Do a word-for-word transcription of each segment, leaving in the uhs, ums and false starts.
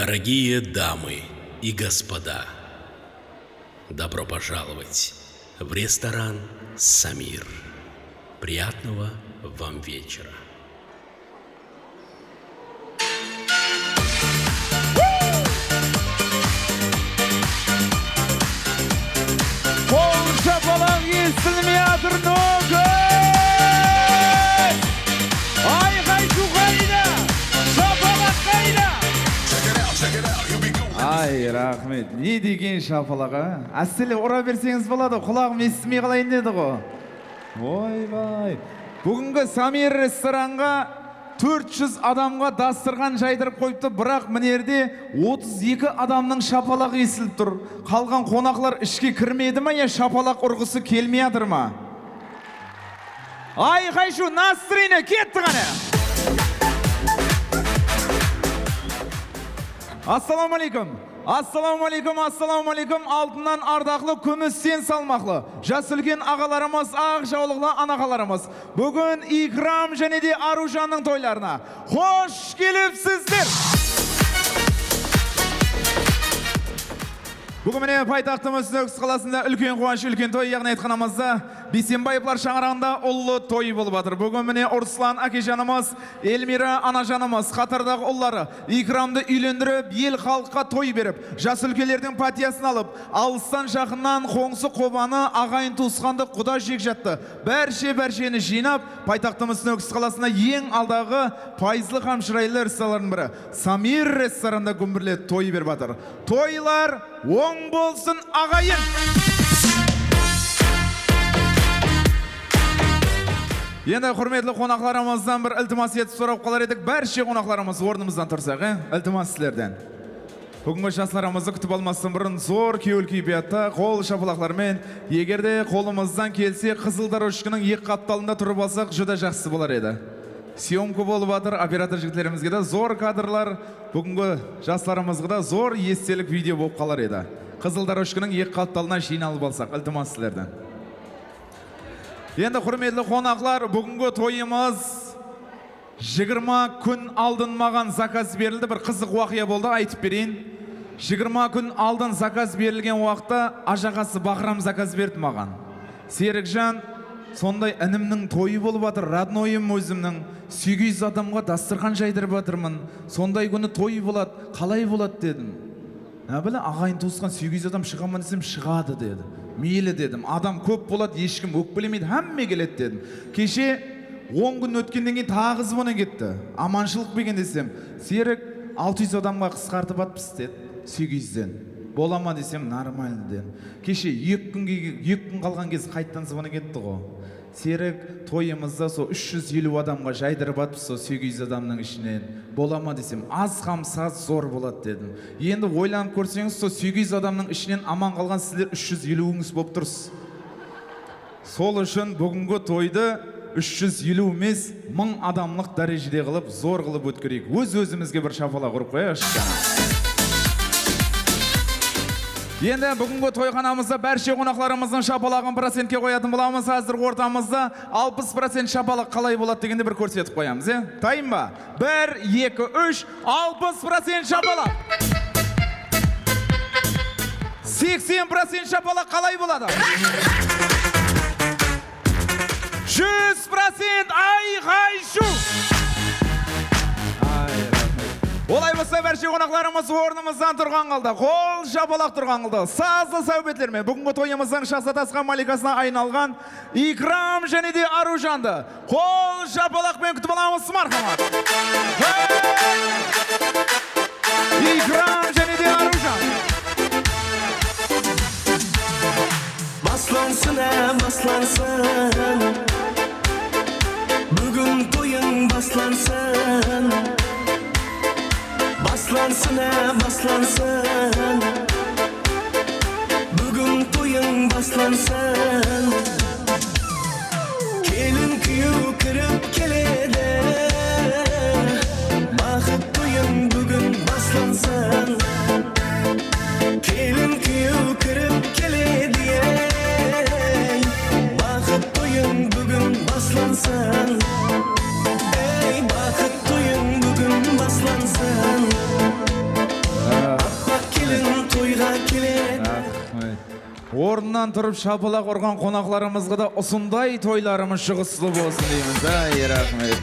Дорогие дамы и господа, добро пожаловать в ресторан «Самир». Приятного вам вечера! Qol shapalaq esitilmey atır, Nókis! Ayqay-shuwqayda, shapalaq qayda? Ay, raxmet. Ne degen shapalaq, a? Ástele ura berseńiz boladı, qulaǵım esitpey qalayın dedi ǵo. Oybay. Búgingi Samir restoranǵa tórt júz adamǵa dastırxan jaydırıp qoyıptı, biraq mınerde otız eki adamnıń shapalaǵı esilip tur. Qalǵan qonaqlar ishke kirmedi ma, ya shapalaq urǵısı kelmey atır ma? Ayqay-shuw, настроение ketti qáne. Assalawma aleykum. Assalawma aleykum, assalawma aleykum. Altınnan ardaqlı, kúmisten salmaqlı jas úlken aǵalarımız, aq jawlıqlı anaǵalarımız. Búgin Ikram jáne de Arujannıń toylarına xosh kelipsizler! Búgin mine paytaxtımız Nókis qalasında úlken quwanısh, úlken toy, yaǵnıy aytqanımızda Biysenbaevlar shańaraǵında ullı toy bolıp atır. Búgin mine Ruslan ákejanımız, Elmira anajanımız, qatardaǵı ulları Ikramdı úylendirip, el xalıqqa toy berip, jas úlkenlerdiń pátiyasın alıp, alıstan jaqınnan qońsı-qobanı, aǵayin-tuwısqandı, quda-jekjattı, bárshe-bársheni jıynap, paytaxtımız Nókis qalasında eń aldaǵı payızlı hám shıraylı restoranlardıń biri Samir restoranında gúmbirlep toy berip atır. Toylar oń bolsın, aǵayin! Endi húrmetli qonaqlarımızdan bir iltimas etip sorap qalar edik. Bárshe qonaqlarımız ornımızdan tursaq, e? Iltimas sizlerden. Búgingi jaslarımızdı kútip almastan burın zor kewil keypiyatta, qol shapalaqlarmen, eger de qolımızdan kelse, qızıl dorochkanıń eki qaptalında turıp alsaq, júdá jaqsı bolar edi. Syomka bolıp atır, operator jigitlerimizge de zor kadrlar, búgingi jaslarımızǵa da zor estelik video bolıp qalar edi. Qızıl dorochkanıń eki qaptalına jıynalıp alsaq, iltimas sizlerden. Endi, húrmetli qonaqlar, búgingi toyımız jigirma kún aldın maǵan zakaz berildi. Bir qızıq waqıya boldı, aytıp bereyin. Jigirma kún aldın zakaz berilgen waqıtta ajaǵası Baǵram zakaz berdi maǵan. Serikjan, sonday inimniń toyı bolıp atır, rodnoyım ózimniń, segiz júz adamǵa dastırxan jaydırıp atırmın. Sonday kúni toy boladı, qalay boladı, dedim. Nabile, aǵayin-tuwısqan segiz júz adam shıǵaman desem, shıǵadı, dedi. Meyli, dedim. Adam kóp boladı, hesh kim ókpelemeydi, hámme keledi, dedim. Keshe on kún ótkennen keyin taǵı zvon ketti. Amanshılıq pa eken desem, Serik, altı júz adamǵa qısqartıp atırmız, dedi. Segiz júzden. Bola ma desem, normalno, dedim. Keshe eki kún, eki kún qalǵan kez qaytadan zvon ketti ǵo. Serik, toyımızda sol úsh júz eliw adamǵa jaydırıp atırmız sol segiz júz adamnıń ishinen. Bola ma desem, az hám saz zor boladı, dedim. Endi oylanıp kórseńiz, sol segiz júz adamnıń ishinen aman qalǵan sizler úsh júz eliwińiz bolıp tursız. Sol ushın búgingi toydı úsh júz eliw emes, mıń adamlıq dárejede qılıp, zor qılıp ótkereyik. Óz-ózimizge bir shapalaq urıp qoyayıqshı, qáne. Endi búgingi toyxanamızda bárshe qonaqlarımızdıń shapalaǵın procentke qoyatın bolamız. Házir ortamızda alpıs procent shapalaq qalay boladı degende bir kórsetip qoyamız, e? Tayın ba? Bir, eki, úsh, alpıs procent shapalaq. Seksen procent shapalaq qalay boladı? Júz procent ayqay-shuw! Ay, raxmet. Olay bolsa, bárshe qonaqlarımız ornımızdan turǵan halda, qol shapalaq turǵan halda, sazlı sáwbetlermen búgingi toyımızdıń shahzadas hám malikasına aynalǵan Ikram jáne de Arujandı qol shapalaqpen kútip alamız, marhamat. Hey! Ikram jáne de Arujan. Baslansın, á, baslansın. Búgin toyıń baslansın. Baslansın, á, baslansın. Búgin toyıń baslansın. Kelin kúyew kirip keledi. Baxıt toyıń búgin baslansın. Kelin kúyew kirip keledi, ey. Baxıt toyıń búgin baslansın. Ey, baxıt toyıń búgin baslansın. Appaq kelin toyǵa keledi. Raxmet. Ornınan turıp shapalaq urǵan qonaqlarımızǵa da usınday toylarımız juǵıslı bolsın deymiz. Ay, raxmet.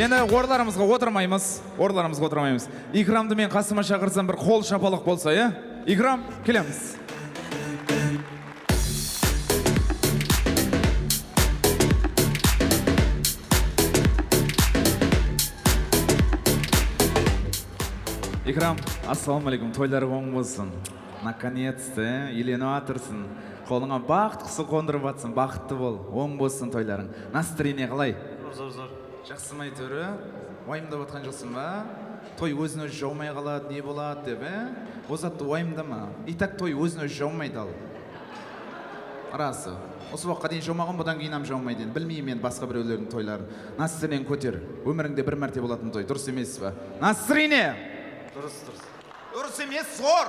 Endi orınlarımızǵa otırmaymız. Orınlarımızǵa otırmaymız. Ikramdı men qasıma shaqırsam, bir qol shapalaq bolsa, ya? Ikram, kelemiz. Ikram, assalamu aleykum, toylar oń bolsın. Наконец-то, e, úylenip atırsın. Qolıńa baxıt qusın qondırıp atırsın, baxıtlı bol, oń bolsın toylarıń. Настроение qalay? Zor, zor, zor. Jaqsıma, áytewir, wayımdap atqan joqsın ba? Toy ózin-ózi jawmay qaladı, ne boladı dep, e? Ol zattı wayımdama. И так toy ózin-ózi jawmaydı al. Rası. Usı waqıtqa deyin jawmaǵan, budan keyin hám jawmaydı endi. Bilmeymen men basqa birewlerdiń toyların. Настроениеńdi kóter. Ómirińde bir márte bolatuǵın toy. Durıs emes pa? Настроение! Durıs, durıs. Durıs emes, zor.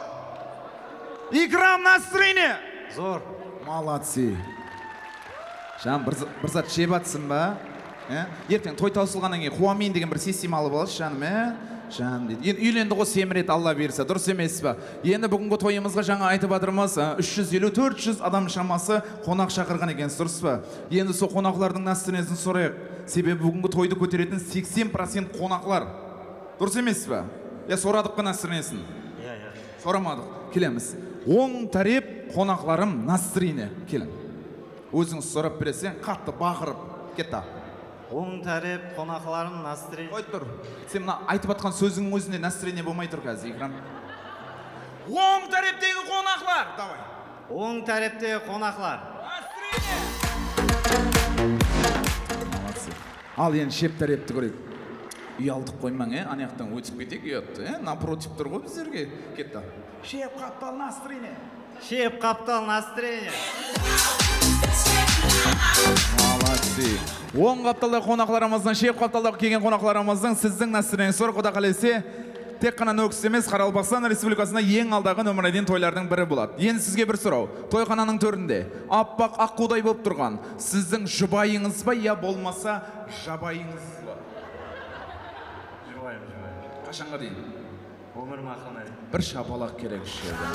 Ikram, настроение! Zor. Молодцы. Jan, bir, za- bir zat jep atsın ba? E? Erteń toy tawsılǵannan keyin quwamayın degen bir sestem alıp alshı, janım, e? Janım deydi. Endi úylendi ǵo, semiredi, Alla buyırsa, durıs emes pa? Endi búgingi toyımızǵa jańa aytıp atırmız, a, úsh júz eliw, tórt júz adam shaması qonaq shaqırǵan ekensiz, durıs pa? Endi sol qonaqlardıń настроениесин sorayıq. Sebebi búgingi toydı kóteretin seksen procent qonaqlar. Durıs emes pa? Ya soradıq pa настроениесин? Iya, iya. Soramadıq. Kelemiz. Oń tárep qonaqlarım, настроение. Keliń. Ózińiz sorap beresiz, qattı baqırıp. Ketti. Oń tárep qonaqlarım, настроение. Qoy tur. Sen mına aytıp atqan sózińniń ózinde настроение bolmay tur házir, Ikram. Oń táreptegi qonaqlar, davay. Oń táreptegi qonaqlar. Молодцы. Al endi shep tárepti kóreyik. Uyaltıp qoymań, e, anayaqtan ótip keteyik, uyattı, e, напротив tur ǵoy bizlerge. Ketti. Shep qaptal, настроение. Shep qaptal, настроение. Молодцы. Oń qaptalda qonaqlarımızdıń, shep qaptalda kelgen qonaqlarımızdıń, sizdiń настроениеńiz zor, Quda qálese, tek ǵana Nókis emes, Qaraqalpaqstan Respublikasında eń aldaǵı nómerine deyin toylardıń biri boladı. Endi sizge bir soraw. Toyxananıń tórinde appaq aqquday bolıp turǵan sizdiń jubayıńız ba ya bolmasa jabayıńız ba? Jubayım, jubayım. Qashanǵa deyin? Ómir aqırına deyin. Bir shapalaq kerek usı jerde.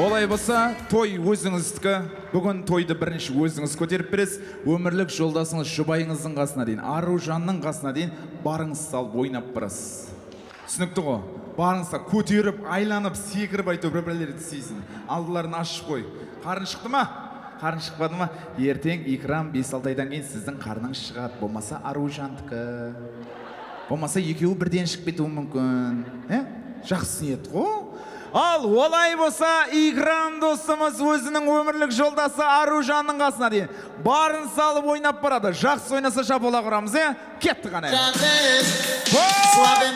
Olay bolsa, toy ózińizdiki. Búgin toydı birinshi ózińiz kóterip beresiz. Ómirlik joldasıńız, jubayıńızdıń qasına deyin, Arıwjannıń qasına deyin barıńız salıp oynap barasız. Túsinikli ǵo? Barıńız da kóterip, aylanıp, sekirip, áytewir, bir-birlerdi sıyısın. Aldıların ashıp qoy. Qarnı shıqtı ma? Qarnı shıqpadı ma? Erteń Ikram bes-altı aydan keyin sizdiń qarnıńız shıǵadı, bolmasa Arıwjanniki. Bolmasa ekewi birden shıǵıp ketiwi múmkin. E? Jaqsı niyet ǵo. Al, olay bolsa, Ikram dostımız óziniń ómirlik joldası Arıwjannıń qasına deyin barın salıp oynap baradı. Jaqsı oynasa, shapalaq uramız, e? Ketti qáne. Janım, suavim.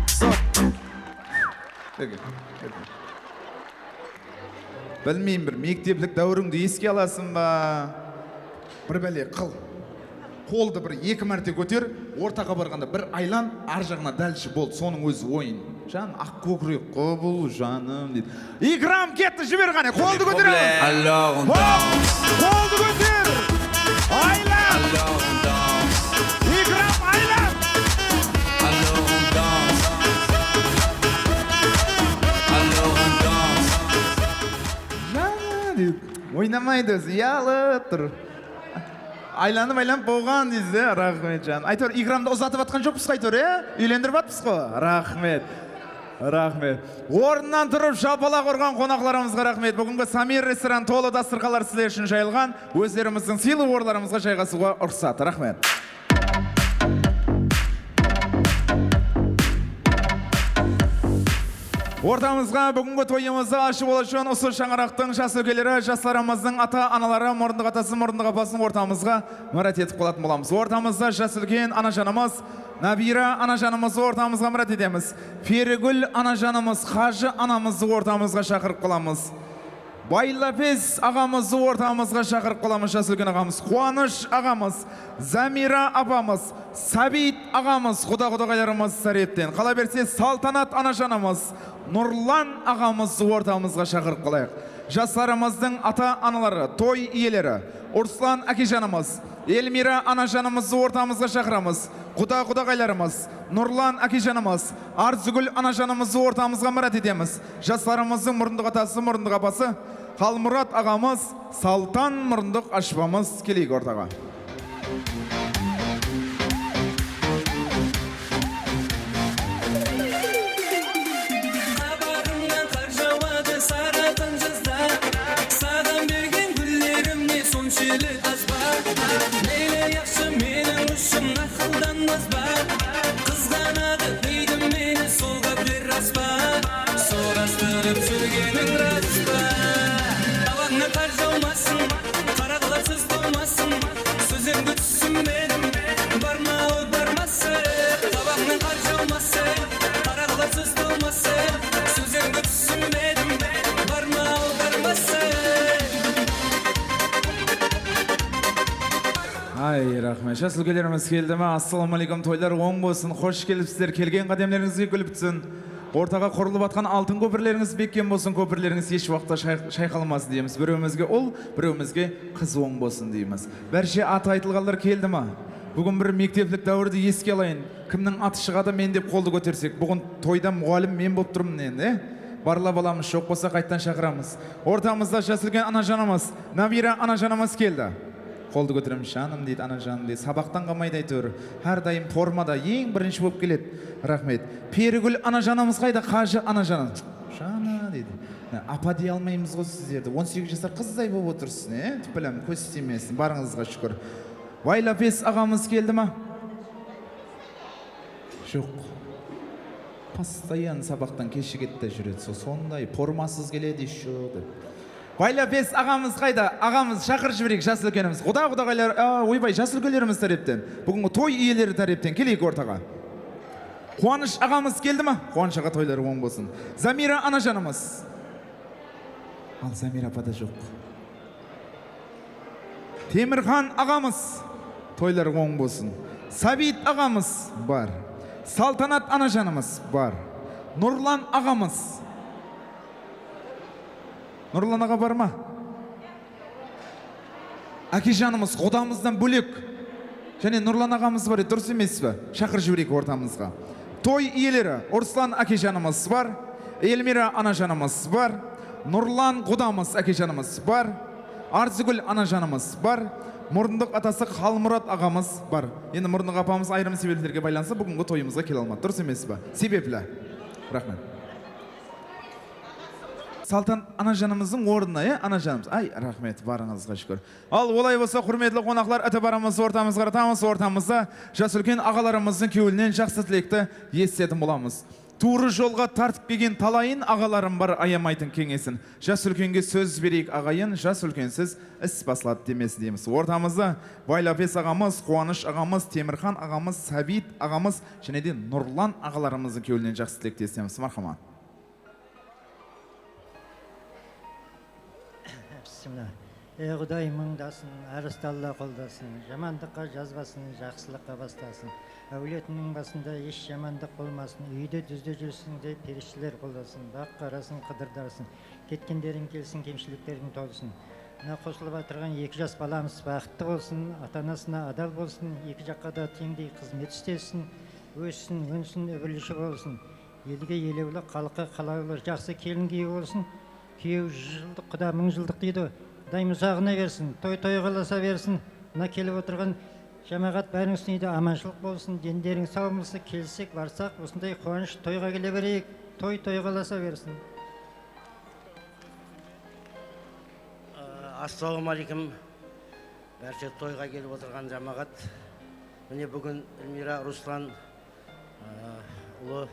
Stop. Bilmeymen, bir mekteplik dáwirińdi eske alasıń ba? Bir bále qıl. Qoldı bir eki márte kóter, ortaǵa barǵanda bir aylan, arjaǵına dálshe bol, sonıń ózi oyın. Jan, aq kókirek ǵo bul, janım, deydi. Ikram ketti, jiber qáne, qoldı kótere alamız. Qoldı kóter. Aylan. Ikram, aylan. Janım, deydi. Oynamaydı ózi, uyalıp tur. Aylanıp, aylanıp bolǵan deysiz, e? Raxmet, jan. Áytewir, Ikramdı uzatıp atqan joqpız ǵo, áytewir, e? Úylendirip atpız ǵo. Raxmet. Raxmet. Ornınan turıp, shapalaq urǵan qonaqlarımızǵa raxmet. Búgingi Samir restoran tolı dastırxanlar sizler ushın jayılǵan. Ózlerimizdiń sıylı orınlarımızǵa jayǵasıwǵa ruxsat. Raxmet. Ortamızǵa búgingi toyımızdı ashıp alıw ushın usı shańaraqtıń jas úlkeleri, jaslarımızdıń ata-anaları, murındıq atası, murındıq apasın ortamızǵa mirát etip qalatın bolamız. Ortamızda jas úlken anajanımız Nabiyra anajanımızdı ortamızǵa mirát etemiz. Perigúl anajanımız, Hajı anamızdı ortamızǵa shaqırıp qalamız. Baylapes aǵamızdı ortamızǵa shaqırıp qalamız, jas úlken aǵamız. Quwanısh aǵamız, Zamira apamız, Sabit aǵamız, quda-qudaǵaylarımız tárepten. Qala berse, Saltanat anajanımız, Nurlan aǵamızdı ortamızǵa shaqırıp qalayıq. Jaslarımızdıń ata-anaları, toy iyeleri, Urslan ákejanımız, Elmira anajanımızdı ortamızǵa shaqıramız. Quda-qudaǵaylarımız, Nurlan ákejanımız, Arzıgúl anajanımızdı ortamızǵa mirát etemiz. Jaslarımızdıń murındıq atası, murındıq apası, Qalmurat aǵamız, Saltan murındıq ashpamız keleyik ortaǵa. Xabarıńnan qar jawadı, sarı atan jazda. Saǵan bergen gúllerim ne sonshelli az ba? Meyli, yaqshı, meniń ushın naqıldan Qızǵanadı deydi meni sol gápler ras pa? Sorastırıp júrgeniń ras pa? Tabańnan qar jawmasın, qara qılıqsız tolmasın. Sózińdi túsinbedim, barma ol barmasa. Tabańnan qar jawmasın, qara qılıqsız tolmasın. Sózińdi túsinbedim, barma ol barmasa. Ay, raxmet. Jas úlkelerimiz keldi ma? Assalawma áleykum, toylar oń bolsın. Xosh kelipsizler. Kelgen qádemlerińizge gúl pitsin. Ortaǵa qurılıp atqan altın kópirlerińiz bekkem bolsın. Kópirlerińiz hesh waqıtta shay-, shayqalmasın deymiz. Birewimizge ul, birewimizge qız oń bolsın deymiz. Bárshe atı aytılǵanlar keldi ma? Búgin bir mekteplik dáwirdi eske alayın. Kimniń atı shıǵadı men dep qoldı kótersek. Búgin toyda muǵallim men bolıp turmın endi, e? Barlap alamız, joq bolsa qayttan shaqıramız. Ortamızda jas úlken anajanımız, Nabira anajanımız keldi. Qoldı kóteremiz, janım deydi, anajanım deydi. Sabaqtan qalmaydı áytewir. Hár dayım formada eń birinshi bolıp keledi. Raxmet. Perigúl anajanımız qayda? Qajı anajanım. Jana deydi. Ha, apa dey almaymız ǵoy sizlerdi. On segiz jasar qızday bolıp otırsız, e? Tupalem kóz tiymesin. Barıńızǵa shúkir. Vaylapes aǵamız keldi ma? Joq. Postoyan sabaqtan keshigedi de júredi. Sol sonday formasız keledi ещё dep. Vaylapes aǵamız qayda? Aǵamız, shaqırıp jibereyik, jas úlkenimiz. Quda-qudaǵaylar, a, oybay, jas úlkelerimiz tárepten. Búgingi toy iyeleri tárepten keleyik ortaǵa. Quwanısh aǵamız keldi ma? Quwanısh aǵa, toyları oń bolsın. Zamira anajanımız. Al, Zamira apa da joq. Temirxan aǵamız, toylar oń bolsın. Sabit aǵamız bar. Saltanat anajanımız bar. Nurlan aǵamız. Nurlan aǵa bar ma? Ákejanımız, qudamızdan bólek. Jáne Nurlan aǵamız bar edi, durıs emes pe? Shaqırıp jibereyik ortamızǵa. Toy iyeleri, Ruslan ákejanımız bar, Elmira anajanımız bar, Nurlan qudamız ákejanımız bar, Arzıgúl anajanımız bar, murındıq atası Xalmurat aǵamız bar. Endi murındıq apamız ayırım sebeplerge baylanıslı búgingi toyımızǵa kele almadı. Durıs emes pe? Sebepli. Raxmet. Saltan anajanımızdıń ornına, e, anajanımız. Ay, raxmet, barıńızǵa shúkir. Al, olay bolsa, húrmetli qonaqlar, itibarımızdı ortamızǵa qaratamız. Ortamızda jas úlken aǵalarımızdıń kewlinen jaqsı tilekti esitetin bolamız. Tuwrı jolǵa tartıp kelgen talayın aǵalarım bar, ayamaytın keńesin. Jas úlkenge sóz bereyik, aǵayin, jas úlkensiz is basladı demesin deymiz. Ortamızda Vaylapes aǵamız, Quwanısh aǵamız, Temirxan aǵamız, Sabit aǵamız jáne de Nurlan aǵalarımızdıń kewlinen jaqsı tilekti esitemiz. Marhamat. Bismillah. Ey Quday, mıńdasın, arıstalla qoldasın, jamandıqqa jazbasın, jaqsılıqqa baslasın. Áwletiniń basında hesh jamandıq bolmasın, úyde dúzde júrsin de, perishteler qoldasın, baq qarasın, qıdırdarsın, ketkenleriń kelsin, kemshilikleriń tolsın. Mına qosılıp atırǵan eki jas balamız baxıtlı bolsın, ata-anasına adal bolsın, eki jaqqa da teńdey xızmet islesin, óssin, ónsin, úgirlishi bolsın. Elge elewli, xalıqqa qalawlı, jaqsı kelinge iye bolsın. Kúyew júz jıldıq, quda mıń jıldıq deydi. Qudayım uzaǵına bersin, toy toyǵa ılasa bersin. Mına kelip otırǵan jámáǵat bárin ústine de amanshılıq bolsın, denleriń saw bolsa, kelsek, barsaq, usınday quwanısh toyǵa kele bereyik. Toy toyǵa ılasa bersin. Assalawma áleykum. Bárshe toyǵa kelip otırǵan jámáǵat. Mine, búgin Elmira, Ruslan, Aa, ulı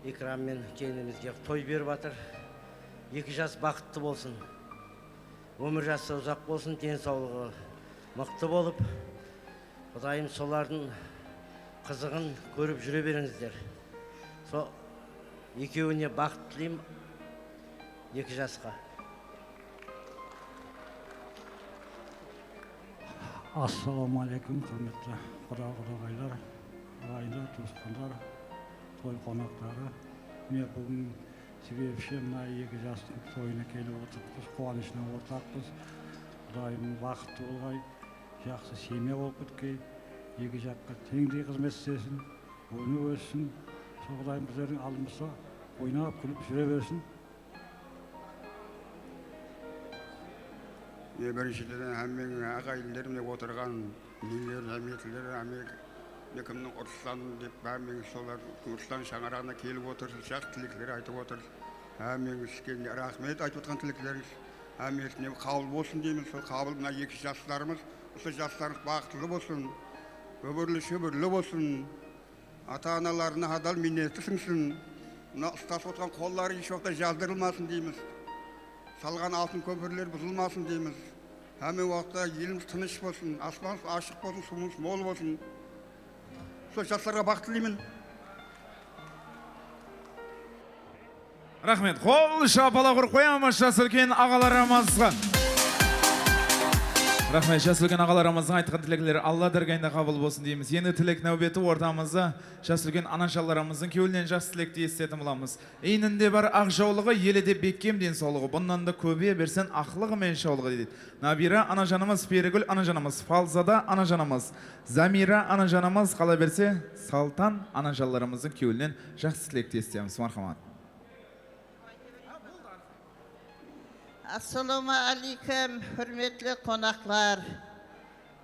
Ikram menen keyinimizge toy berip atır. Eki jas baxıtlı bolsın. Ómir jası uzaq bolsın, densawlıǵı mıqtı bolıp, Qudayım solardıń qızıǵın kórip júre berińizler. Sol ekewine baxıt tileymen, eki jasqa. Assalawma áleykum, húrmetli quda-qudaǵaylar, aǵayinler, tuwısqanlar, toy qonaqları. Mine, búgin sebepshi mına eki jastıń toyına kelip otırıppız, quwanıshına ortaqpız. Qudayım baxıtlı bolǵay, jaqsı semya bolıp ketkey, eki jaqqa teńdey xızmet islesin, ónip óssin. Sol Qudayım bizlerdiń aldımızda oynap, kúlip júre bersin. E, birinshiden, hámmeniń aǵayinler, mine, otırǵan neler, hámiyetler, hámme, mine, kimniń Ruslan dep, hámmeniń solar Ruslan shańaraǵına kelip otırsız, jaqsı tilekler aytıp otırsız. Hámmenińizge raxmet aytıp otırǵan tileklerińiz. Hámmesine qabıl bolsın deymiz. Sol qabıl, mına eki jaslarımız, usı jaslarımız baxıtlı bolsın. Óbirli-shóbirli bolsın. Ata-analarına hadal minnetli sińsin. Mına uslasıp otırǵan qolları hesh waqıtta jazdırılmasın deymiz. Salǵan altın kópirler buzılmasın deymiz. Hámme waqıtta elimiz tınısh bolsın, aspanımız ashıq bolsın, suwımız mol bolsın. Sol jaslarǵa baxıt tileymen. Raxmet. Qol shapalaq urıp qoyamız jas úlken aǵalarımızǵa. Raxmet, jas úlken aǵalarımızdıń aytqan tilekleri Alla dárgayında qabıl bolsın deymiz. Endi tilek náwbeti ortamızda jas úlken anajanlarımızdıń kewlinen jaqsı tilekti esitetin bolamız. Eyninde bar aq jawlıǵı, elide bekkem densawlıǵı. Bunnan da kóbeye bersin aqlıǵı men shawlıǵı, deydi. Nabiyra anajanımız, Perigúl anajanımız, Falzada anajanımız, Zamira anajanımız, qalaberse Saltan anajanlarımızdıń kewlinen jaqsı tilekti esitemiz. Marhamat. Assalawma áleykum, húrmetli qonaqlar,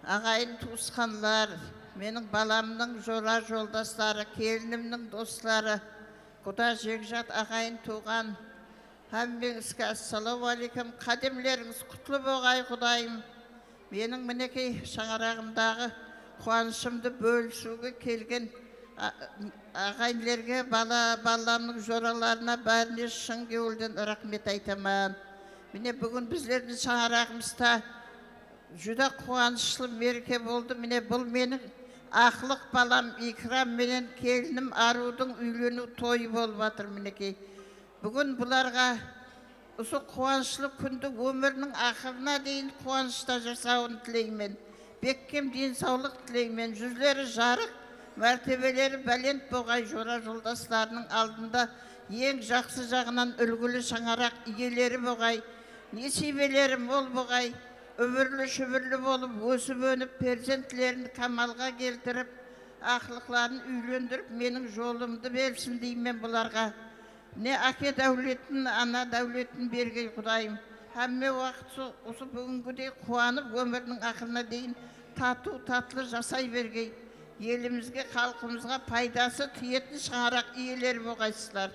aǵayin tuwısqanlar, meniń balamnıń jora-joldasları, kelinimniń dosları, quda-jegjat, aǵayin-tuwǵan, hámmeńizge assalawma áleykum, qádemlerińiz qutlı boǵay, Qudayım. Meniń, minekey, shańaraǵımdaǵı quwanıshımdı bólisiwge kelgen a-, aǵayinlerge, bala, balalarımnıń joralarına, bárine shın kewilden raxmet aytaman. Mine, búgin bizlerdiń shańaraǵımızda júdá quwanıshlı mereke boldı. Mine, bul meniń aqlıq balam Ikram menen kelinim Arıwdıń úyleniw toyı bolıp atır, minekey. Búgin bularǵa usı quwanıshlı kúndi ómiriniń aqırına deyin quwanıshta jasawın tileymen. Bekkem densawlıq tileymen. Júzleri jarıq, mártebeleri bálent boǵay, jora-joldaslarınıń aldında eń jaqsı jaǵınan úlgili shańaraq iyeleri boǵay, nesiybeleri mol boǵay, úmirli-shúmirli bolıp, ósip-ónip, perzentlerin kamalǵa keltirip, aqlıqların úylendirip, meniń jolımdı bersin deymen bularǵa. Mine, áke dáwletin, ana dáwletin bergey Qudayım. Hámme waqıt usı, usı búgingidey quwanıp, ómiriniń aqırına deyin tatıw-tatlı jasay bergey. Elimizge, xalqımızǵa paydası tiyetin shańaraq iyeleri boǵaysızlar.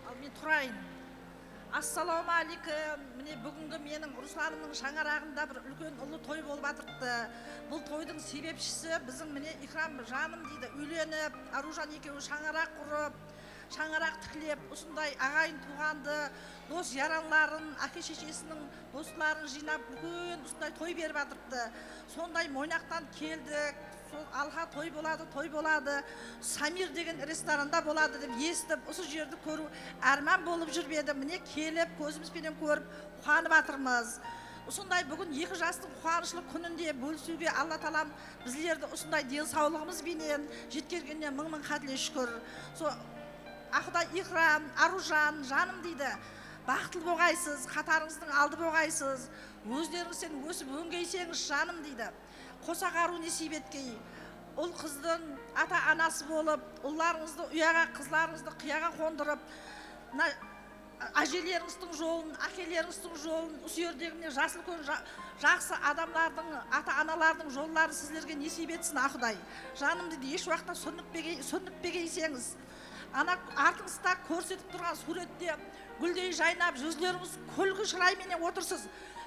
Al, men turayın. Assalawma áleykum. Mine, búgingi meniń Ruslanımnıń shańaraǵında bir úlken ullı toy bolıp atırıptı. Bul toydıń sebepshisi biziń, mine, Ikram janım deydi, úylenip, Arıwjan ekewi shańaraq qurıp, shańaraq tiklep, usınday aǵayin-tuwǵandı, dos-yaranların, áke-sheshesiniń dosların jıynap, úlken usınday toy berip atırıptı. Sonday Moynaqtan keldik. Sol alǵa toy boladı, toy boladı, Samir degen restoranda boladı dep esitip, usı jerdi kóriw árman bolıp júrip edi. Mine, kelip, kózimiz benen kórip, quwanıp atırmız. Usınday búgin eki jastıń quwanıshlı kúninde bólisiwge Alla taalam bizlerdi usınday densawlıǵımız benen jetkergenine mıń-mıń qátle shúkir. So, Aquday Ikram, Arıwjan, janım deydi. Baxıtlı boǵaysız, qatarıńızdıń aldı boǵaysız. Ózlerińizden ósip óngeyseńiz, janım deydi. Qosaq arıw nesiyp etkey. Ul-qızdıń ata-anası bolıp, ullarıńızdı uyaǵa, qızlarıńızdı qıyaǵa qondırıp, mına ájelerińizdiń jolın, ákelerińizdiń jolın, usı jerdegi mine jas úlken ja-, jaqsı adamlardıń, ata-analardıń jolların sizlerge nesiyp etsin, Aquday. Janım deydi, hesh waqıtta súrnippege-, súrnippegenseńiz. Ana artıńızda kórsetip turǵan súwrette gúldey jaynap, júzlerińiz kúlki shıray menen otırsız.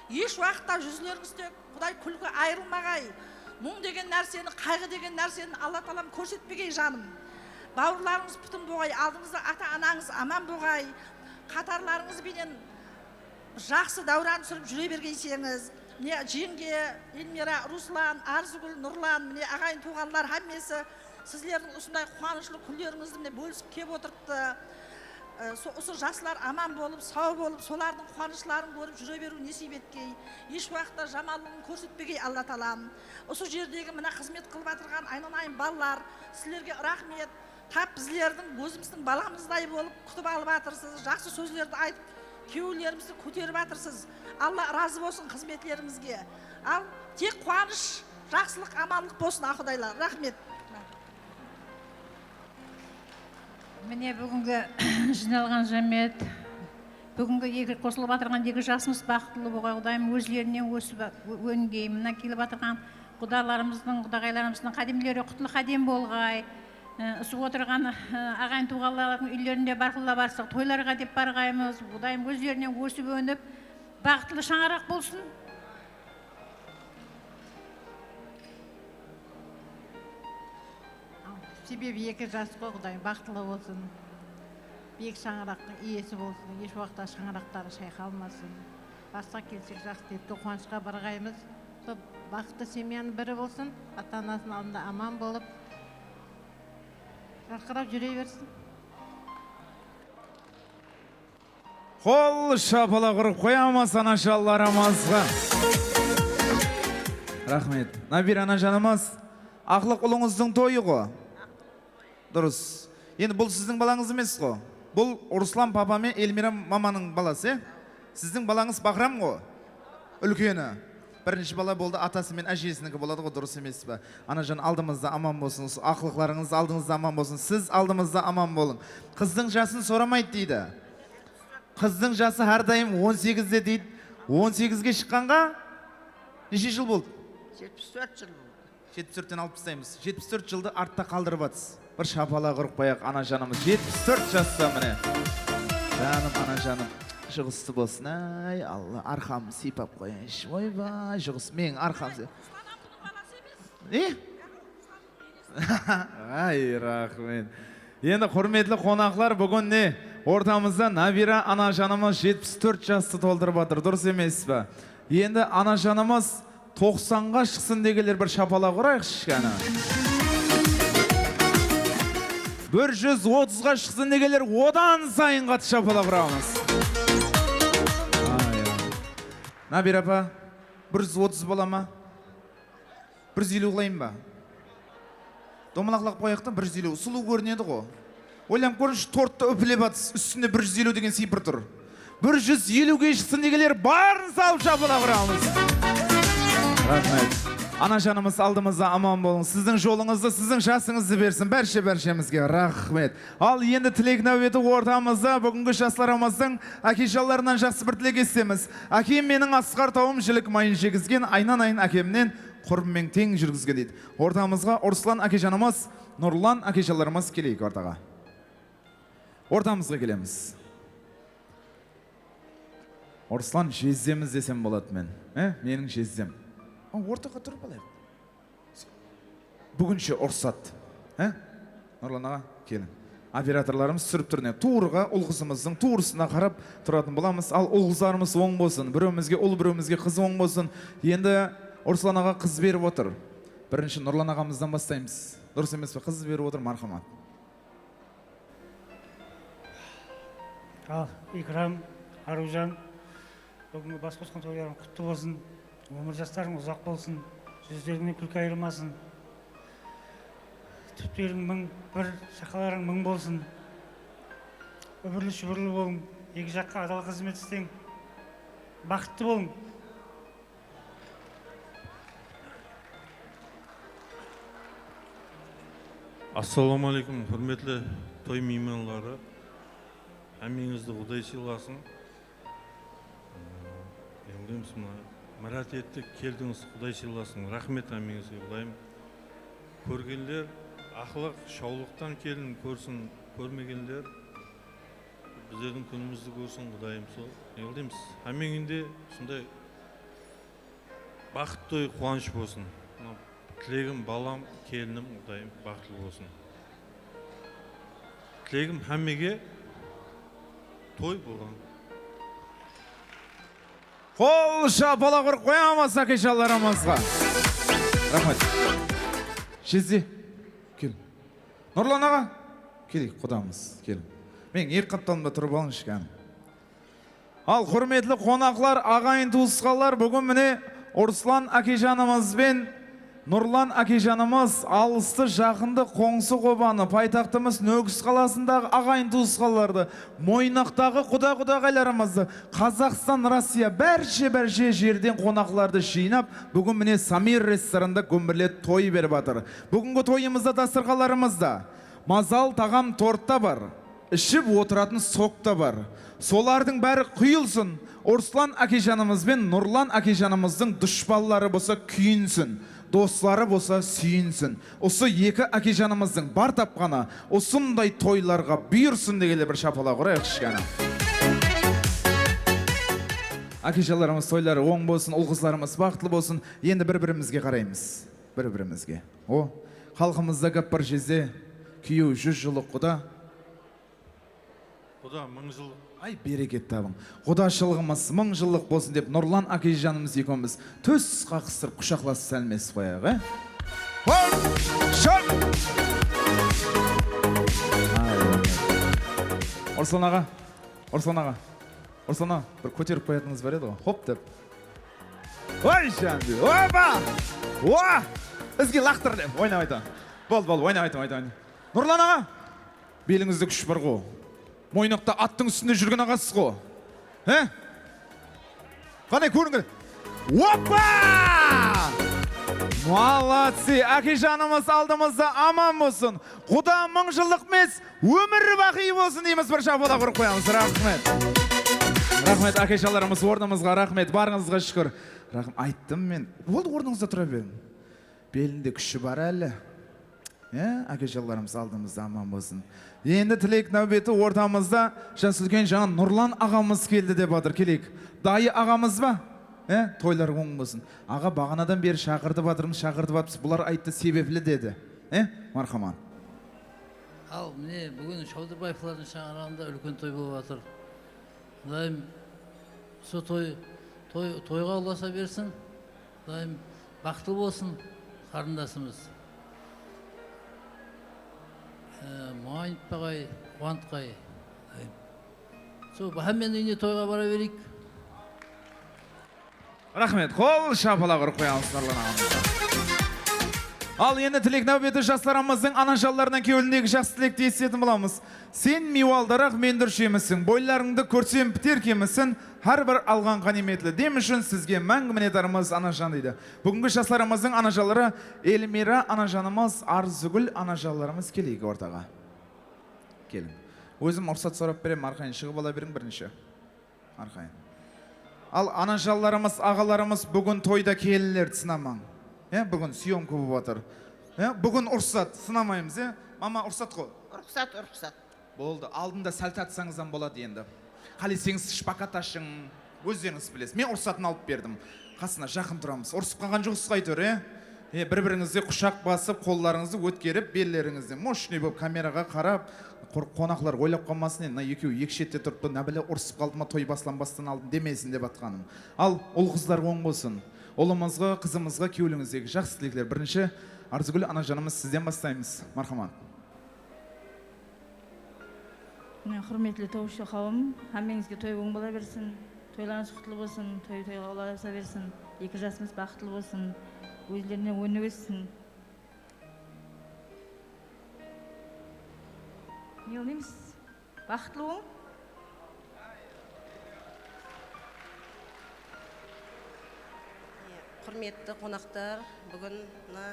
Hesh waqıtta júzlerińizde Quday kúlki ayırılmaǵay. Muń degen nárseni, qayǵı degen nárseni Alla taalam kórsetpegey, janım. Bawırlarıńız pútin boǵay, aldıńızda ata-anańız aman boǵay. Qatarlarıńız benen jaqsı dáwran súrip júre bergenseńiz. Mine, jeńge, Elmira, Ruslan, Arzıgúl, Nurlan, mine, aǵayin-tuwǵanlar hámmesi sizlerdiń usınday quwanıshlı kúnlerińizdi mine bólisip kep otırıptı. E, so-, usı jaslar aman bolıp, saw bolıp, solardıń quwanıshların kórip júre beriw nesiyp etkey. Hesh waqıtta jamanlıǵın kórsetpegey Alla taalam. Usı jerdegi mına xızmet qılıp atırǵan aynanayın balalar, sizlerge raxmet. Tap bizlerdiń ózimizdiń balamızday bolıp kútip alıp atırsız, jaqsı sózlerdi aytıp, kewillerimizdi kóterip atırsız. Alla razı bolsın xızmetlerińizge. Al, tek quwanısh, jaqsılıq, amanlıq bolsın, aqudaylar. Raxmet. Mine, búgingi jıynalǵan jámiyet, búgingi eki, qosılıp atırǵan eki jasımız baxıtlı bolǵay, Qudayım, ózlerinen ósip, ó-, óngey. Mına kelip atırǵan qudalarımızdıń, qudaǵaylarımızdıń qádemleri qutlı qádem bolǵay. I, usıp otırǵan, ı, aǵayin-tuwǵanlardıń úylerinde barqılla barsaq, toylarǵa dep barǵaymız. Qudayım, ózlerinen ósip-ónip, baxıtlı shańaraq bolsın. Sebebi eki jas ǵoy, Qudayım baxıtlı bolsın. Biyik shańaraqtıń iyesi bolsın, hesh waqıtta shańaraqları shayqalmasın. Basqa kelsek, jaqsı, tezde quwanıshqa barǵaymız. Sol baxıtlı semyanıń biri bolsın, ata-anasınıń aldında aman bolıp, jarqırap júre bersin. Qol shapalaq urıp qoyamız anajanlarımızǵa. Raxmet. Nabira anajanımız, aqlıq ulıńızdıń toyı ǵo. Durıs. Endi bul siziń balańız emes ǵo. Bul Ruslan papa menen Elmira mamanıń balası, e? Siziń balańız Bahram ǵo. Úlkeni. Birinshi bala boldı, atası menen ájesiniki boladı ǵo, durıs emes pe? Anajan aldımızda aman bolsın, usı aqlıqlarıńız aldıńızda aman bolsın, siz aldımızda aman bolıń. Qızdıń jasın soramaydı deydi. Qızdıń jası hár dayım on segizde deydi. On segizge shıqqanǵa neshe jıl boldı? Jetpis tórt jıl boldı. Jetpis tórtten alıp taslaymız. Jetpis tórt jıldı artta qaldırıp atırsız. Bir shapalaq urıp qoyaq anajanımız. Jetpis tórt jasta mine. Janım anajanım. Juǵıstı bolsın, áy Alla, arqamdı sıypap qoyayınshı. Oybay, juǵıs, meniń arqam sıypap. Ne? Ay, raxmet. Endi, húrmetli qonaqlar, búgin ne ortamızda Nabira anajanımız jetpis tórt jastı toltırıp atır, durıs emes pe? Endi anajanımız toqsanǵa shıqsın degenler bir shapalaq urayıqshı kishkene. Bir júz otızǵa shıqsın degenler odan sayın qattı shapalaq uramız. Ay, ay. Nabira apa, bir júz otız bola ma? Bir júz eliw qılayın ba? Domalaqlap qoyayıq ta, bir júz eliw. Sulıw kórinedi ǵo. Oylanıp kórińshi, torttı úpilep atırsız, ústinde bir júz eliw degen cifr tur. Bir júz eliwge shıqsın degenler barın salıp shapalaq uramız. Raxmet. Anajanımız, aldımızda aman bolıń. Siziń jolıńızdı, siziń jasıńızdı bersin bárshe-bárshemizge. Raxmet. Al, endi tilek náwbeti ortamızda. Búgingi jaslarımızdıń ákejanlarınan jaqsı bir tilek esitemiz. Ákem meniń asqar tawım, jilik mayın jegizgen, aynan-ayın ákemnen qurbım meń teń júrgizgen, deydi. Ortamızǵa Ruslan ákejanımız, Nurlan ákejanlarımız keleyik ortaǵa. Ortamızǵa kelemiz. Ruslan jezzemiz desem boladı men. E, meniń jezzem. A, ortaǵa turıp alayıq. Búginshe ruxsat. He? Nurlan aǵa, keliń. Operatorlarımız túsirip tur, ne, tuwrıǵa, ul-qızımızdıń tuwrısına qarap turatın bolamız. Al, ul-qızlarımız oń bolsın. Birewimizge ul, birewimizge qız oń bolsın. Endi Ruslan aǵa qız berip otır. Birinshi Nurlan aǵamızdan baslaymız. Durıs emes pe? Qız berip otır, marhamat. Al, Ikram, Arıwjan, búgingi bas qosqan toylarıń qutlı bolsın, ómir jaslarıń uzaq bolsın, júzlerińnen kúlki ayırmasın. Túpteriń mıń bir, shaqalarıń mıń bolsın. Úbirli-shúbirli bolıń, eki jaqqa adal xızmet isleń, baxıtlı bolıń. Assalawma áleykum, húrmetli toy miymanları. Hámmeńizdi Quday sıylasın. Ee, ne bileyim, mına, mirát ettik, keldińiz, Quday sıylasın. Raxmet hámmeńizge, Qudayım. Kórgenler, aqlıq, shawlıqtan kelin kórsin, kórmegenler bizlerdiń kúnimizdi kórsin, Qudayım, sol. Ne bileyim, hámmeńe de usınday baxıt toy quwanısh bolsın. Mına tilegim, balam, kelinim, Qudayım, baxıtlı bolsın. Tilegim hámmege toy bolǵan. Qol shapalaq urıp qoyamız ákejanlarımızǵa. Raxmet. Jezde, kel. Nurlan aǵa, keleyik, qudamız, keliń. Meniń eki qaptalımda turıp alıńshı, kán. Al, húrmetli qonaqlar, aǵayin-tuwısqanlar, búgin mine Ruslan ákejanımız ben Nurlan ákejanımız alıstı, jaqındı, qońsı-qobanı, paytaxtımız Nókis qalasındaǵı aǵayin-tuwısqanlardı, Moynaqtaǵı quda-qudaǵaylarımızdı, Qazaqstan, Rossiya, bárshe-bárshe jerden qonaqlardı jıynap, búgin mine Samir restoranda gómberle toy berip atır. Búgingi toyımızda dasturxanlarımızda mazal taǵam, tort ta bar. Iship otıratın sok ta bar. Solardıń bári quyılsın, Ruslan ákejanımız ben Nurlan ákejanımızdıń dushpanları bolsa kúyinsin, dosları bolsa súyinsin. Usı eki ákejanımızdıń bar tapqanı usınday toylarǵa buyırsın degenle bir shapalaq urayıq kishkene. Ákejanlarımız toyları oń bolsın, ul-qızlarımız baxıtlı bolsın. Endi bir-birimizge qaraymız. Bir-birimizge. O, xalqımızda gáp bar, jezde, Kúyew júz jıllıq quda. Quda mıń jıllıq. Ay, bereket tabıń. Qudashılıǵımız mıń jıllıq bolsın dep Nurlan ákejanımız ekewimiz tós qaqıstırıp qushaqlasıp sálemlesip qoyayıq, e? Hop! Shıp! Ay, raxmet. Ruslan aǵa, Ruslan aǵa, Ruslan aǵa, bir kóterip qoyatıńız bar edi ǵoy, hop dep. Oy, Janbek, opa! Oa! Izge laqtır dep, oynap aytaman. Bol, bol, oynap aytaman, aytaman. Nurlan aǵa! Belińizde kúsh bar ǵo. Moynaqta attıń ústinde júrgen aǵasız ǵo. He? Qáne, kóriń, qáne. Opa! Молодцы! Ákejanımız aldımızda aman bolsın. Quda mıń jıllıq emes, ómir baqıy bolsın deymiz, bir shapalaq urıp qoyamız. Raxmet. Raxmet, ákejanlarımız, ornımızǵa raxmet, barıńızǵa shúkir. Raxmet, ayttım men. Boldı, ornıńızda tura beriń. Belinde kúshi bar áli. Ya, ákejanlarımız aldımızda aman bolsın. Endi tilek náwbeti ortamızda jas úlken jańa Nurlan aǵamız keldi dep atır. Keleyik. Dayı aǵamız ba? E, toylar oń bolsın. Aǵa, baǵanadan beri shaqırtıp atırmız, shaqırtıp atırmız. Bular ayttı, sebepli dedi. E, marhamat. Al, mine, búgin Shawdırbaevlardıń shańaraǵında úlken toy bolıp atır. Qudayım usı toy, toy, toyǵa ulasa bersin. Qudayım baxıtlı bolsın, qarındasımız. E, muǵayıntpaǵay, quwantqay. Qudayım. Sol hámmeniń úyine toyǵa bara bereyik. Raxmet, qol shapalaq urıp qoyamız Nurlan aǵamızǵa. Al, endi tilek náwbeti jaslarımızdıń anajanlarınan kewlindegi jaqsı tilekti esitetin bolamız. Sen miywaldaraq, men durıs jemisseń. Boylarıńdı kórsem, piter kemissin, hár bir alǵan ǵániymetli dem ushın sizge máńgi minnetdarmız, anajan, deydi. Búgingi jaslarımızdıń anajanları Elmira anajanımız, Arzıgúl anajanlarımız, keleyik ortaǵa. Keliń. Ózim ruxsat sorap beremen, arqayın shıǵıp ala beriń birinshi. Arqayın. Al, anajanlarımız, aǵalarımız búgin toyda kelinlerdi sınamań. E, búgin syomka bolıp atır. E, búgin ruxsat, sınamaymız, e? Mama, ruxsat ǵo. Ruxsat, ruxsat. Boldı, aldında sál tatsańız ham boladı endi. Qáleseńiz shpakat ashıń, ózlerińiz bilesiz. Men ruxsatın alıp berdim. Qasına jaqın turamız. Urısıp qalǵan joqsız ǵo, áytewir, e? E, bir-birińizge qushaq basıp, qollarıńızdı ótkerip, bellerińizden moshnıy bolıp kameraǵa qarap, qor-, qonaqlar oylap qalmasın, endi mına ekewi eki shette turıptı, nábile urısıp qaldı ma toy baslanbastan aldın demesin dep atqanım. Al, ul-qızlar oń bolsın. Ulımızǵa, qızımızǵa kewlińizdegi jaqsı tilekler. Birinshi, Arzıgúl anajanımız, sizden baslaymız. Marhamat. Mine, húrmetli tawshı qawım, hámmeńizge toy oń bola bersin, toylarıńız qutlı bolsın, toy toyǵa ulasa bersin, eki jasımız baxıtlı bolsın, ózlerine óni óssin. Ne qılamız? Baxıtlı bolıń. Húrmetli qonaqtar, búgin mına,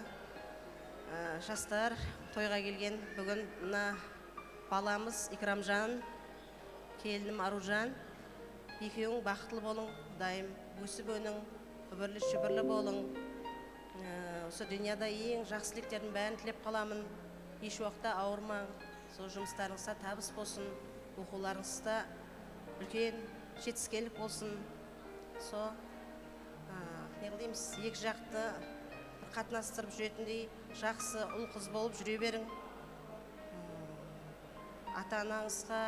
e, jaslar toyǵa kelgen, búgin mına balamız Ikramjan, kelinim Arujan, ekewin baxıtlı bolıń, dayım ósip óniń, úbirli-shúbirli bolıń. E, usı dúnyada eń jaqsı tileklerdiń bárin tilep qalamın. Hesh waqıtta awırmań. Sol jumıslarıńızda tabıs bolsın, oqıwlarıńızda úlken jetiskenlik bolsın. Sol, a, ne qılaymız, eki jaqtı bir qatnastırıp júretindey jaqsı ul-qız bolıp júre beriń. Ata-anańızǵa,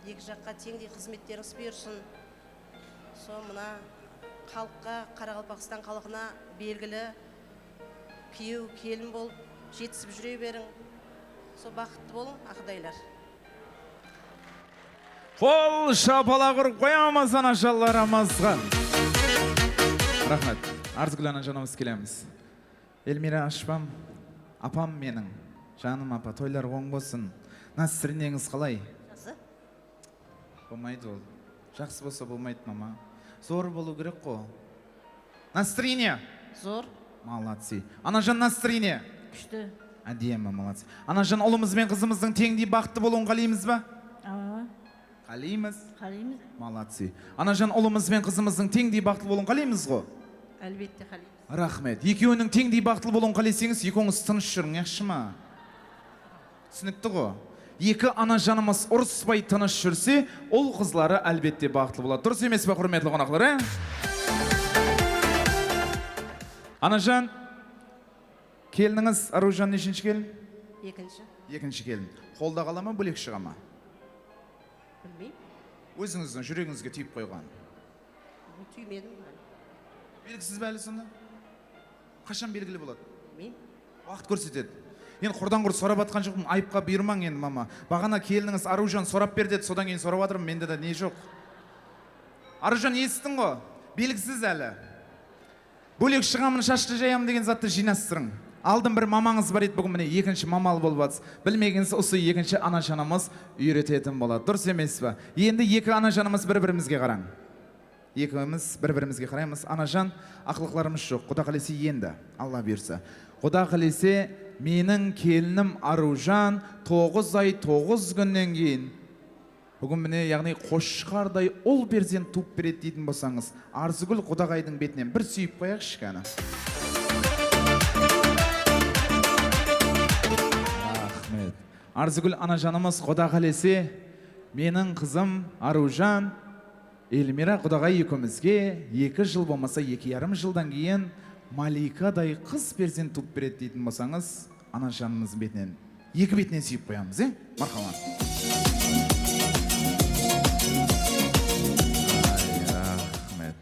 eki jaqqa teńdey xızmetterińiz buyırsın. Sol mına xalıqqa, Qaraqalpaqstan xalqına belgili kúyew, kelin bolıp jetisip júre beriń. Sol baxıtlı bolıń, aqıdaylar. Qol shapalaq urıp qoyamız anajanlarımızǵa. Raxmet. Arzıgúl anajanımız, kelemiz. Elmira ashpam, apam meniń. Janım apa, toylar oń bolsın. Настроениеńiz qalay? Jaqsı. Bolmaydı ol. Jaqsı bolsa bolmaydı, mama. Zor bolıw kerek ǵo. Настроение. Zor. Молодцы. Anajan, настроение. Kúshli. Ádyemi, молодцы. Anajan, ulımız benen qızımızdıń teńdey baxıtlı bolıwın qáleymizba? Awa. Qáleymіз. Qáleymіз. Молодцы. Anajan, ulımız benen qızımızdıń teńdey baxıtlı bolıwın qáleymizǵo? Álbette qáleymіз. Raxmet. Ekewiniń teńdey baxıtlı bolıwın qáleseńiz, ekewińiz tınısh júriń, yaqshı ma? Túsinikti ǵo. Eki anajanımız urıspay tınısh júrse, ul-qızları álbette baxıtlı boladı. Durıs emes pe, húrmetli qonaqlar, e? Anajan, kelinińiz Arujan neshinshi kelin? Ekinshi. Ekinshi kelin. Qolda qala ma, bólek shıǵa ma? Bilmeymen. Ózińizdiń júregińizge túyip qoyǵan. Túymedim. Belgisiz be áli sonda? Qashan belgili boladı? Bilmeymen. Waqıt kórsetedi. Endi qurdan-qur sorap atqan joqpın, ayıpqa buyırmań endi, mama. Baǵana kelinińiz Arıwjan sorap ber dedi, sodan keyin sorap atırmın, mende de ne joq. Arıwjan, esittiń ǵo? Belgisiz áli. Bólek shıǵamın, shashtı jayamın degen zattı jıynastırıń. Aldın bir mamańız bar edi, búgin mine ekinshi mamalı bolıp atırsız. Bilmegensiz, usı ekinshi anajanımız úyretetin boladı. Durıs emes pe? Endi eki anajanımız bir-birimizge qarań. Ekewimiz bir-birimizge qaraymız. Anajan, aqlıqlarımız joq. Quda qálese endi, Alla buyırsa. Quda qálese, meniń kelinim Arıwjan toǵız ay toǵız kúnnen keyin Búgin mine, yaǵnıy, qoshqarday ul perzent tuwıp beredi deytin bolsańız, Arzıgúl qudaǵaydıń betinen bir súyip qoyayıqshı qáne. Raxmet. Arzıgúl anajanımız, quda qálese, meniń qızım Arıwjan, Elmira qudaǵay ekewimizge eki jıl bolmasa eki yarım jıldan keyin Maliykaday qız perzent tuwıp beredi deytin bolsańız, anajanımızdıń betinen, eki betinen súyip qoyamız, e? Marhamat. Ay, raxmet.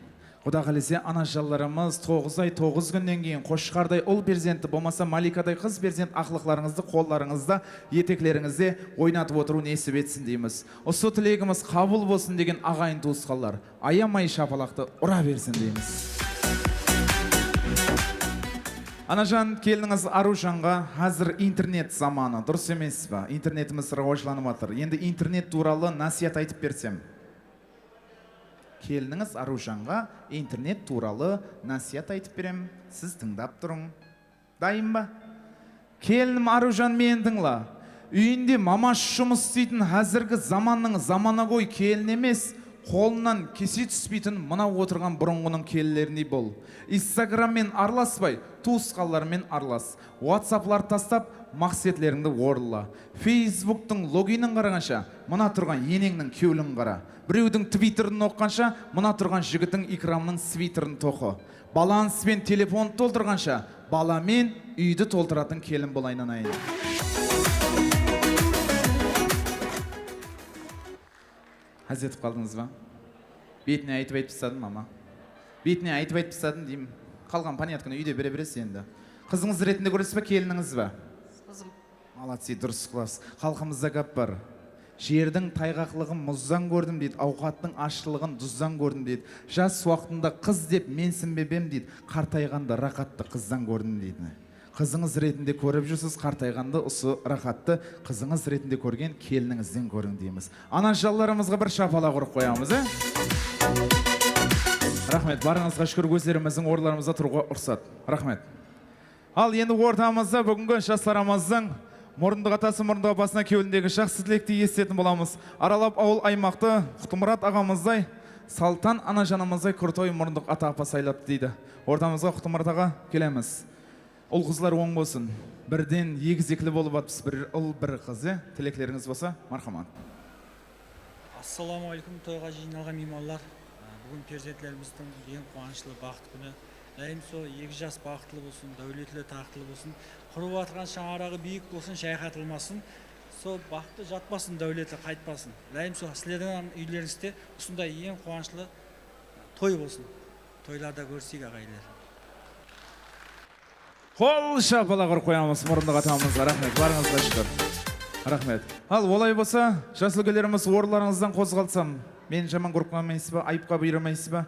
Quda qálese, anajanlarımız toǵız ay toǵız kúnnen keyin qoshqarday ul perzenti bolmasa Maliykaday qız perzent aqlıqlarıńızdı qollarıńızda, eteklerińizde oynatıp otırıw nesip etsin deymiz. Usı tilegimiz qabıl bolsın degen aǵayin tuwısqanlar ayamay shapalaqtı ura bersin deymiz. Anajan, kelinińiz Arıwjanǵa házir internet zamanı, durıs emes pe? Internetimiz rawajlanıp atır. Endi internet tuwralı násiyat aytıp bersem. Kelinińiz Arıwjanǵa internet tuwralı násiyat aytıp berem, siz tıńdap turıń. Dayın ba? Kelinim Arıwjan, meni tıńla. Úyinde mamash jumıs isteytin házirgi zamannıń zamanagóy kelini emes, qolınan kese túspeytin mına otırǵan burınǵınıń kelinlerindey bol. Instagram menen aralaspay, tuwısqanlar menen aralas. WhatsApplardı tastap, maqsetlerińdi orınla. Facebooktıń loginin qaraǵansha, mına turǵan eneńniń kewlin qara. Birewdiń Twitterin oqıǵansha, mına turǵan jigitiń Ikramnıń sviterin toqı. Balans penen telefondı toltırǵansha, bala men úydi toltıratın kelin bol, aynanayın. Ház etip qaldıńız ba? Betine aytıp aytıp tasladım, mama. Betine aytıp aytıp tasladım, deyim. Qalǵan понятно, úyde bere beresiz endi. Qızıńız retinde kóresiz ba, kelinińiz ba? Qızım. Молодцы, durıs qılasız. Xalqımızda gáp bar. Jerdiń tayǵaqlıǵın muzdan kórdim, deydi, awqattıń ashshılıǵın duzdan kórdim, deydi. Jas waqtında qız dep mensinbep em, deydi, qartayǵanda raqattı qızdan kórdim, deydi. Qızıńız retinde kórip júrsiz, qartayǵanda usı raqattı qızıńız retinde kórgen kelinińizden kóriń deymiz. Anajanlarımızǵa bir shapalaq urıp qoyamız, e? Raxmet, barıńızǵa shúkir, ózlerimizdiń orınlarımızda turıwǵa ruxsat. Raxmet. Al, endi ortamızda búgingi jaslarımızdıń murındıq atası, murındıq apasına kewlindegi jaqsı tilekti esitetin bolamız. Aralap awıl aymaqtı Qutımurat aǵamızday, Saltan anajanımızday krutoy murındıq ata-apa saylaptı, deydi. Ortamızǵa Qutımurat aǵa kelemiz. Ul-qızlar oń bolsın. Birden egizekli bolıp atpız, bir ul, bir qız, e? Tileklerińiz bolsa, marhamat. Assalamu aleykum, toyǵa jıynalǵan miymanlar. Á, búgin perzentlerimizdiń eń quwanıshlı, baxıtlı kúni. Ilayım, sol eki jas baxıtlı bolsın, dáwletli, taxtlı bolsın. Qurıp atırǵan shańaraǵı biyik bolsın, shayqatılmasın. Sol baxıtlı jatpasın, dáwleti qaytpasın. Ilayım, sol sizlerdiń hám úylerińizde usınday eń quwanıshlı toy bolsın. Toylarda kóriseyik, aǵayinler. Qol shapalaq urıp qoyamız murındıq atamızǵa. Raxmet, barıńızǵa shúkir. Raxmet. Al, olay bolsa, jas úlkelerimiz, orınlarıńızdan qozǵalsam, meni jaman kórip qalmaysız ba, ayıpqa buyırmaysız ba?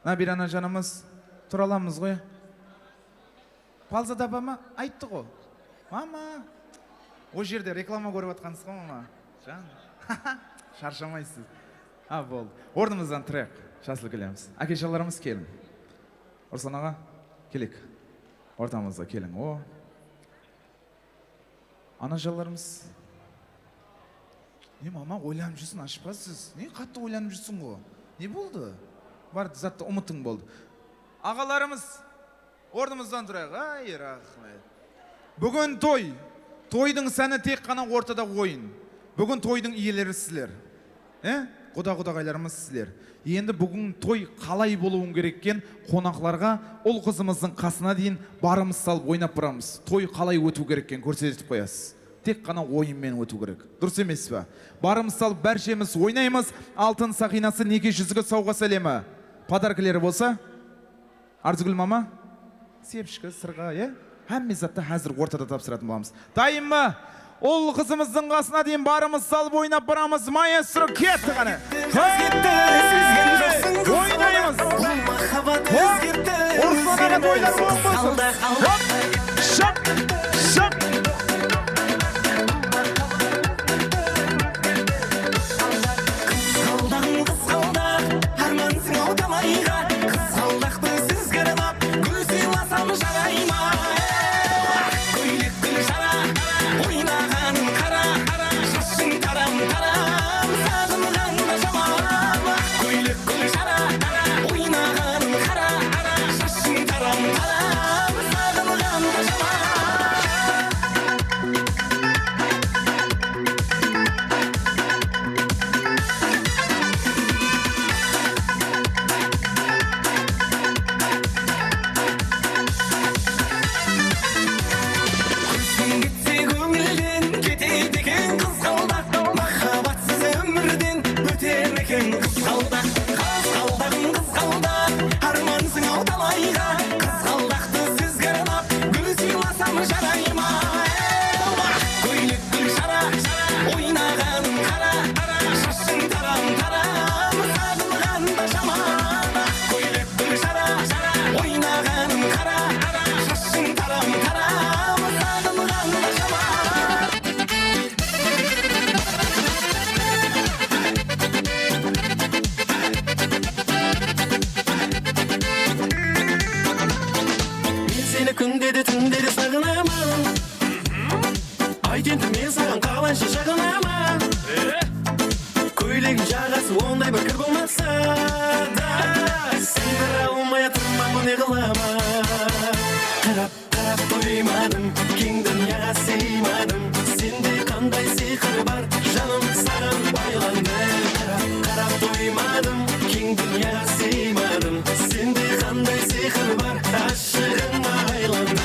Nabira anajanımız, tura alamız ǵoy. Palzada apa ma? Ayttı ǵo. Mama. O jerde reklama kórip atqansız ǵo, mama. Jan. Sharshamaysız. Ha, boldı. Ornımızdan turayıq, jas úlkelerimiz. Ákejanlarımız, keliń. Ruslan aǵa, keleyik. Ortamızǵa keliń. O. Anajanlarımız. Ne, mama, oylanıp júrsin, ashpa siz. Ne qattı oylanıp júrsin ǵo? Ne boldı? Bar zattı umıtıń, boldı. Aǵalarımız, ornımızdan turayıq. Ay, raxmet. Búgin toy. Toydıń sáni tek ǵana ortada oyın. Búgin toydıń iyeleri sizler. E? Quda-qudaǵaylarımız sizler. Endi búgin toy qalay bolıwı kerek eken, qonaqlarǵa ul-qızımızdıń qasına deyin barımız salıp oynap baramız. Toy qalay ótiw kerek eken kórsetip qoyasız. Tek ǵana oyın menen ótiw kerek. Durıs emes pe? Barımız salıp bárshemiz oynaymız. Altın saqinası, neke júzigi, sawǵa sálemi. Podarkaleri bolsa? Arzıgúl mama, sepishki, sırǵa, ya? Hámme zattı házir ortada tapsıratuǵın bolamız. Dayınma? Ul qızımızdıń qasına deyin barımız salıp oynap baramız. Maestro, ketti qáne. Hey! Oynaymız. Hop! Ruslan aǵa, toylar bolıp bolsın. Hop! Shıp! Shıp! Qızǵaldaǵım qızǵaldaq, hármansıń-aw talayǵa. Qızǵaldaqtı sizge arnap, gúl sıylasam jaray ma? Kóylek gúl jara, oynaǵanıń qara, shashıń taram-taram, saǵınǵanda jaman. Kóylek gúl jara, oynaǵanıń qara, shashıń taram-taram, saǵınǵanda jaman. Kúzim ketse kóńilden ketedi eken qızǵaldaq, mahabbatsız ómirden óter eken qızǵaldaq. Qızǵaldaǵım qızǵaldaq, hármansıń-aw talayǵa. Qızǵaldaqtı sizge arnap, gúl sıylasam jaray ma? Kóylek gúl jara, oynaǵanıń qara, shashıń taram-taram, saǵınǵanda jaman. Kóylek gúl jara, oynaǵanıń qara, shashıń taram-taram, saǵınǵanda jaman. Men seni kúnde de, túnde de saǵınaman. Ayt endi, men saǵan qalayınsha jaǵınaman? Kóylegim jaǵası onday bir kir bolmasa da, sıydıra almay atırman, bul ne qılaman? Qarap, qarap toymadım, keń dúnyaǵa sıymadım. Sende qanday sıyqır bar, janım saǵan baylandı. Qarap, qarap toymadım, keń dúnyaǵa sıymadım. Sende qanday sıyqır bar, ashıǵıńa aylandım.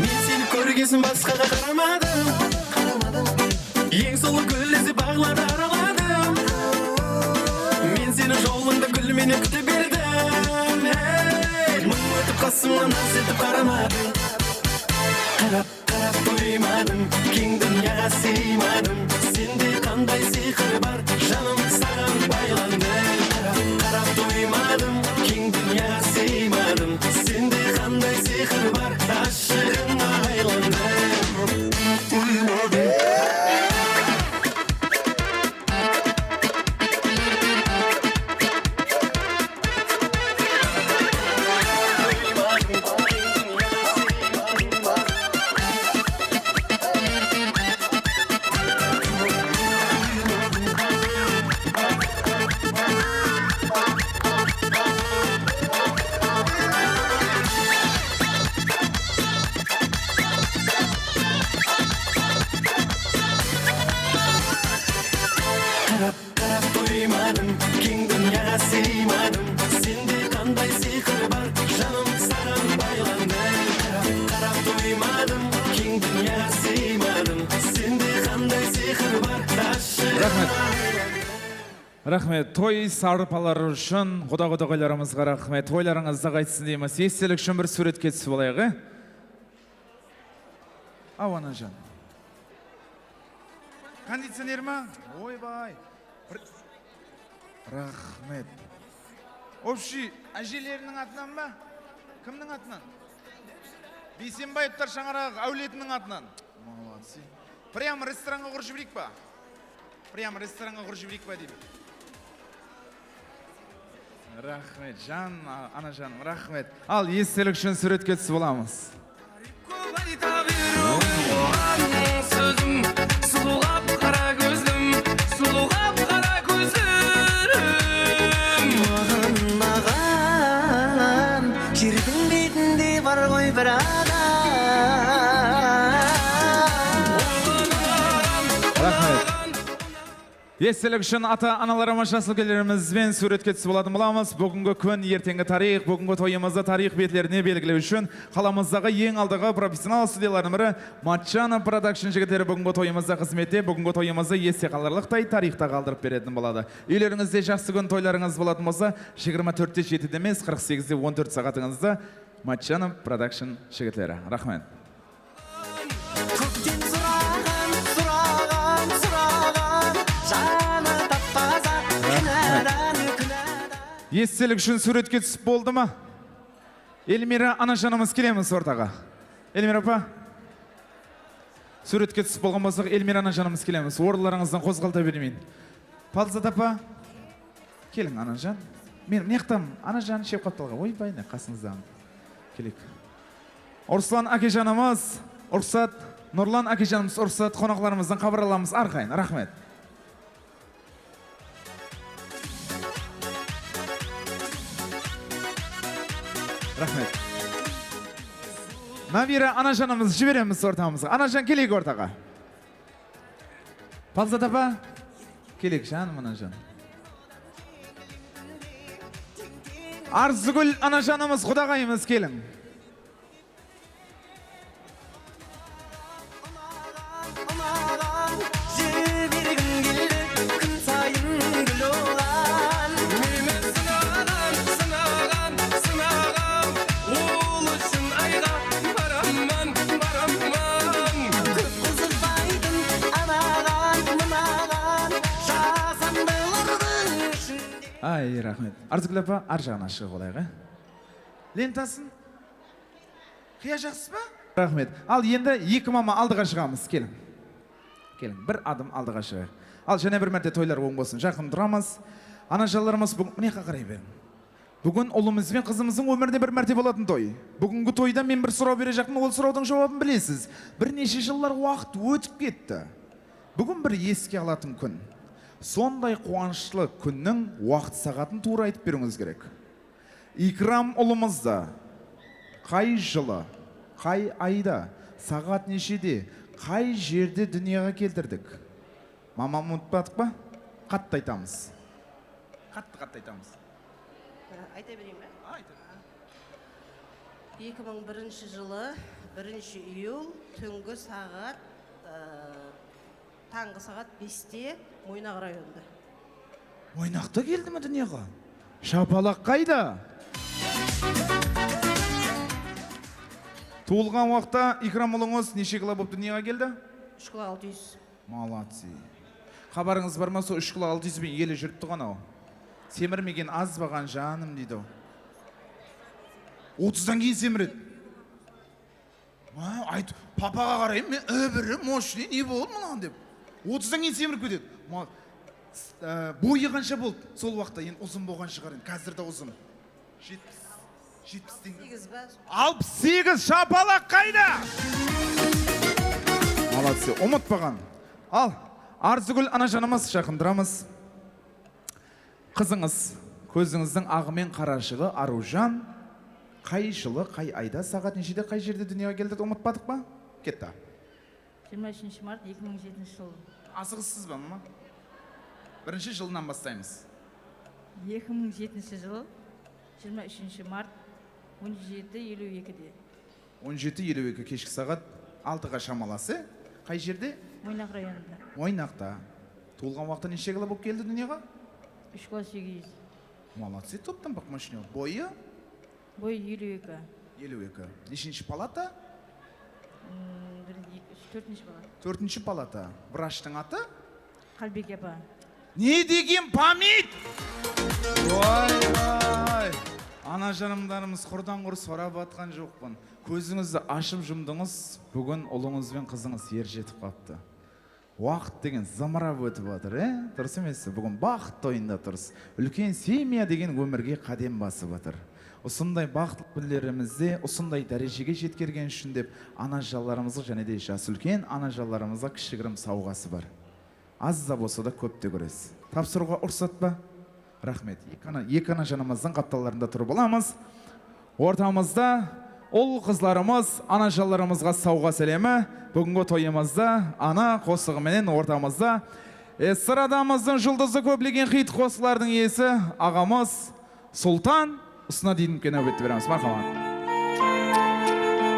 Men seni kórgesin basqaǵa qaramadım. Eń sulıw gúl izlep baǵlardı araladım. Men seni jolıńda gúl menen kútip berdim. Hey! Mıń ótip qasımnan naz etip qaramadıń. Qarap, qarap toymadım, keń dúnyaǵa sıymadım. Sende qanday sıyqır bar, janım saǵan baylandı. Qarap, qarap toymadım, keń dúnyaǵa sıymadım. Sende qanday sıyqır bar, ashıǵıńa aylandım. Qarap, qarap toymadım, keń dúnyaǵa sıymadım. Sende qanday sıyqır bar, janım saǵan baylandı. Qarap, qarap toymadım, keń dúnyaǵa sıymadım. Sende qanday sıyqır bar, ashıǵıńa aylandım. Raxmet. Toy sarpaları ushın quda-qudaǵaylarımızǵa raxmet. Toylarıńızda qaytsın deymiz. Estelik ushın bir súwretke túsip alayıq, e? Awa, anajan. Kondicioner ma? Oybay. Bir-, raxmet. Общий, ájelerimniń atınan ba? Kimniń atınan? Biysenbaevtar shańaraǵı áwletiniń atınan. Молодцы. Прям restoranǵa urıp jibereyik pa? Прям restoranǵa urıp jibereyik pa deymen. Raxmet, jan, a-, anajanım, raxmet. Al, estelik ushın súwretke túsip alamız. Kóp ayta beruǵıń, oǵan sózim, sulıw qap-qara kózlim, sulıw qap-qara Raxmet. Estelik ushın ata-analarımız, jas úlkenlerimizben súwretke túsip alatın bolamız. Búgingi kún, erteńgi tariyx, búgingi toyımızdı tariyx betlerine belgilew ushın qalamızdaǵı eń aldıǵı professional studiyalardıń biri Matchanov Production jigitleri búgingi toyımızda xızmette, búgingi toyımızdı este qalarlıqtay tariyxta qaldırıp beretin boladı. Úylerińizde jaqsı kún toylarıńız bolatın bolsa, jigirma tórtte jetide emes, qırq segizde on tórt saǵatıńızda Matchanov Production jigitleri. Raxmet. Kókten suraǵan, suraǵan, suraǵan, janı tappaza, kúnadan, kúnadan. Estelik ushın súwretke túsip boldı ma? Elmira anajanımız, kelemiz ortaǵa. Elmira apa. Súwretke túsip bolǵan bolsaq, Elmira anajanımız, kelemiz. Orınlarıńızdan qozǵalta bermeyin. Palzat apa. Keliń, anajan. Men mıyaqtan, anajan shep qaptalǵa. Oybay, ne qasıńızdan. Keleyik. Ruslan ákejanımız, ruxsat. Nurlan ákejanımız, ruxsat. Qonaqlarımızdan xabar alamız arqayın. Raxmet. Raxmet. Nabira anajanımızdı jiberemiz ortamızǵa. Anajan, keleyik ortaǵa. Palzat apa, keleyik, janım anajan. Arzıgúl anajanımız, qudaǵayımız, keliń. Unaǵan, unaǵan, júregim keldi kún sayın gúl olan. Meni sınaǵan, sınaǵan, sınaǵan, ol ushın ayǵa baraman, baraman. Kóp qızıqpaydım anaǵan, mınaǵan, jasandılardıń ishinde. Ay, raxmet. Arzıgúl apa, ar jaǵına shıǵıp alayıq, á? Lentasın. Qıya jaqsız ba? Raxmet. Al, endi eki mama aldıǵa shıǵamız. Keliń. Keliń, bir adım aldıǵa shıǵayıq. Al, jáne bir márte toylar oń bolsın. Jaqın turamız. Anajanlarımız, búgin, mına jaqqa qaray beriń. Búgin ulımız benen qızımızdıń ómirinde bir márte bolatın toy. Búgingi toyda men bir soraw berejaqpan, ol sorawdıń juwabın bilesiz. Bir neshe jıllar waqıt ótip ketti. Búgin bir eske alatın kún. Sonday quwanıshlı kúnniń waqıt saǵatın tuwra aytıp beriwińiz kerek. Ikram ulımızdı qay jılı, qay ayda, saǵat neshede, qay jerde dúnyaǵa keltirdik? Mama, umıtpadıq pa? Qattı aytamız. Qattı, qattı aytamız. Ayta bereyin be? Ayta. Eki mıń birinshi jılı birinshi iyul túngi saǵat, ı, Tańǵı saǵat beste Moynaq rayonında. Moynaqta keldi me dúnyaǵa? Shapalaq qayda? Tuwılǵan waqıtta Ikram ulıńız neshe kilo bolıp dúnyaǵa keldi? Úsh kilo altı júz. Молодцы. Xabarıńız bar ma, sol úsh kilo altı júz benen ele júripti ǵo anaw. Semirmegen az baǵan janım deydi-aw. Otızdan keyin semiredi. Ha, ayt, papaǵa qarayın, men ibiri, мощный, ne boldı mınaǵan dep. Otızdan keyin semirip ketedi. Ma-, s-, e, boyı qansha boldı? Sol waqıtta endi uzın bolǵan shıǵar endi, házir de uzın. Jetpis, jetpis teń. Segiz be? Alpıs segiz, shapalaq qayda? Молодцы, umıtpaǵan. Al, Arzıgúl anajanımız, jaqındıramız. Qızıńız, kózińizdiń aǵı men qarashıǵı Arıwjan qay jılı, qay ayda, saǵat neshede, qay jerde dúnyaǵa keltirdi, umıtpadıq pa? Ketti. Jigirma úshinshi mart eki mıń jetinshi jıl. Asıǵıssız ba, mama? Birinshi jılınan baslaymız. Eki mıń jetinshi jıl, jigirma úshinshi mart, on jeti eliw ekide. On jeti eliw eki, keshki saǵat altıǵa shamalası. Qay jerde? Moynaq rayonında. Moynaqta. Tuwılǵan waqıtta neshe kilo bolıp keldi dúnyaǵa? Úsh kilo segiz júz. Молодцы, toptan baq, мощный. Boyı? Boyı eliw eki. Eliw eki. Neshinshi palata? Hmm, bir, eki, úsh, tórtinshi palata. Tórtinshi palata. Vrachtıń atı? Qalbiyke apa. Ne degen pamyat! Vay, vay! Anajanımlarımız qurdan-qur sorap atqan joqpan. Kózińizdi ashıp jumdıńız, búgin ulıńız benen qızıńız er jetip qaptı. Waqıt degen zımırap ótip atır, e? Durıs emes pe? Búgin baxıt toyında turıs. Úlken semya degen ómirge qádem basıp atır. Usınday baxıtlı kúnlerimizde usınday dárejege jetkergeni ushın dep anajanlarımızǵa jáne de jas úlken anajanlarımızǵa kishigirim sawǵası bar. Az da bolsa da kópte kóresiz. Tapsırıwǵa ruxsat pa? Raxmet. Eki ana, eki anajanımızdıń qaptallarında turıp alamız. Ortamızda Ul-qızlarımız, anajanlarımızǵa sawǵa sálemi. Búgingi toyımızda ana qosıǵı menen ortamızda estradamızdıń juldızı, kóplegen xit qosıqlardıń iyesi aǵamız Sultan usına deyin úlken náwbetti beremiz. Marhamat.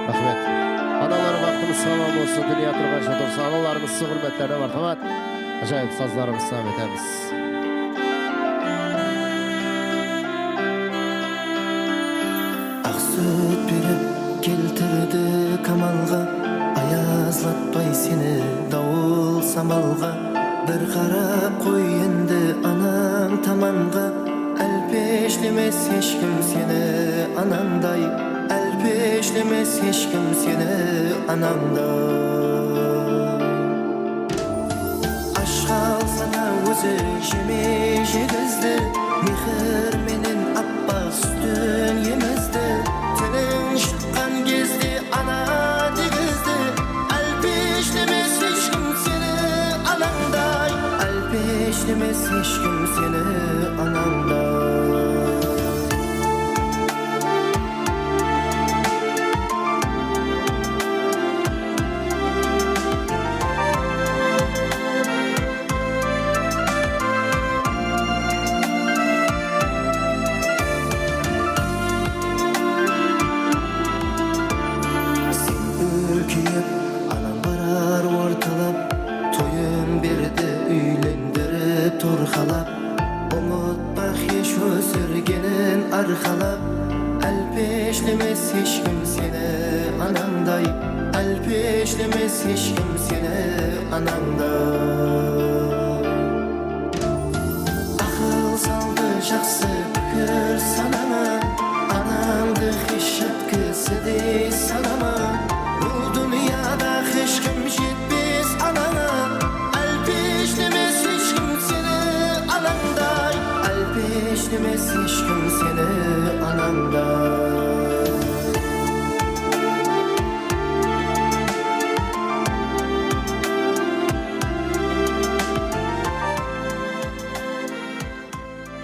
Raxmet. Analar baxtımız saman bolsın, dúnya turǵansha tursın. Analarımız sizdiń húrmetlerine marhamat. Ájayıp sazlarımızdı saman etemiz. Aq sút berip keltirdi kamalǵa, ayazlatpay seni dawıl samalǵa. Bir qarap qoy endi anań tamanǵa, álpeshlemes hesh kim seni anańday, álpeshlemes hesh kim seni anańday. Ash qalsa da ózi jemey jegizdi, mehir menen appaq sútin emizdi. Tiliń shıqqan gezde ana degizdi, álpeshlemes hesh kim seni anańday, álpeshlemes hesh kim seni anańday. Sen úlkeyip, anań barar ortalap, toyın berdi úylendirip torqalap. Umıtpaq hesh ósirgenin arqalap, álpeshlemes hesh kim seni anańday, álpeshlemes hesh kim seni anańday. Aqıl saldı jaqsı pikir sanańa, anańdı hesh jat kisidey sanama. Bul dúnyada hesh kim jetpes anańa, álpeshlemes hesh kim seni anańday, álpeshlemes hesh kim seni anańday.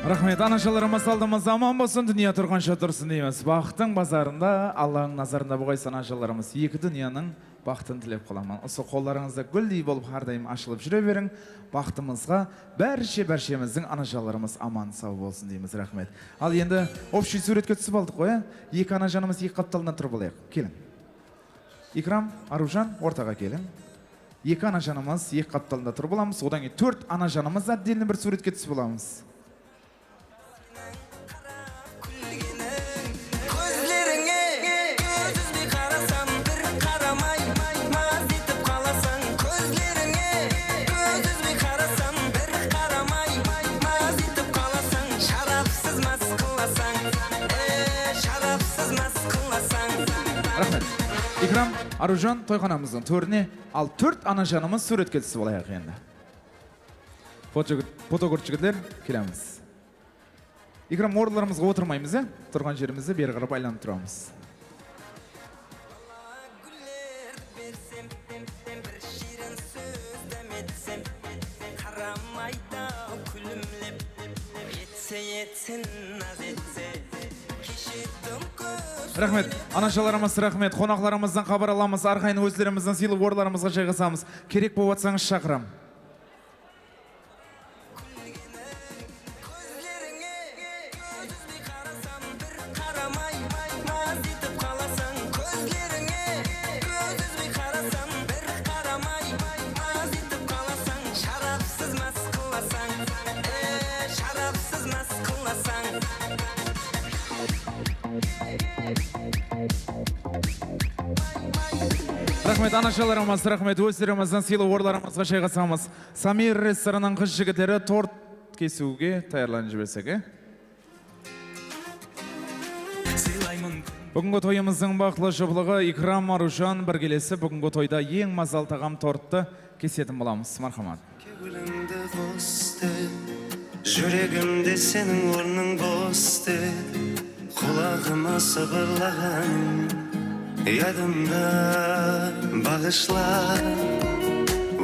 Raxmet, anajanlarımız aldımızda aman bolsın, dúnya turǵansha tursın deymiz. Baxıttıń bazarında Allanıń nazarında bolǵaysız, anajanlarımız. Eki dúnyanıń baxıtın tilep qalaman. Usı qollarıńızda gúldey bolıp hár dayım ashılıp júre beriń. Baxıtımızǵa bárshe-bárshemizdiń anajanlarımız aman saw bolsın deymiz. Raxmet. Al endi общий súwretke túsip aldıq ǵoy, á? Eki anajanımız eki qaptalında turıp alayıq. Keliń. Ikram, Arıwjan, ortaǵa keliń. Eki anajanımız eki qaptalında turıp alamız. Odan keyin tórt anajanımız отдельно bir súwretke túsip alamız. Kúlgeniń kózlerińe kóz úzbey qarasam, bir qaramay maz etip qalasań. Kózlerińe kóz úzbey qarasam, bir qaramay maz etip qalasań. Sharapsız mast qılasań, e, sharapsız mast qılasań. Raxmet. Ikram, Arıwjan, toyxanamızdıń tórine al, tórt anajanımız súwretke túsip alayıq endi. Foto-, fotokort jigitler, kelemiz. Ikram, orınlarımızǵa otırmaymız, ya? Turǵan jerimizde beri qarap aylanıp turamız. Gúller bersem, bir shirin sóz dám etsem, qaramaydı kúlimlep, etse etsin, naz etse. Keshedim kóz. Raxmet, anajanlarımız, raxmet. Qonaqlarımızdan xabar alamız, arqayın ózlerimizdiń sıylı orınlarımızǵa jayǵasamız. Kerek bolıp atsańız, shaqıram. Kúlgeniń kózlerińe kóz úzbey qarasam, bir qaramay maz etip qalasań. Kózlerińe kóz úzbey qarasam, bir qaramay maz etip qalasań. Sharapsız mast qılasań, e, sharapsız mast qılasań. Raxmet, anajanlarımız, raxmet. Ózlerimizdiń sıylı orınlarımızǵa jayǵasamız. Samir restoranınıń qız jigitleri tort kesiwge tayarlanıp jibersek, e? Búgingi toyımızdıń baxıtlı juplıǵı Ikram, Arıwjan birgelesip búgingi toyda eń mazalı taǵam torttı kesetin bolamız. Marhamat. Kewlińdi qos dep, júregimde seniń ornıń bos dep, qulaǵıma sıbırlaǵanıń yadımda, baǵıshla.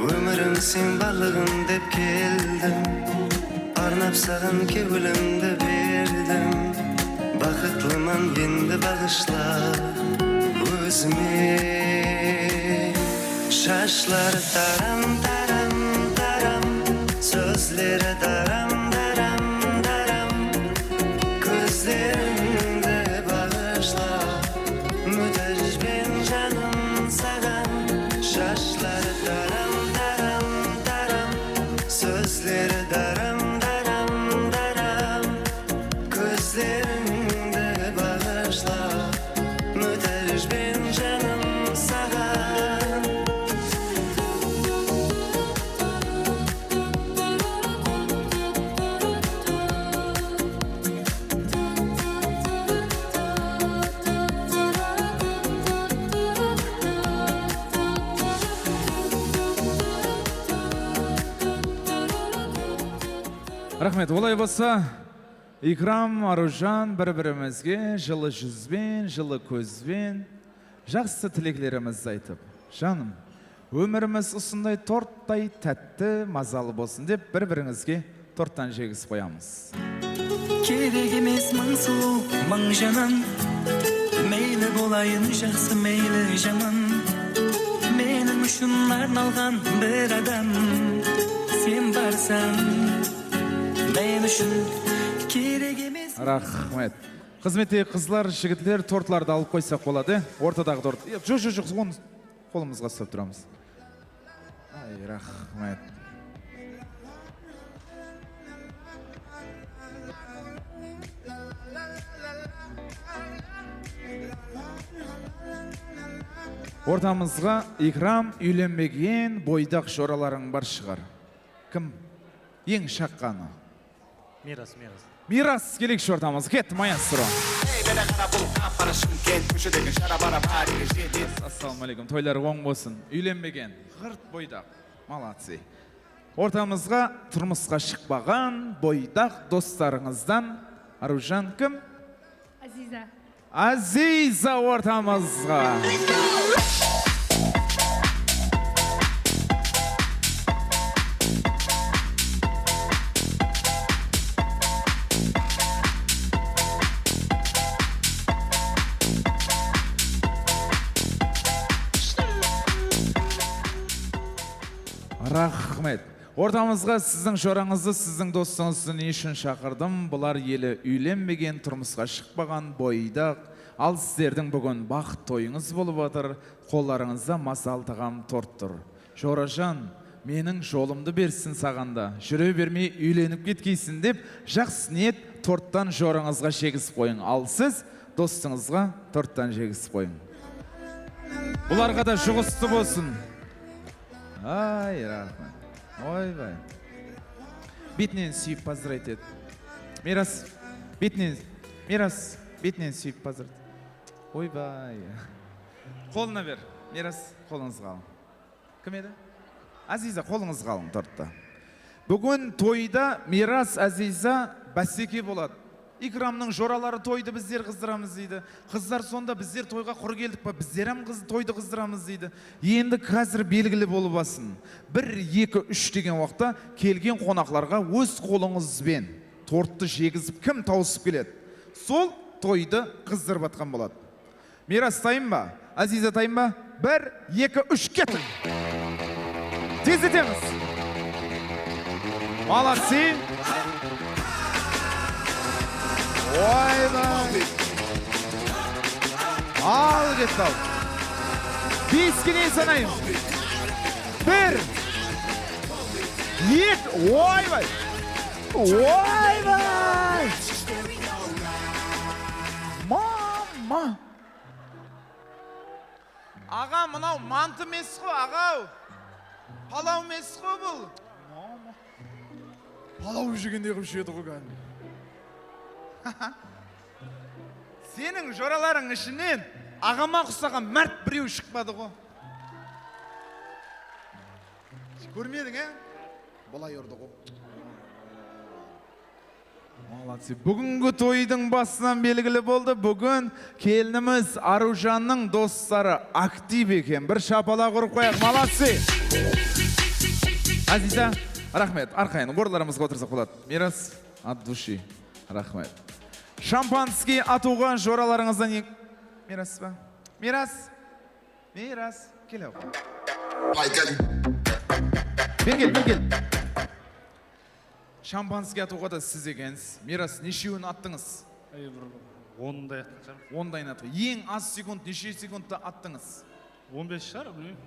Ómirim sen barlıǵım dep keldim, arnap saǵan kewlimdi berdim. Baxıtlıman endi, baǵıshla. Izme, shashları taram, taram, taram, sózleri daram, daram, daram, kózlerińdi baǵıshla, mútájben janım saǵan. Shashları taram, taram, taram, sózleri daram, daram, daram, kózlerińdi baǵıshla, mútájben janım saǵan. Raxmet, olay bolsa, Ikram, Arıwjan, bir-birimizge jıllı júzben, jıllı kózben jaqsı tileklerimizdi aytıp, janım, ómirimiz usınday torttay tátti, mazalı bolsın dep, bir-birińizge torttan jegizip qoyamız. Kerek emes mıń sulıw, mıń janım. Meyli bolayın jaqsı, meyli jaman. Meniń ushın arnalǵan bir adam. Sen barsań, men ushın kerek emes. Raxmet. Xızmettegi qızlar, jigitler, tortlardı alıp qoysaq boladı. Ortadaǵı tort. Joq, joq, joq, onı qolımızǵa uslap turamız. Ay, raxmet. Ortamızǵa, Ikram, úylenbegen boydaq joralarıń bar shıǵar. Kim? Eń shaqqanı. Miras, Miras. Miras, keleyikshi ortamızǵa. Ketti, maestro. Ey, bele qara, bul qap-qara Shımkent, kóshedegi shara-bara bárige jetedi. Assalamu aleykum, toylar oń bolsın. Úylenbegen, ǵırt boydaq. Молодцы. Ortamızǵa turmısqa shıqpaǵan boydaq dostlarıńızdan, Arıwjan, kim? Aziza. Aziza ortamızǵa. Raxmet. Ortamızǵa siziń jorańızdı, siziń dostıńızdı ne ushın shaqırdım? Bular ele úylenbegen, turmısqa shıqpaǵan boydaq. Al, sizlerdiń búgin baxıt toyıńız bolıp atır. Qollarıńızda mazalı taǵam tort tur. Jorajan, meniń jolımdı bersin saǵan da, júre bermey úylenip ketkeysin dep, jaqsı niyet torttan jorańızǵa jegizip qoyıń. Al, siz dostıńızǵa torttan jegizip qoyıń. Bularǵa da juǵıstı bolsın. Ay, raxmet. Oybay. Betinen súyip pozdravit et. Miras, betinen, Miras, betinen súyip pozdravit. Oybay. Qolına ber. Miras, qolıńızǵa alıń. Kim edi? Aziza, qolıńızǵa alıń torttı. Búgin toyda Miras, Aziza báseke boladı. Ikramnıń joraları toydı bizler qızdıramız deydi. Qızlar sonda bizler toyǵa qurı keldik pa, bizler hám qız, toydı qızdıramız deydi. Endi házir belgili bolıp alsın. Bir, eki, úsh degen waqıtta kelgen qonaqlarǵa óz qolıńız benen torttı jegizip kim tawısıp keledi, sol toydı qızdırıp atqan boladı. Miras, tayın ba? Aziza, tayın ba? Bir, eki, úsh, ketiń! Tezletemiz. Молодцы! Oybay! Al, ketti al. Beske deyin sanayın. Bir, eki, oybay! Oybay! Mama! Aǵa, mınaw mantı emes ǵo, aǵaw. Palaw emes ǵo bul. Mama. Palaw jegendey qılıp jedi ǵo kádimgi. Seniń joralarıń ishinen aǵama uqsaǵan márt birew shıqpadı ǵo. Kórmediń, e? Bılay urdı ǵo. Молодцы. Búgingi toydıń basınan belgili boldı. Búgin kelinimiz Arıwjannıń dostları aktiv eken. Bir shapalaq urıp qoyaq. Молодцы. Aziza, raxmet. Arqayın orınlarımızǵa otırsaq boladı. Miras, от души. Raxmet. Шампанский atıwǵa joralarıńızdan eń-, Miras pa? Miras. Miyras, kel, oqı. Bergel, Bergel. Shampanskiy atıwǵa da siz ekensiz. Miyras, neshewin attıńız? Ey, bir onday atqan shıǵarman. Ondayın atqan. Eń az sekund, neshe sekundta attıńız? On bes shıǵar, bilmeymen.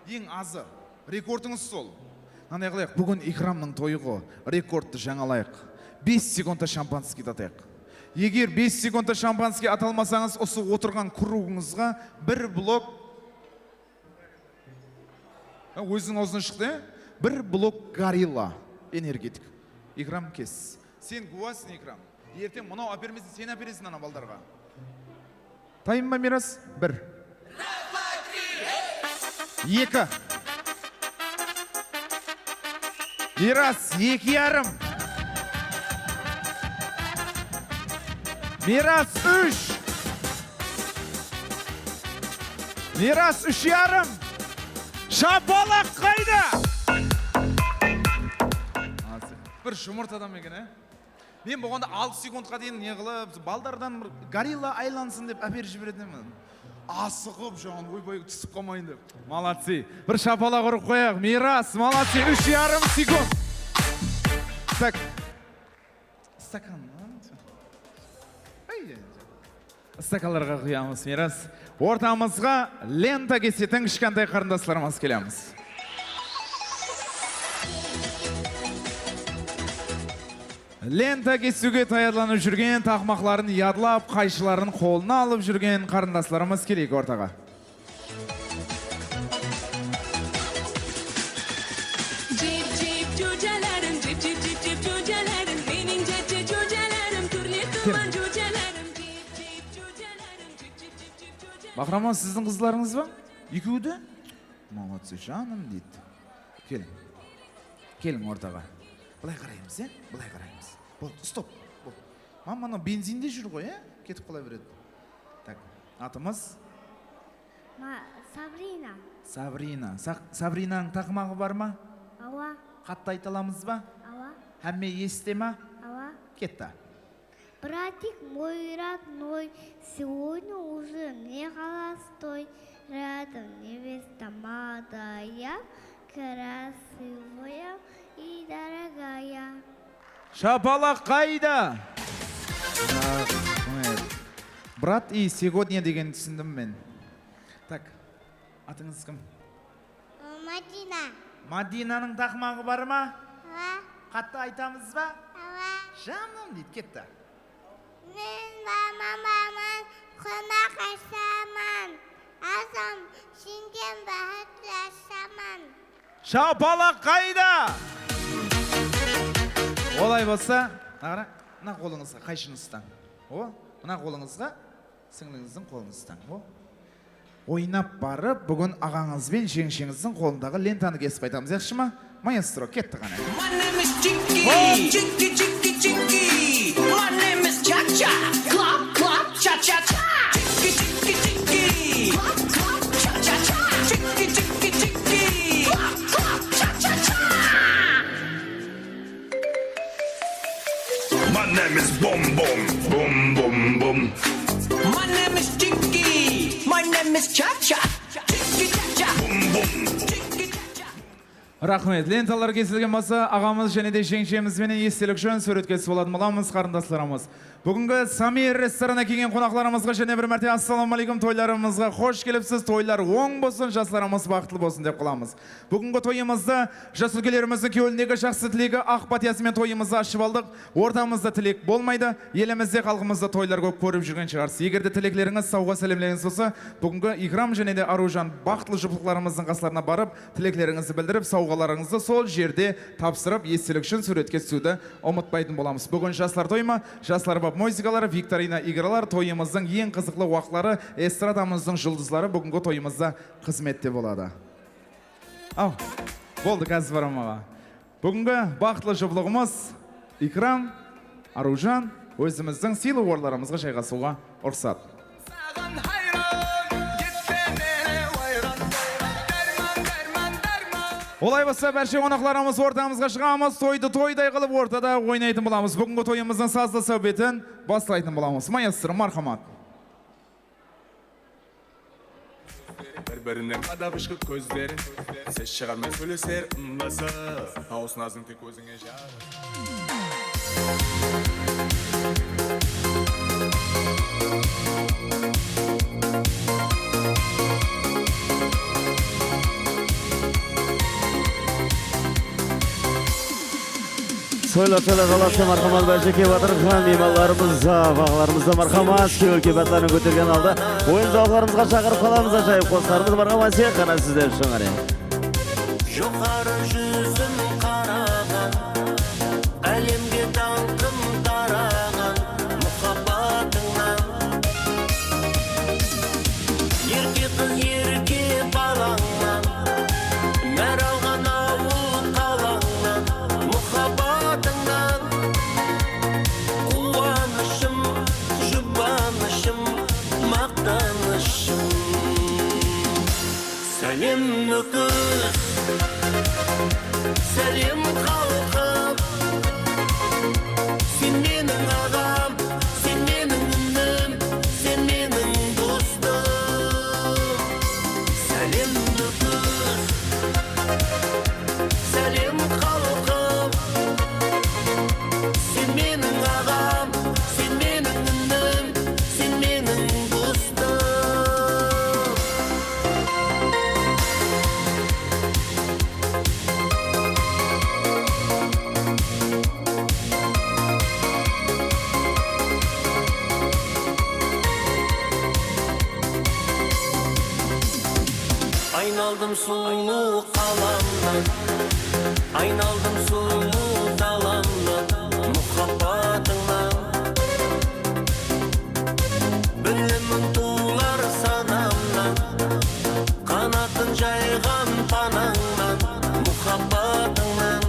Eń azı. Rekordıńız sol. Mınanday qılayıq, búgin Ikramnıń toyı ǵo, rekordtı jańalayıq. Bes sekundta shampanskiydi atayıq. Eger bes sekundta shampanskiy ata almasańız, usı otırǵan kruguńızǵa bir blok, ha, óziniń awzınan shıqtı, ya? Bir blok gorilla, energetik. Ikram, kes. Sen gúwasıń, Ikram. Erteń mınaw ápermesin, sen ápereseń ana baldarǵa. Tayın ba, Miyras? Bir. Eki. Miyras, eki yarım. Miyras, úsh. Miyras, úsh yarım. Shapalaq qayda? Bir jumırt adam eken, e? Men bolǵanda altı sekundqa deyin ne qılıp, baldardan bir gorilla aylansın dep áperip jiberetin edim. Asıǵıp, jaǵın, oybay, túsip qalmayın dep. Молодцы. Bir shapalaq urıp qoyayıq. Miyras, молодцы. Úsh yarım sekund. Tak. Stakan. Ay, ay, ay. Stakanlarǵa quyamız, Miyras. Ortamızǵa lenta kesetiń kishkentay qarındaslarımız kelemiz. Lenta kesiwge tayarlanıp júrgen, taqmaqların yadlap, qayshıların qolına alıp júrgen qarındaslarımız keleyik ortaǵa. Jip, jip, jújelerim, jip, jip, jip, jip, jújelerim, meniń jajı jújelerim, túrli tuman jújelerim, jip, jip, jújelerim, jip, jip, jip, jip, jújelerim. Qahraman, siziń qızlarıńız ba? Ekewi de? Молодцы, janım, deydi. Keliń. Keliń ortaǵa. Bılay qaraymız, ya? Bılay qaraymız. Boldı, stop. Boldı. Mama, mınaw benzinde júr ǵoy, ya? Ketip qala beredi. Tak, atımız? Ma-, Sabrina. Sabrina. Sa-, Sabrinanıń taqmaǵı bar ma? Awa. Qattı ayta alamız ba? Awa. Hámme esite ma? Awa. Ketti. Братик мой родной, сегодня уже мне холостой. Рядом невеста молодая, красивая и дорогая. Shapalaq qayda? Raxmet. Brat i сегодня degendi túsindim men. Tak, atıńız kim? Madina. Madinanıń taqmaǵı bar ma? Awa. Qattı aytamız ba? Awa. Janım, deydi, ketti. Men barman, barman, qonaq ashaman. Azam senden baxıt jashaman. Shapalaq qayda? Olay bolsa, mına qara, mına qolıńızǵa qayshını ustań. O, mına qolıńızǵa sińlińizdiń qolın ustań. O. Oynap barıp, búgin aǵańız benen jeńisheńizdiń qolındaǵı lentanı kesip qaytamız, yaqshı ma? Maestro, ketti qáne. My name is Jinky, Jinky, Jinky, Jinky. My name is Cha-Cha, clap, clap, cha-cha-cha. Jinky, Jinky, Jinky, clap, clap, cha-cha-cha. Jinky, Jinky, Jinky, clap, clap, cha-cha-cha. My name is Boom Boom, Boom Boom Boom. My name is Jinky, my name is Cha-Cha. Jinky Cha-Cha, Boom Boom. Jinky Cha-Cha. Raxmet. Lentalar kesilgen bolsa, aǵamız jáne de jeńshemiz benen estelik ushın súwretke túsip alatın bolamız, qarındaslarımız. Búgingi Samir restoranına kelgen qonaqlarımızǵa jáne bir márte assalamu aleykum, toylarımızǵa xosh kelipsiz, toylar oń bolsın, jaslarımız baxıtlı bolsın dep qalamız. Búgingi toyımızda jas úlkelerimizdiń kewlindegi jaqsı tilegi, aq pátiyası menen toyımızdı ashıp aldıq. Ortamızda tilek bolmaydı. Elimizde, xalqımızda toylar kóp, kórip júrgen shıǵarsız. Eger de tileklerińiz, sawǵa sálemlerińiz bolsa, búgingi Ikram jáne de Arıwjan baxıtlı juplıqlarımızdıń qaslarına barıp, tileklerińizdi bildirip, sawǵalarıńızdı sol jerde tapsırıp, estelik ushın súwretke túsiwdi umıtpaytın bolamız. Búgin jaslar toyı ma? Jaslar bap muzıkaları, viktorina, igralar, toyımızdıń eń qızıqlı waqıtları, estradamızdıń juldızları búgingi toyımızda xızmette boladı. Aw, boldı, házir baraman aǵa. Búgingi baxıtlı juplıǵımız Ikram, Arıwjan, ózimizdiń sıylı orınlarımızǵa jayǵasıwǵa ruxsat. Saǵan hayran, etpe meni wayran, dárman, dárman, dárman. Olay bolsa, bárshe qonaqlarımız ortamızǵa shıǵamız, toydı toyday qılıp ortada oynaytın bolamız. Búgingi toyımızdıń sazlı sáwbetin baslaytın bolamız. Maestro, marhamat. Bir-birine qadap ıshqı kózlerin, ses shıǵarmay sóyleser ımlasıp. Tawıs nazıń tek ózińe jaǵıp. Soyla, soyla, jalası, marhamat, Bájeke Batırxan, miymanlarımızda, baǵalarımızda, marhamat, kewil keypiyatların kótergen halda oyın-zawıqlarımızǵa shaqırıp qalamız, ájayıp qosıqlarımız, marhamat, tek ǵana sizler ushın, qáne. Joqarı júzim qaraǵan, álemge dańqım taraǵan muhabbatıńnan. Erke qız, erke balańnan, máralǵan awıl qalańnan, muhabbatıńnan. Quwanıshım, jubanıshım, maqtanıshım. Sálem, Nókis, sálem, xalqım. Sen meniń aǵam, sen meniń inim, sen meniń dostım. Sálem, Nókis, sálem, xalqım. Sen meniń aǵam, sen meniń inim, sen meniń dostım. Aynaldım sulıw qalamnan, aynaldım sulıw dalamnan, muhabbatıńnan. Bilimin tuwlar sanamnan, qanatın jayǵan panańnan, muhabbatıńnan.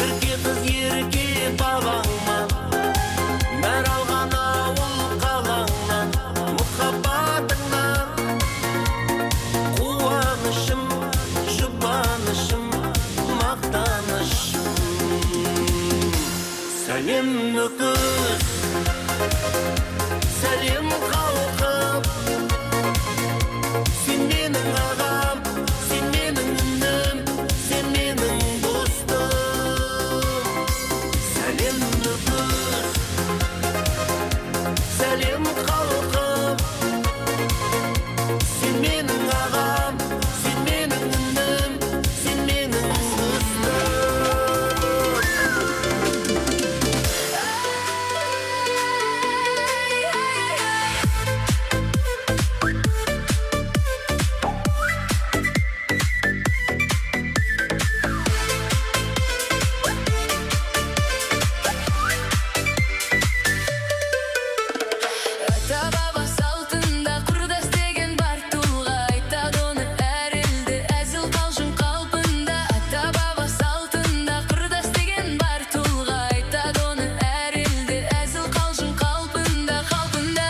Erke qız, erke balańnan, máralǵan awıl qalańnan, muhabbatıńnan. Quwanıshım, jubanıshım, maqtanıshım. Sálem, Nókis, sálem, xalqım. Sen meniń aǵam, sen meniń inim, sen meniń dostım. Sálem, Nókis, sálem, xalqım. Sen meniń aǵam, sen meniń inim, sen meniń dostım. Ata-baba saltında qurdas degen bar tulǵa, aytadı onı hár elde, házil-qaljın qalpında. Ata-baba saltında qurdas degen bar tulǵa, aytadı onı hár elde, házil-qaljın qalpında, qalpında.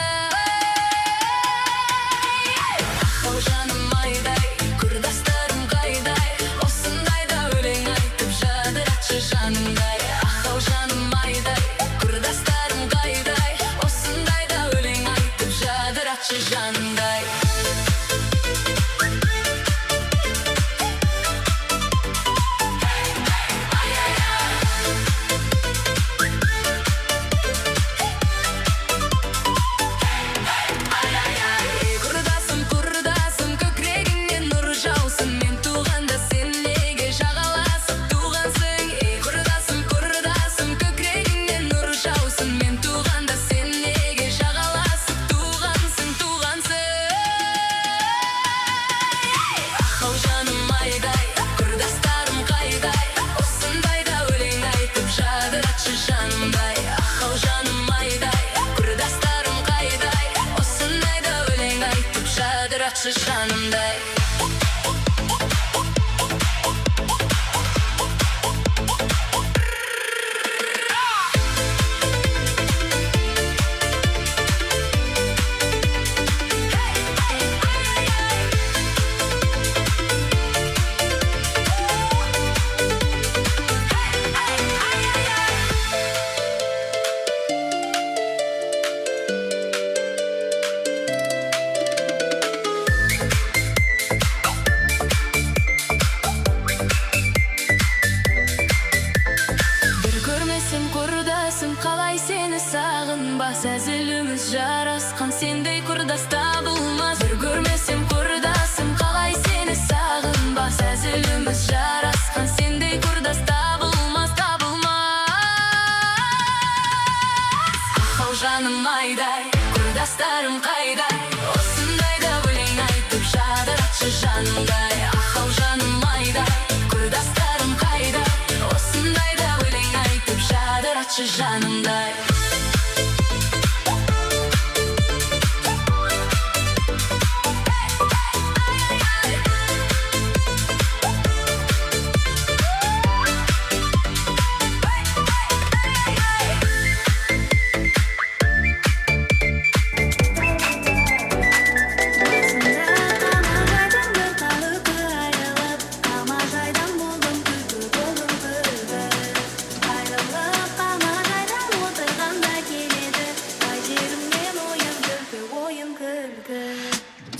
Aqaw janım ayday, qurdaslarım qayday, usınday da óleń aytıp jadıratshı janımday. Aqaw janım ayday, qurdaslarım qayday, usınday da óleń aytıp jadıratshı janımday. Ey, qurdasım, qurdasım, kókiregińnen nur jawsın. Men tuwǵanda sen nege jaǵalasıp tuwǵansıń? Ey, qurdasım, qurdasım, kókiregińnen nur jawsın. Men tuwǵanda sen nege jaǵalasıp tuwǵansıń, tuwǵansıń? Aqaw janım ayday, qurdaslarım qayday? Usınday da óleń aytıp jadıratshı janımday. Aqaw janım ayday, qurdaslarım qayday? Usınday da óleń aytıp jadıratshı janımday. Qurdas tabılmas, bir kórmesem qurdasım, qalay seni saǵınbas? Házilimiz jarasqan, sendey qurdas tabılmas, tabılmas. Aqaw janım ayday, qurdaslarım qayday? Osınday da óleń aytıp jadıratshı janımday. Aqaw janım ayday, qurdaslarım qayday? Osınday da óleń aytıp jadıratshı janımday.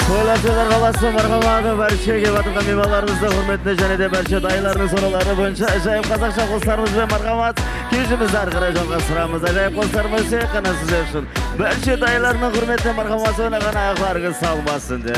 Toylar Serdar qalası, marhamat, bárshege kelip atırǵan miymanlarımızdıń húrmetine jáne de bárshi dayılardıń sorawları boyınsha ájayıp qazaqsha qosıqlarımız benen marhamat. Kewshimizdi arı qaray jalǵastıramız. Ájayıp qosıqlarımız tek ǵana sizler ushın. Bárshi dayılardıń húrmetine marhamat, oynaǵan ayaqlarıńız talmasın dep.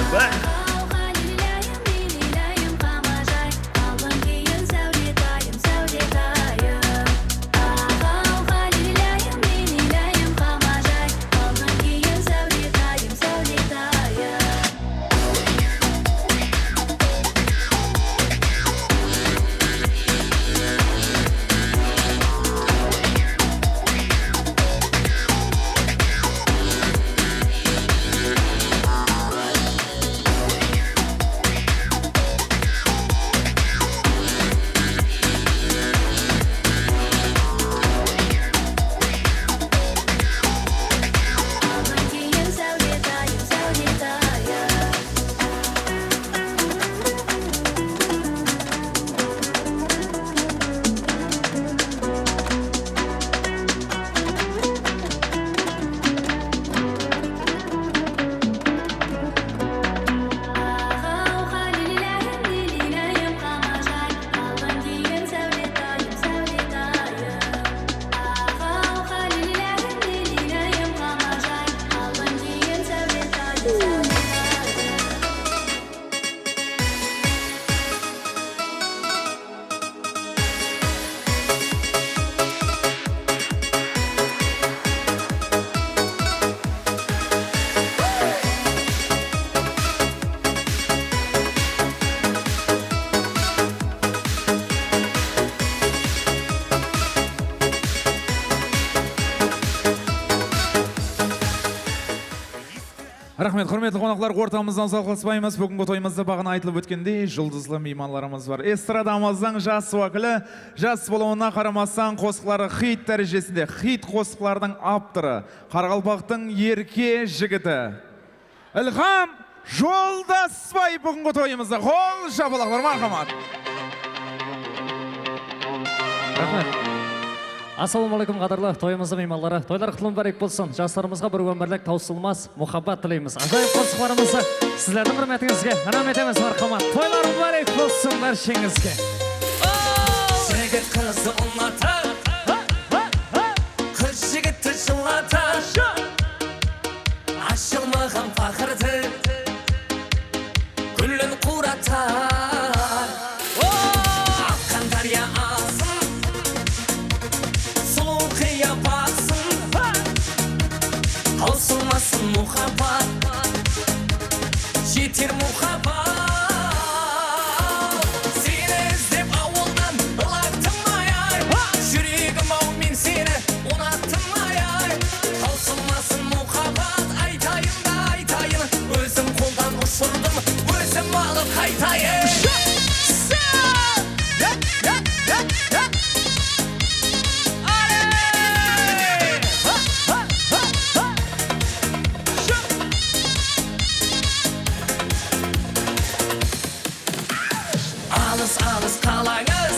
Raxmet, húrmetli qonaqlar, ortamızdan uzaqlaspaymız. Búgingi toyımızda baǵana aytılıp ótkenindey, juldızlı miymanlarımız bar. Estradamızdıń jas wákili, jas bolıwına qaramastan, qosıqları xit dárejesinde, xit qosıqlardıń avtorı, qaraqalpaqtıń erke jigiti Ilham Joldasbay búgingi toyımızda. Qol shapalaqlar, marhamat. Raxmet. Assalawma áleykum, qádirli toyımızdıń miymanları. Toylar qutlı múbárek bolsın. Jaslarımızǵa bir ómirlik tawsılmas muhabbat tileymiz. Ájayıp qosıqlarımızdı sizlerdiń húrmetińizge inam etemiz, marhamat. Toylar múbárek bolsın bársheńizge. Jigit qızdı unatır, qız jigitti jıllatır. Ashılmaǵan paqırdı gúlden quratar. Aqqan dárya asın, sulıw qıyapatın, tawsılmasın muhabbat, jeter muhabbat. Seni izlep awıldan ılaqtım ay-ay, júregim-aw, men seni unattım ay-ay. Tawsılmasın muhabbat, aytayın da aytayın, ózim qoldan ushırdım, ózim alıp qaytayın. Alıs-alıs qalańız,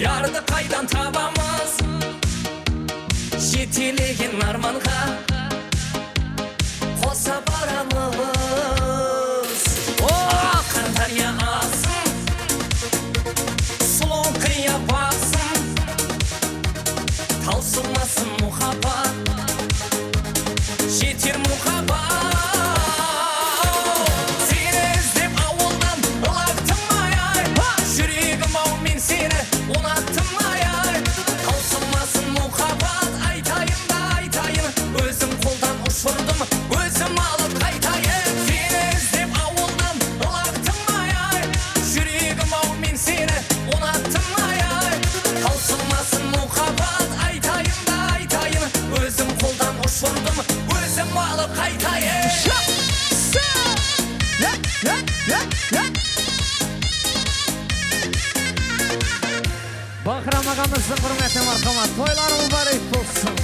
yardı qaydan tabamız? Jetelegen ármanǵa qosa baramız. Aqqan dárya asın, sulıw qıyapatın, tawsılmasın muhabbat, jeter muhabbat. Seni izlep awıldan ılaqtım ay-ay. Júregim-aw, men seni unattım ay-ay. Tawsılmasın muhabbat, aytayın da aytayın. Ózim qoldan ushırdım, ózim alıp qaytayın. Seni izlep awıldan ılaqtım ay-ay. Júregim-aw, men seni unattım ay-ay. Tawsılmasın muhabbat, aytayın da aytayın. Ózim qoldan ushırdım, ózim alıp qaytayın. Baqıram aǵamızdıń húrmetine marhamat, toyları múbárek bolsın.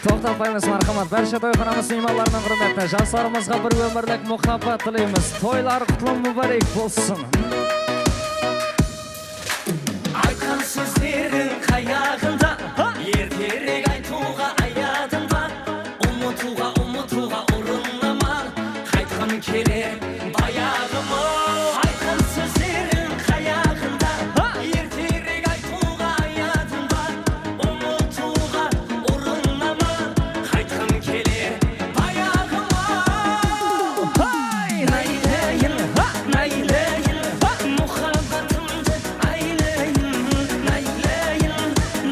Toqtatpaymız, marhamat. Bárshe toyxanamız miymanlarınıń húrmetine, jaslarımızǵa bir ómirlik muhabbat tileymiz. Toylar qutlı múbárek bolsın. Aytqan sózleriń qayaǵında, erterek aytıwǵa ayadıń ba? Umıtıwǵa, umıtıwǵa urınama, qaytqım keler bayaǵıma. Aytqan sózleriń qayaǵında, erterek aytıwǵa ayadıń ba? Umıtıwǵa urınama, qaytqım keler bayaǵıma. Naylayin, naylayin, muhabbatımdı aylayin, naylayin,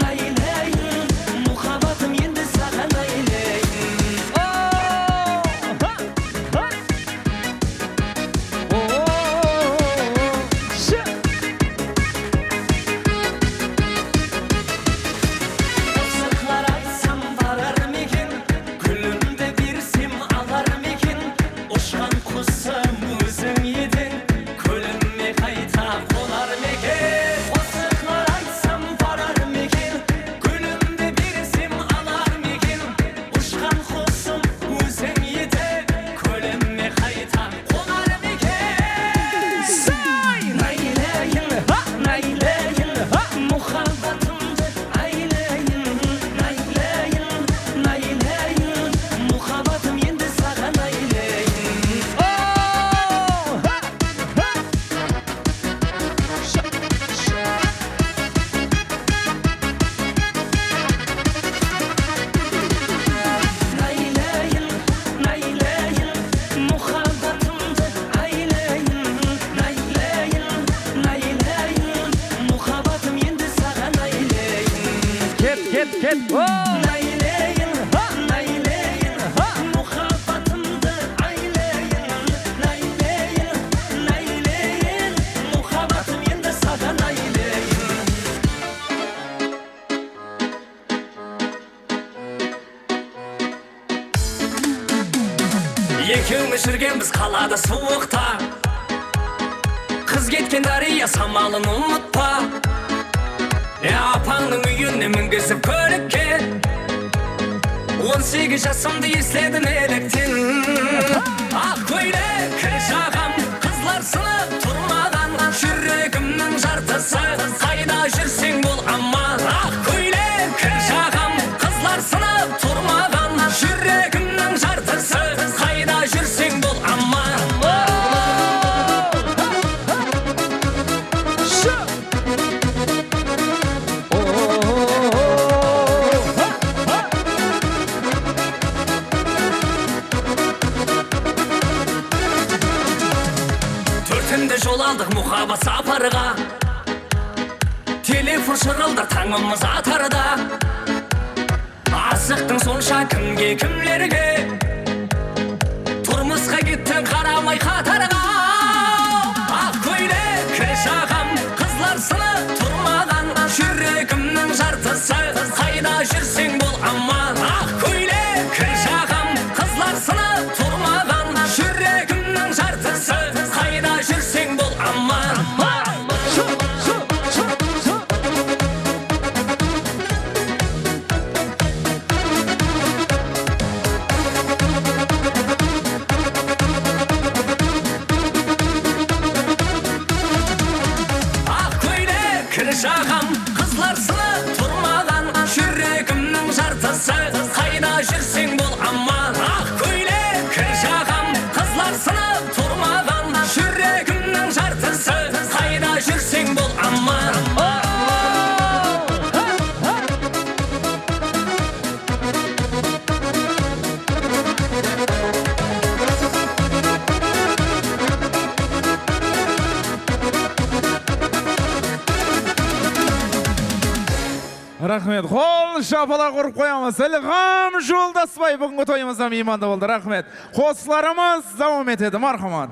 naylayin, muhabbatım endi saǵan aylayin. Qosıqlar aytsam barar ma eken, gúlimdi bersem alar ma eken, ushqan qusım óziń ediń, kólim me qayta qolar ma eken? Qosıqlar aytsam barar ma eken, gúlimdi bersem alar ma eken? Ushqan qusım óziń ediń, kólim me Nayleyin, ha! Nayleyin, ha! Muhabbatımdı ayleyin. Nayleyin, nayleyin, muhabbatım endi saǵan ayleyin. Ekewimiz júrgenbiz qalada suwıqta. Qız ketken Dárya samalın umıtpa. E, apańnıń úyine mingizip kólikke. On segiz jasımdı esledim elekten. Aq kóylek kir jaǵam, qızlar sınıp tur maǵan. Júregimniń jartısı, qayda júrseń bol aman. Aq kóylek kir jaǵam, qızlar sınıp tur maǵan. Júregimniń jartısı, qayda júrseń bol aman. Tórtimde jol aldıq muhabbat saparǵa. Telefon shırıldar tańımız atarda. Asıqtıń sonsha kimge, kimlerge? Turmısqa kettiń qaramay qatarǵa. Aq kóylek kir jaǵam, qızlar sınıp tur maǵan. Júregimniń jartısı, qayda júrseń bol aman. Aq kóylek kir jaǵam, qızlar sınıp tur maǵan. Júregimniń jartısı, qayda júrseń bol aman. Aq kóylek kir jaǵam, qızlar sınıp tur maǵan. Júregimniń jartısı, qayda júrseń bol aman. Aq kóylek kir jaǵam, qızlar sınıp tur maǵan. Júregimniń jartısı, qayda júrseń bol aman. Raxmet. Qol shapalaq urıp qoyamız. Ilham Joldasbay búgingi toyımızda miymandı boldı. Raxmet. Qosıqlarımız dawam etedi. Marhamat.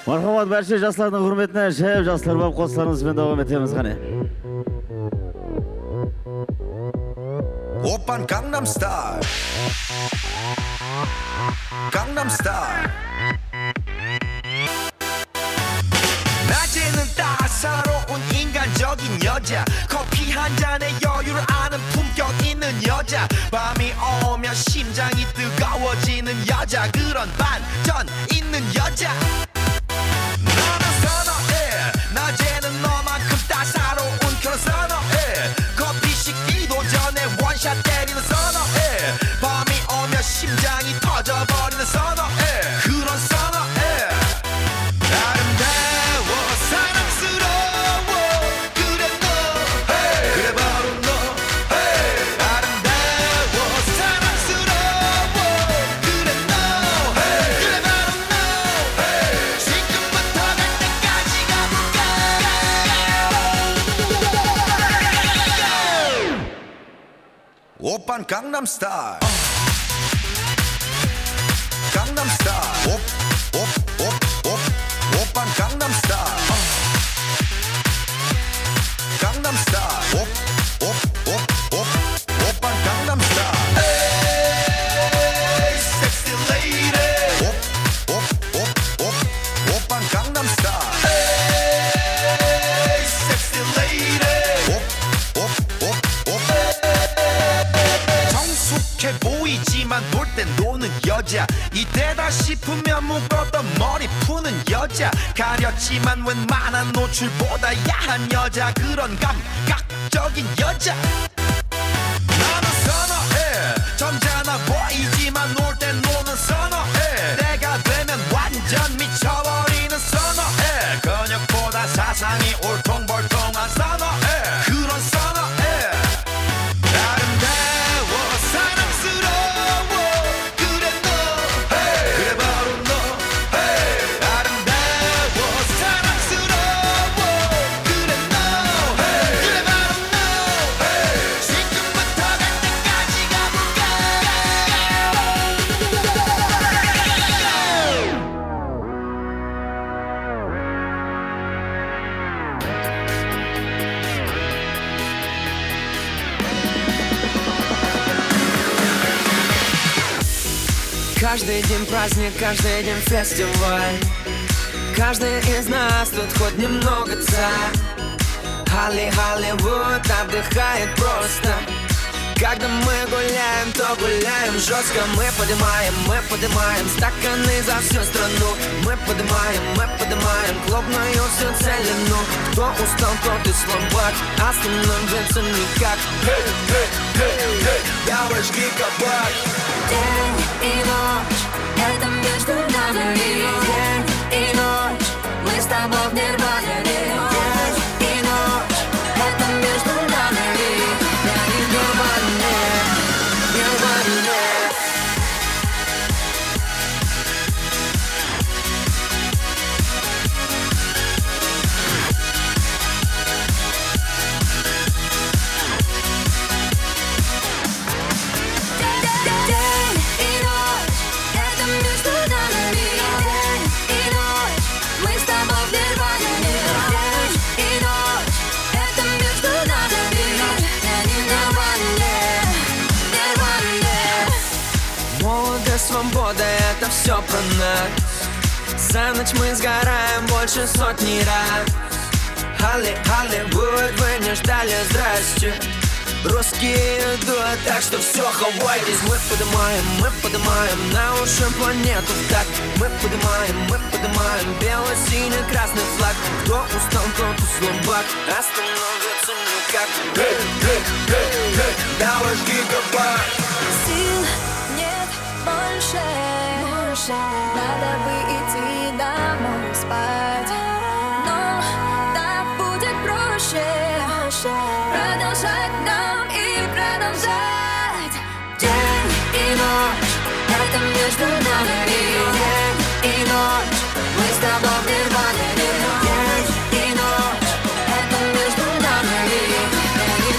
Marhamat, bárshe jaslardıń húrmetine ájayıp jaslar bap qosıqlarımız benen dawam etemiz, qáne. Oppan Gangnam Style. Gangnam Style. 낮에는 따사로운 인간적인 여자, 커피 한 잔에 여유를 아는 품격 있는 여자, 밤이 오면 심장이 뜨거워지는 여자, 그런 반전 있는 여자. 나는 선어해. 낮에는 너만큼 따사로운 그런 선어해. 커피 식기도 전에 원샷 때리는 선어해. 밤이 오면 심장이 터져버리는 선어해. 그런 선어해. 아름다워, 사랑스러워. 그래 너, 그래 바로 너. 아름다워, 사랑스러워. 그래 너, 그래 바로 너. 지금부터 갈 때까지 가볼까? Oppan Gangnam Style. Gangnam Style. Op, op, op, op. Oppan Gangnam Style. Gangnam Style. Op, op, op, op. Oppan Gangnam Style. Hey, sexy lady. Op, op, op, op. Oppan Gangnam Style. Hey, sexy lady. Op, op, op, op. 성숙해 보이지만 볼 땐 노는 여자. 이때다 싶으면 묶었던 머리 푸는 여자. 가렸지만 웬만한 노출보다 야한 여자. 그런 감각적인 여자. 나는 선어해. 점잖아 보이지만 놀 땐 노는 선어해. 때가 되면 완전 미쳐버리는 선어해. 근육보다 사상이 울퉁불퉁한 선어해. 그런 선어해. 아름다워, 사랑스러워. 그래 너, 그래 바로 너. 아름다워, 사랑스러워. 그래 너, 그래 바로 너. 지금부터 갈 때까지 가볼까? Каждый день праздник, каждый день фестиваль. Каждый из нас тут хоть немного царь. Холли-, Холливуд отдыхает просто. Когда мы гуляем, то гуляем жёстко. Мы поднимаем, мы поднимаем стаканы за всю страну. Мы поднимаем, мы поднимаем клубную всю целину. Кто устал, тот и слабак, остановиться никак. Давай, жги кабак. День и ночь, это между нами. День и ночь, мы с тобой в нирване. День и ночь, это между нами. Я не в нирване, нирване. День и ночь, это между нами. День и ночь, мы с тобой в нирване. День и ночь, это между нами. Я не в нирване, нирване. Молодость, свобода, это всё про нас. За ночь мы сгораем больше сотни раз. Холли-, Холливуд, вы не ждали, здрасте. Русские идут, так что всё, хавайтесь. Мы поднимаем, мы поднимаем на уши планету в такт. Мы поднимаем, мы поднимаем бело-синий-красный флаг. Кто устал, тот и слабак, остановится никак. Давай, жги кабак. Сил нет больше, больше. Надо бы идти домой спать. Но так будет проще, проще. Продолжать нам и продолжать. День и ночь, это между нами. День и ночь, мы с тобой в нирване. День и ночь, это между нами. Я не в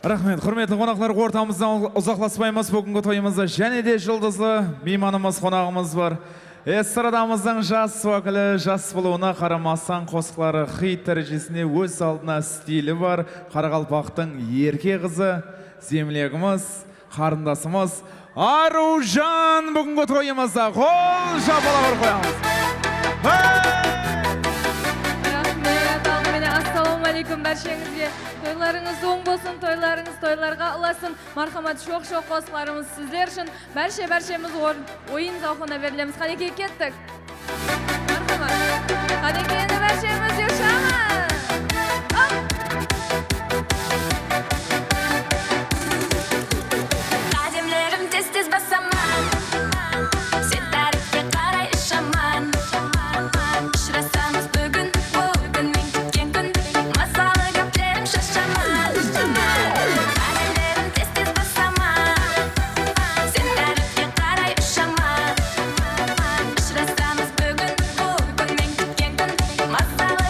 Raxmet, húrmetli qonaqlar, ortamızdan uzaqlaspaymız. Búgingi toyımızda jáne de juldızlı miymanımız, qonaǵımız bar. Estradamızdıń jas wákili, jas bolıwına qaramastan, qosıqları xit dárejesinde, óz aldına stili bar, qaraqalpaqtıń erke qızı, zemlyagımız, qarındasımız Arıwjan búgingi toyımızda. Qol shapalaq urıp qoyamız. Hey! Raxmet, aldı menen, assalamu aleykum bársheńizge. Toylarıńız oń bolsın, toylarıńız toylarǵa ulasın. Marhamat, shoq-shoq qosıqlarımız sizler ushın. Bárshe, bárshemiz or-, oyın zawqına berilemiz. Qánekey, kettik. Marhamat. Qánekey, endi bárshemiz de ushamız. Hop! Qádemlerim tez-tez basaman. Sen tárepke qaray ushaman. Ushırasamız búgin, búgin men kútken kún. Mazalı gáplerim shashaman. Qádemlerim tez-tez basaman. Sen tárepke qaray ushaman. Ushırasamız búgin, búgin men kútken kún. Mazalı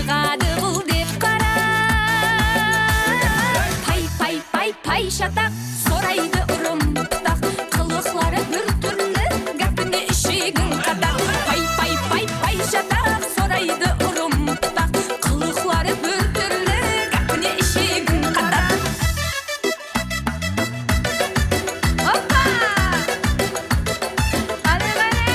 Shıǵadı bul dep qara. Pay, pay, pay, pay shataq, soraydı urım pıtaq. Qılıqları bir túrli, gápine ishegin qataq. Pay, pay, pay, pay shataq, soraydı urım pıtaq. Qılıqları bir túrli, gápine ishegin qataq. Hoppa! Qáne, qáne!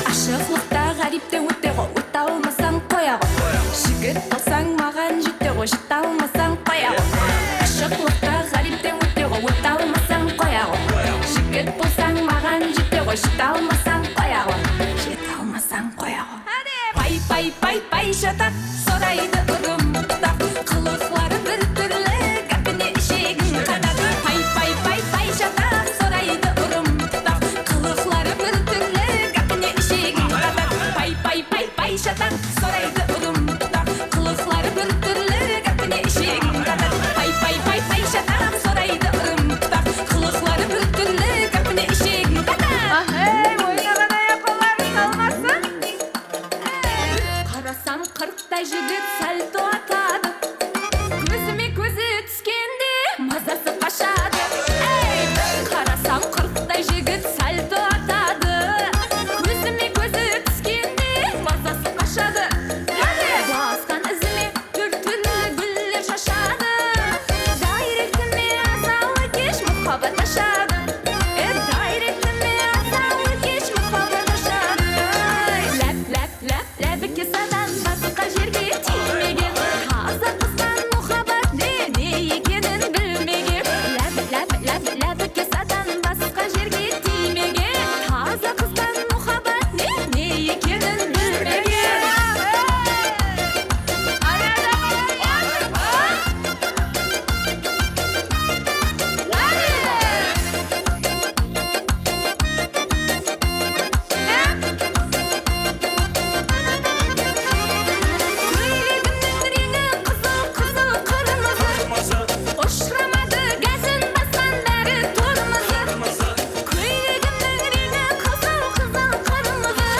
Ashıqlıqta ǵáriypten óte ǵo, óte almasań qoya ǵo. Jigit bolsań maǵan jete ǵo, jete almasań qoya ǵo. Ashıqlıqta ǵáriypten óte ǵo, óte almasań qoya ǵo. Jigit bolsań maǵan jete ǵo, jete almasań qoya ǵo. Jete almasań qoya ǵo. Pay, pay, pay, pay shataq, soraydı urım pıtaq. Qılıqları bir túrli, gápine ishegin qataq. Pay, pay, pay, pay shataq, soraydı urım pıtaq. Qılıqları bir túrli, gápine ishegin qataq. Pay, pay, pay, pay shataq, soraydı urım pıtaq. Qılıqları bir túrli, gápine ishegin qataq. Pay, pay, pay, pay shataq, soraydı urım pıtaq. Qılıqları bir túrli, gápine ishegin qataq. Ahey, oynaǵan ayaq qollarıń talmasın. Qarasam, qırqtay jigit salto atadı. Kózime kózi túskende mazası qashadı. Ey, qarasam, qırqtay jigit salto atadı. Kózime kózi túskende mazası qashadı. Basqan izime Tórt túrli gúller shashadı. Dayrektime azalı kesh muhabbat ashadı. E, dayrektime azalı kesh muhabbat ashadı. Láp, láp, láp, lábikesadan basqa jerge tiymegen. Taza qızban muhabbat ne, ne ekenin bilmegen. Láp, láp, láp, lábikesadan basqa jerge tiymegen. Taza qızban muhabbat ne, ne ekenin bilmegen. Kóylegimniń reńi qızıl, qızıl, qırmızı. Ushıramadı gázin basqan bári tormızı. Kóylegimniń reńi qızıl, qızıl, qırmızı.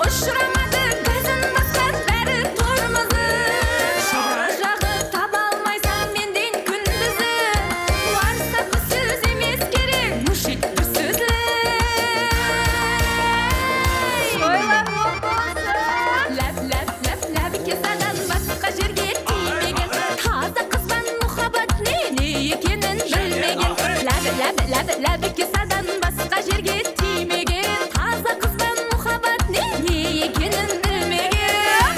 Ushıramadı gázin basqan bári tormızı. Shırajaǵı taba almaysań menden kúndizi. Warsaǵı sóz emes kerek, múshekti sózle. Toylar oq bolsın! Láb, láb, láb, lábikesadan basqa jerge tiymegen. Taza qızban muhabbat ne, ne ekenin bilmegen. Láb, láb, láb, lábikesadan basqa jerge tiymegen. Taza qızban muhabbat ne, ne ekenin bilmegen.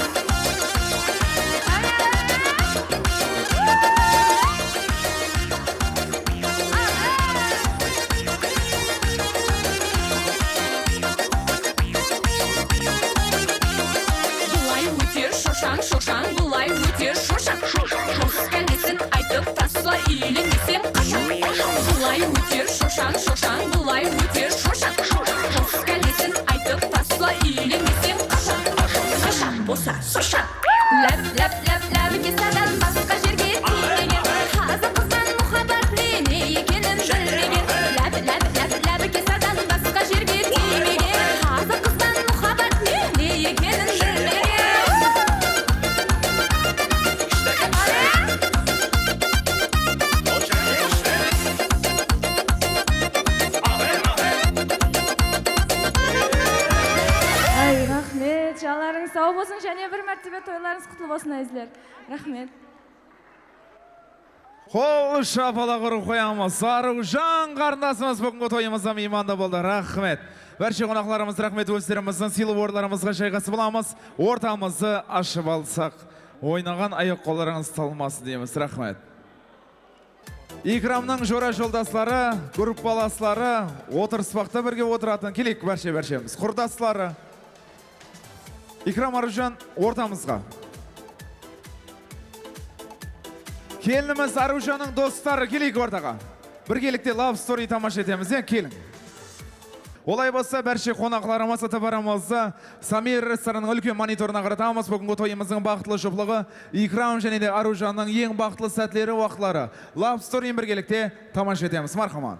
Bılay óter shoshań, shoshań, bılay óter shoshań. Jostka lesin aytıp tasla, úylenbesem qashań. Bılay óter shoshań, shoshań, bılay óter shoshań. Jostka lesin aytıp tasla, úylenbesem qashań. Qashań bolsa soshań. Láb, láb, láb, lábikesadan basqa jerge tiymegen. Taza qızban muhabbat ne, ne ekenin bilmegen. Láb, láb, láb, lábikesadan basqa jerge tiymegen. Taza qızban muhabbat ne, ne ekenin bilmegen. Ay, raxmet, janlarıńız saw bolsın, jáne bir mártebe toylarıńız qutlı bolsın, ázizler. Raxmet. Qol shapalaq urıp qoyamız. Arıwjan qarındasımız búgingi toyımızda miymanda boldı. Raxmet. Bárshe qonaqlarımız, raxmet, ózlerimizdiń sıylı orınlarımızǵa jayǵasıp alamız. Ortamızdı ashıp alsaq, oynaǵan ayaq-qollarıńız talmasın deymiz. Raxmet. Ikramnıń jora-joldasları, gruppalasları, otırıspaqta birge otıratın, keleyik, bárshe-bárshemiz, qurdasları. Ikram, Arıwjan, ortamızǵa. Kelinimiz Arıwjannıń dostları, keleyik ortaǵa. Birgelikte Love Story tamasha etemiz, e, keliń. Olay bolsa, bárshe qonaqlarımız, itibarımızdı Samir restoranınıń úlken monitorına qaratamız. Búgingi toyımızdıń baxıtlı juplıǵı Ikram jáne de Arıwjannıń eń baxıtlı sátleri, waqıtları. Love Story birgelikte tamasha etemiz. Marhamat.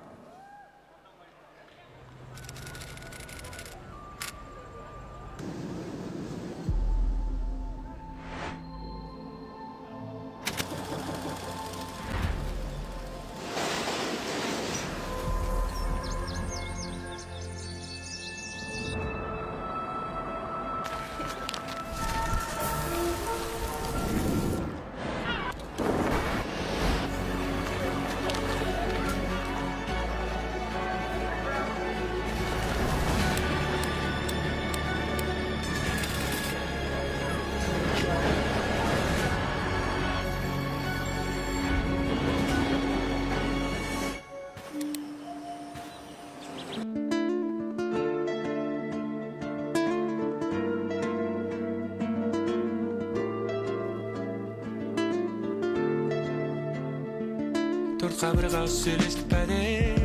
Qábirge ústelestik páder,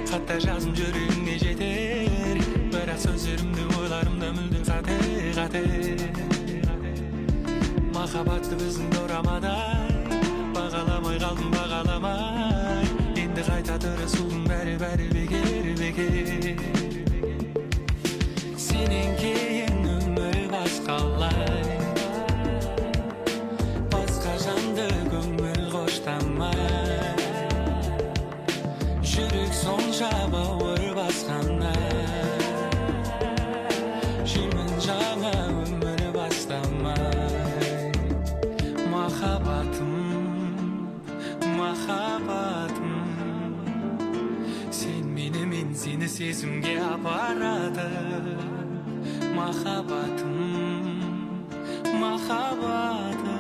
xattar jazdım júregińe jeter. Biraq sózlerimdi oylarımda múlde qáte, qáte. Mahabbattı biziń doramaday, baǵalamay qaldım, baǵalamay. Endi qayta tırısıwdıń bári, bári beker, beker. Senen keyin ómir basqalay. Basqa jandı kóńil xoshtamay. Júrek sonsha bawır basqanay. Jeńil jańa ómir baslamay. Mahabbatım, mahabbatım. Sen meni, men seni sezimge aparadı. Mahabbatım, mahabbatım.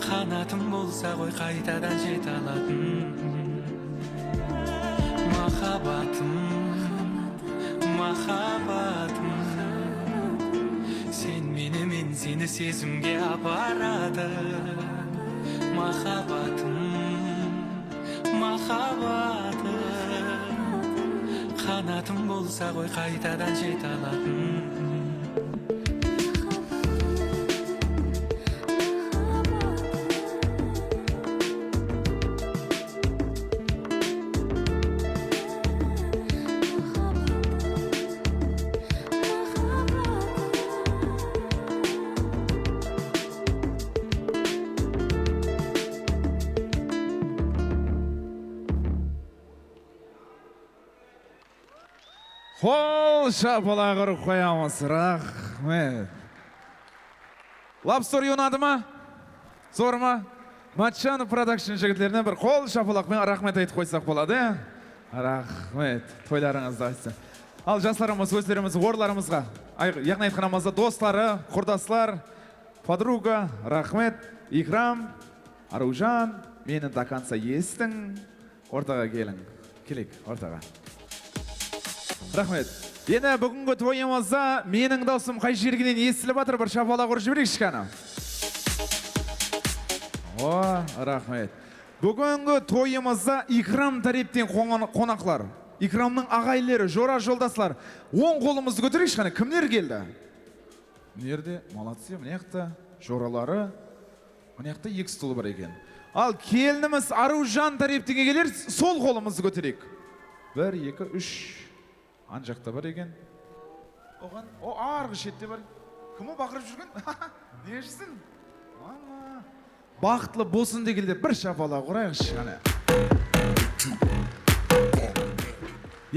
Qanatım bolsa ǵoy qaytadan jete alatın. Mahabbatım, mahabbatım. Sen meni, men seni sezimge aparadı. Mahabbatım, mahabbatım. Qanatım bolsa ǵoy qaytadan jete alatın. Qol shapalaq urıp qoyamız. Raxmet. Love Story unadı ma? Zor ma? Matchanov Production jigitlerine bir qol shapalaq penen raxmet aytıp qoysaq boladı, ya? Raxmet. Toylarıńızda aytsın. Al, jaslarımız ózlerimiz orınlarımızǵa, ay, yaǵnıy aytqanımızda, dostları, qurdaslar, podruga, raxmet, Ikram, Arıwjan, meni do konca esitiń. Ortaǵa keliń. Keleyik, ortaǵa. Raxmet. Endi búgingi toyımızda meniń dawısım qay jergenen esitilip atır, bir shapalaq urıp jibereyikshi qáne. O, raxmet. Búgingi toyımızda Ikram tárepten qońa-, qonaqlar, Ikramnıń aǵayinleri, jora-joldaslar, oń qolımızdı kótereyikshi qáne. Kimler keldi? Mına jerde, молодцы, mına jaqta joraları, mına jaqta eki stol bar eken. Al, kelinimiz Arıwjan tárepten kelgen, sol qolımızdı kótereyik. Bir, eki, úsh. Ana jaqta bar eken. Oǵan, o, arǵı shette bar. Kim o baqırıp júrgen? Ne ishsin? Mama. Baxıtlı bolsın degilde bir shapalaq urayıqshı qáne.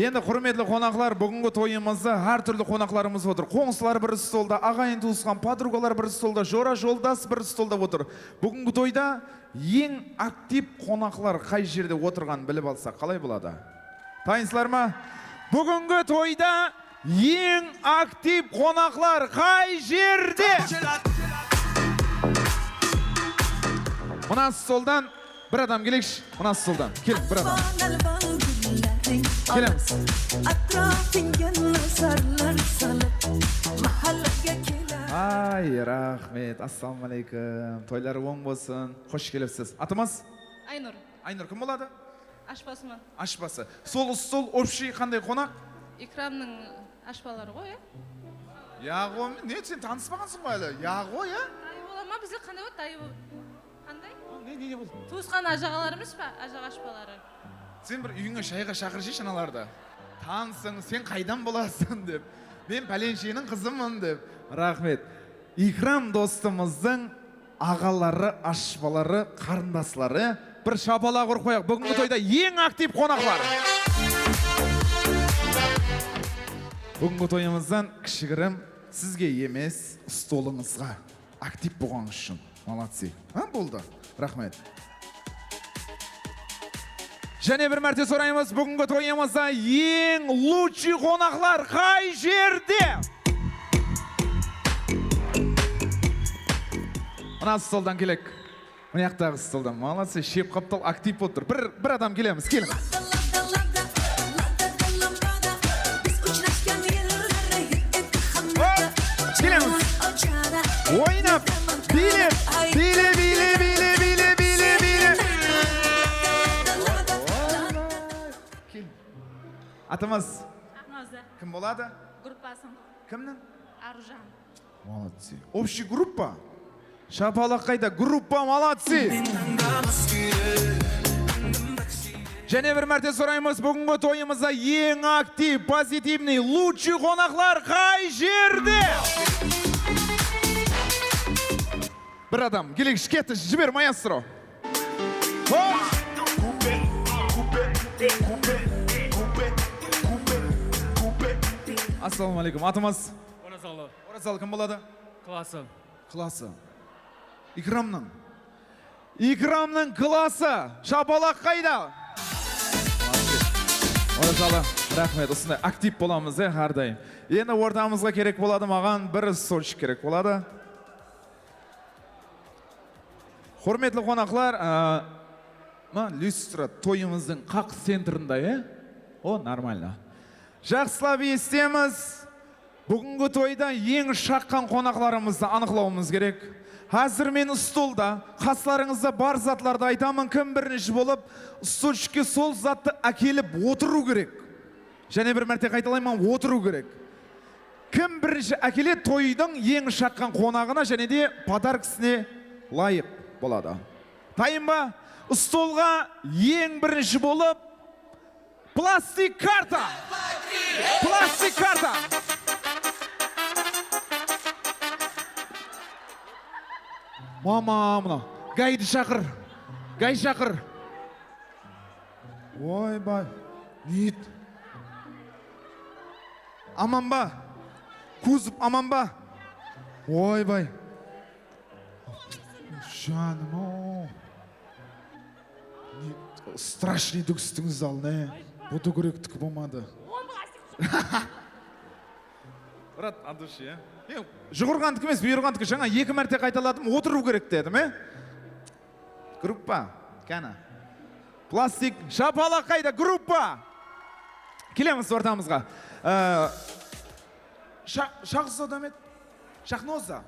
Endi, húrmetli qonaqlar, búgingi toyımızda hár túrli qonaqlarımız otır. Qońsılar bir stolda, aǵayin-tuwısqan, podrugalar bir stolda, jora-joldas bir stolda otır. Búgingi toyda eń aktiv qonaqlar qay jerde otırǵanın bilip alsaq, qalay boladı? Tayınsızlar ma? Búgingi toyda eń aktiv qonaqlar qay jerde? Mına stoldan bir adam keleyikshi. Mına stoldan. Keliń, bir adam. Kelemiz. Ay, raxmet. Assalawma aleykum. Toylar oń bolsın. Xosh kelipsiz. Atıńız? Aynur. Aynur kim boladı? Ashpasıman. Ashpası. Sol stol общий qanday qonaq? Ikramnıń ashpaları ǵoy, ya? Ya ǵoy, ne, sen tanıspagansıń ǵoy áli? Ya ǵoy, ya? Dayı bola ma bizler, qanday boladı? Dayı bol-, qanday? Ne, ne, ne boldı? Tuwısqan ajaǵalarımız ba, ajaǵa ashpaları. Sen bir úyińe shayǵa shaqırshı analardı. Tanısıń, sen qaydan bolasıń dep. Men pálensheniń qızımın dep. Raxmet. Ikram dostımızdıń aǵaları, ashpaları, qarındasları. Bir shapalaq urıp qoyaq. Búgingi toyda eń aktiv qonaqlar. Búgingi toyımızdan kishigirim sizge emes, stolıńızǵa aktiv bolǵanıńız ushın. Молодцы. Ha, boldı. Raxmet. Jáne bir márte soraymız, búgingi toyımızda eń лучший qonaqlar qay jerde? Mına stoldan kelek. Mına jaqtaǵı stoldan. Молодцы, shep qaptal aktiv bolıp tur. Bir, bir adam kelemiz, keliń. Hop, kelemiz. Oynap, biylep, biyle, biyle, biyle. Atımız? Aqnawza. Kim boladı? Gruppasın. Kimniń? Arujan. Молодцы. Общий gruppa? Shapalaq qayda? Gruppa, молодцы! Jáne bir márte soraymız, búgingi toyımızda eń aktiv, pozitivnıy, лучший qonaqlar qay jerde? Bir adam, kelingshi, ketti, jiber, maestro. Hop! Assalawma áleykum, atımız? Orazalı. Orazalı, kim boladı? Klası. Klası. Ikramnıń. Ikramnıń klası. Shapalaq qayda? Orazalı, raxmet. Usınday aktiv bolamız, e, hár dayım. Endi ortamızǵa kerek boladı maǵan bir stolchik kerek boladı. Húrmetli qonaqlar, a, mına lyustra toyımızdıń qaq centrında, e? O, нормально. Jaqsılap esitemiz. Búgingi toyda eń shaqqan qonaqlarımızdı anıqlawımız kerek. Házir men stolda, qaslarıńızda bar zatlardı aytaman, kim birinshi bolıp, stolchikke sol zattı ákelip otırıw kerek. Jáne bir márte qaytalayman, otırıw kerek. Kim birinshi ákeledi, toydıń eń shaqqan qonaǵına jáne de podarkasına ılayıq boladı. Tayın ba? Stolǵa eń birinshi bolıp, plastik karta! Plastik karta! Mama, mına, gaydı shaqır. Gay shaqır. Oybay, niyet. Aman ba? Kuzov aman ba? Oybay. Janım-aw. Ne, страшный dúgístińiz al, ne? Bu dúgírektiki bolmadı. Brat, от души, ya? Men juǵırǵandiki emes, buyırǵandiki. Jańa eki márte qaytaladım, otırıw kerek dedim, e? Gruppa, qáne. Plastik, shapalaq qayda, gruppa? Kelemiz ortamızǵa. Ee, Sha-, Shaxzoda me? Shaxnoza.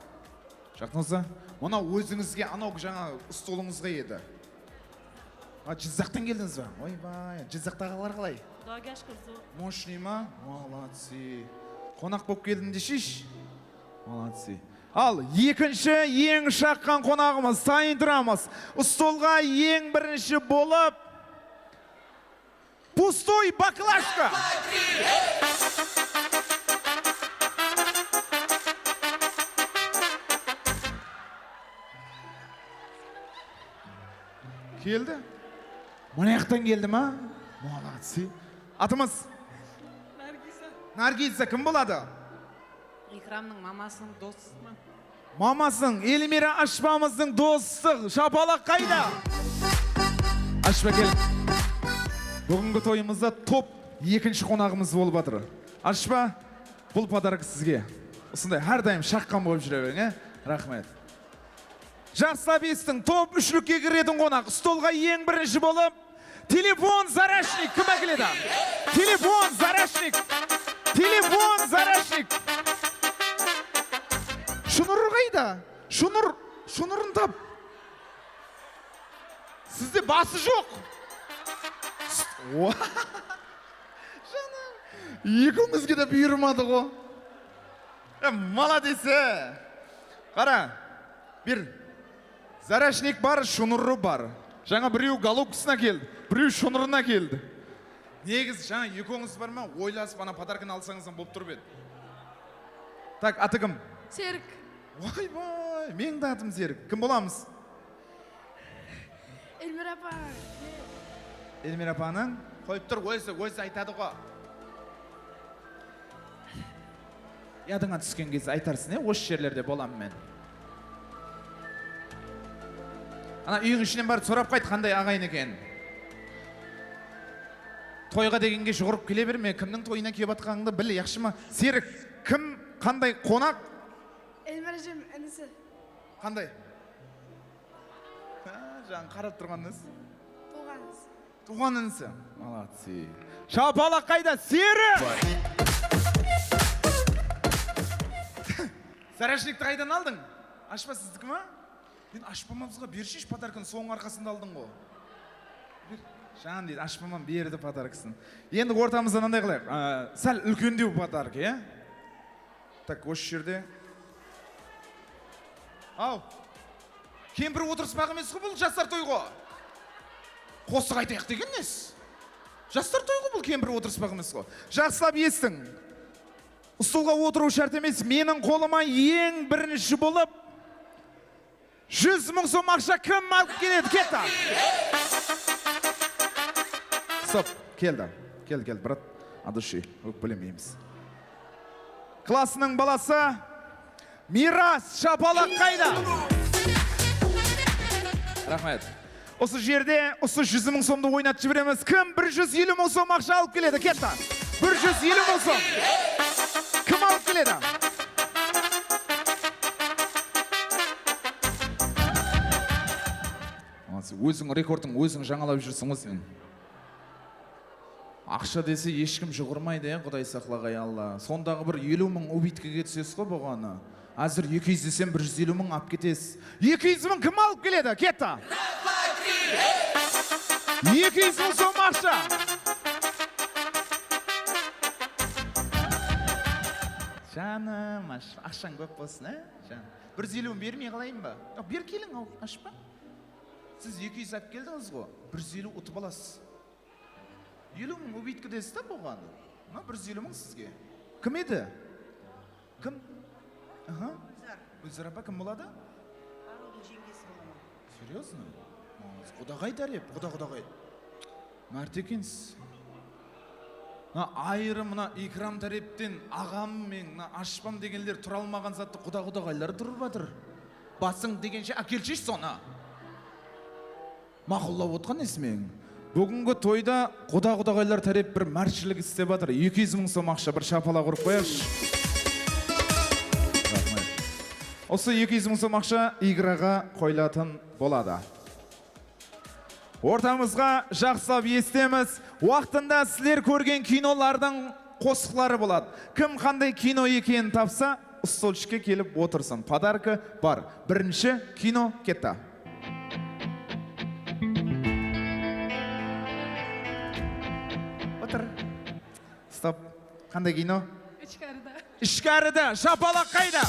Shaxnoza. Mına ózińizge anaw jańa stolıńızǵa edi. A, Jizzaqtan keldińiz be? Oybay, Jizzaqtaǵılar qalay? Qudaǵa shúkir, zoq. Moshnıy ma? Молодцы. Qonaq bolıp keldim deshish. Молодцы. Al, ekinshi eń shaqqan qonaǵımız, tayın turamız. Stolǵa eń birinshi bolıp, пустой баклажка. Keldi. Mına jaqtan keldi ma? Молодцы. Atımız? Nargiza. Nargiza, kim boladı? Ikramnıń mamasınıń dosıman. Mamasınıń, Elmira ashpamızdıń dosı, shapalaq qayda? Ashpa, kel. Búgingi toyımızda top ekinshi qonaǵımız bolıp atır. Ashpa, bul podarka sizge. Usınday hár dayım shaqqan bolıp júre beriń, e? Raxmet. Jaqsılap esitiń, top úshlikke kiretin qonaq stolǵa eń birinshi bolıp, telefon, zarashnik kim ákeledi? Telefon, zarashnik. Telefon, zarashnik. Shunır qayda? Shunır, shunırın tap. Sizde bası joq. Janım, ekewińizge de buyırmadı ǵo. E, молодец, e. Qara, bir zarashnik bar, shunırı bar. Jańa birew golubkasına keldi, birew shunırına keldi. Negizi jańa ekewińiz bar ma, oylasıp ana podarkanı alsańız bolıp turıp edi. Tak, atı kim? Serik. Oybay, meniń de atım Serik. Kim bolamız? Elmira apa. Elmira apanıń? Qoyıp tur, ózi, ózi aytadı ǵo. Yadıńa túsken gezde aytarsın, e, osı jerlerde bolamın men. Ana, úyiń ishinen barıp sorap qayt, qanday aǵayin eken. Toyǵa degenge juwırıp kele berme, kimniń toyına kep atqanıńdı bil, yaqshı ma? Serik, kim, qanday qonaq? Elmira ájem inisi. Qanday? Ha, jańa qarap turǵan inisi. Tuwǵan inisi. Tuwǵan inisi. Молодцы. Shapalaq qayda? Serik! Zarashnikti qaydan aldıń? Ashpa sizdiki ma? Men ashpamızǵa bershiyshi podarkanı, sonıń arqasında aldıń ǵo. Ber. Jan deydi, ashpaman berdi podarkasın. Endi ortamızda mınanday qılayıq. Á, sál úlkendew podarka, ya? Tak, osı jerde. Aw. Kempir otırıspaq emes ǵo bul, jaslar toy ǵo. Qosıq aytayıq degen nesi? Jaslar toy ǵo bul, kempir otırıspaq emes ǵo. Jaqsılap esitiń. Stolǵa otırıw shárt emes. Meniń qolıma eń birinshi bolıp júz mıń som aqsha kim alıp keledi? Ketti. Stop. Keldi. Keldi, keldi, brat. От души. Ókpelemeymiz. Klassınıń balası Miras, shapalaq qayda? Raxmet. Usı jerde usı júz mıń somdı oynatıp jiberemiz. Kim bir júz eliw mıń som aqsha alıp keledi? Ketti. Bir júz eliw mıń som. Kim alıp keledi? Óziń rekordtıń óziń jańalap júrseń ǵo sen. Aqsha dese, hesh kim juwırmaydı, ya, Quday saqlaǵay, Alla. Sondaǵı bir eliw mıń ubitkige túsesiz ǵo buǵanı. Házir eki júz desem, bir júz eliw mıń alıp ketesiz. Eki júz mıń kim alıp keledi? Ketti. Eki júz mıń som aqsha. Janım, ash-, aqshań kóp bolsın, á, jan. Bir júz eliw mıń bermey qalayın ba? Yoq, ber keliń, al, ashpa. Siz eki júz alıp keldińiz ǵo, bir júz eliw utıp alasız. Eliw mıń ubitki desiz da buǵan. Mına bir júz eliw mıń sizge. Kim edi? Kim? Aha. Gúlzar. Gúlzar apa kim boladı? Arıwdıń jeńgesi bolaman. Серьёзно? Молодец. Qudaǵay tárep, quda-qudaǵay. Márt ekensiz. Mına ayırı, mına Ikram tárepten aǵam men, mına ashpam degenler tura almaǵan zattı quda-qudaǵaylar turıp atır. Basıń degenshe ákelshi sonı. Maqullap otqan esmeń. Búgingi toyda quda-qudaǵaylar tárep bir mártshilik islep atır. Eki júz mıń som aqsha, bir shapalaq urıp qoyayıqshı. Raxmet. Usı eki júz mıń som aqsha igraǵa qoyılatın boladı. Ortamızǵa jaqsılap esitemiz. Waqtında sizler kórgen kinolardıń qosıqları boladı. Kim qanday kino ekenin tapsa, stolshikke kelip otırsın. Podarka bar. Birinshi kino ketti. Otır. Stop. Qanday kino? Ishkarida. Ishkarida. Shapalaq qayda?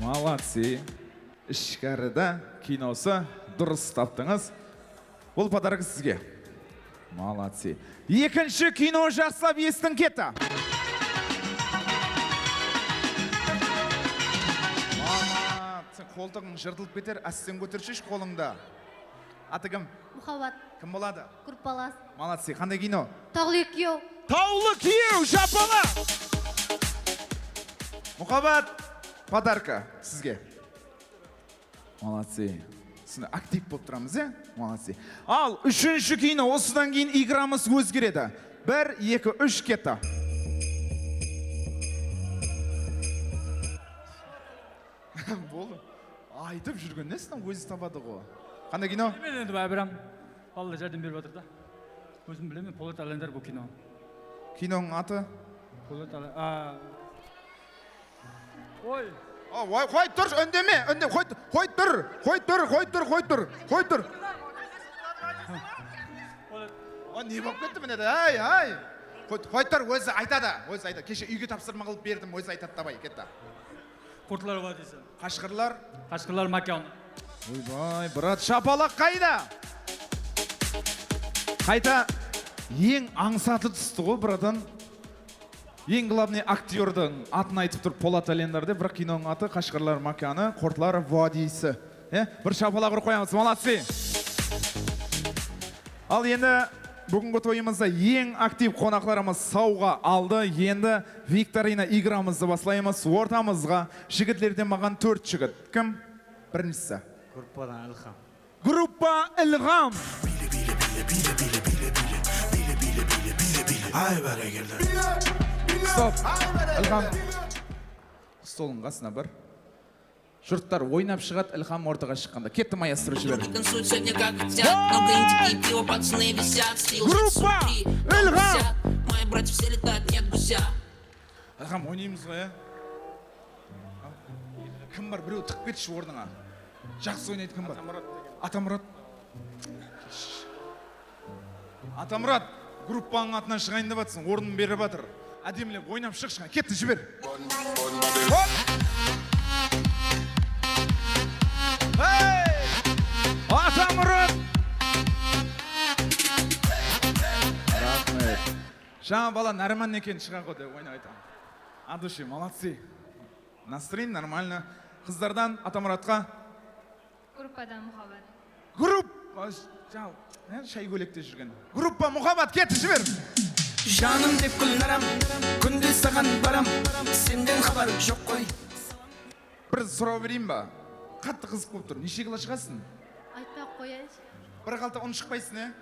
Молодцы. Ishkarida kinosı, durıs taptıńız. Bul podarka sizge. Молодцы. Ekinshi kino jaqsılap esitiń ketti. Mama, sen qoltıǵıń jırtılıp keter, ásten kótershi qolıńdı. Atı kim? Muhabbat. Kim boladı? Gruppalası. Молодцы. Qanday kino? Tawlı kúyew. Tawlı kúyew, shapalaq. Muhabbat, podarka sizge. Молодцы. Sizler aktiv bolıp turamız, ya? Молодцы. Al, úshinshi kino, usıdan keyin igramız ózgeredi. Bir, eki, úsh, ketti. Boldı. Aytıp júrgen nesiniń ózi tabadı ǵo. Qanday kino? Bilmeymen endi, bábir hám. Balalar járdem berip atır da. Ózim bilemen, Polat Álendar bul kino. Kinonıń atı? Polat Ále-, a. Oy. O, oy, qoy tur, úndeme, únde, qoy, qoy tur, qoy tur, qoy tur, qoy tur, qoy tur. Polat. O, ne bolıp ketti mine de, ay, ay. Qoy, qoy tur, ózi aytadı, ózi aytadı. Keshe úyge tapsırma qılıp berdim, ózi aytadı, davay, ketti. Qurtlar vadiysi. Qashqırlar? Qashqırlar mákanı. Oybay, brat, shapalaq qayda? Qayta eń ańsatı tústi ǵo, bratan. Eń glavnıy aktyordıń atın aytıp turıp, Polat Álendar dep, biraq kinonıń atı Qashqırlar mákanı, Qurtlar vadiysi. E, bir shapalaq urıp qoyamız, молодцы. Al endi búgingi toyımızda eń aktiv qonaqlarımız sawǵa aldı. Endi viktorina igramızdı baslaymız. Ortamızǵa jigitlerden maǵan tórt jigit. Kim? Birinshisi. Gruppadan Ilham. Gruppa Ilham. Ay, bárekella. Stop. Ilham. Stolıń qasına bar. Jurtlar oynap shıǵadı, Ilham ortaǵa shıqqanda. Ketti, maestro, jiber. Группа Ilham. Ilham, oynaymız ǵoy, ya? Kim bar, birew tıǵıp ketshi ornıńa. Jaqsı oynaydı kim bar? Atamurat degen. Atamurat. Atamurat, gruppanıń atınan shıǵayın dep atsın, ornın berip atır. Ádemlep oynap shıǵıshqan, ketti, jiber. Hop! Hey! Atamurat! Raxmet. Jańa bala Nárman eken, shıǵa ǵo dep oynap aytaman. От души, молодцы. Настроение нормально. Qızlardan Atamuratqa. Gruppadan Muhabbat. Grupp-, a, ja-, e, shay kóylekte júrgen. Gruppa Muhabbat, ketti, jiber. Janım dep Gúlnaram, kúnde saǵan baram, senden xabar joq ǵoy. Bir soraw bereyin ba? Qattı qızıq bolıp tur. Neshe kilo shıǵasın? Aytpay-aq qoyayınshı. Bir qalta un shıqpaysın, e?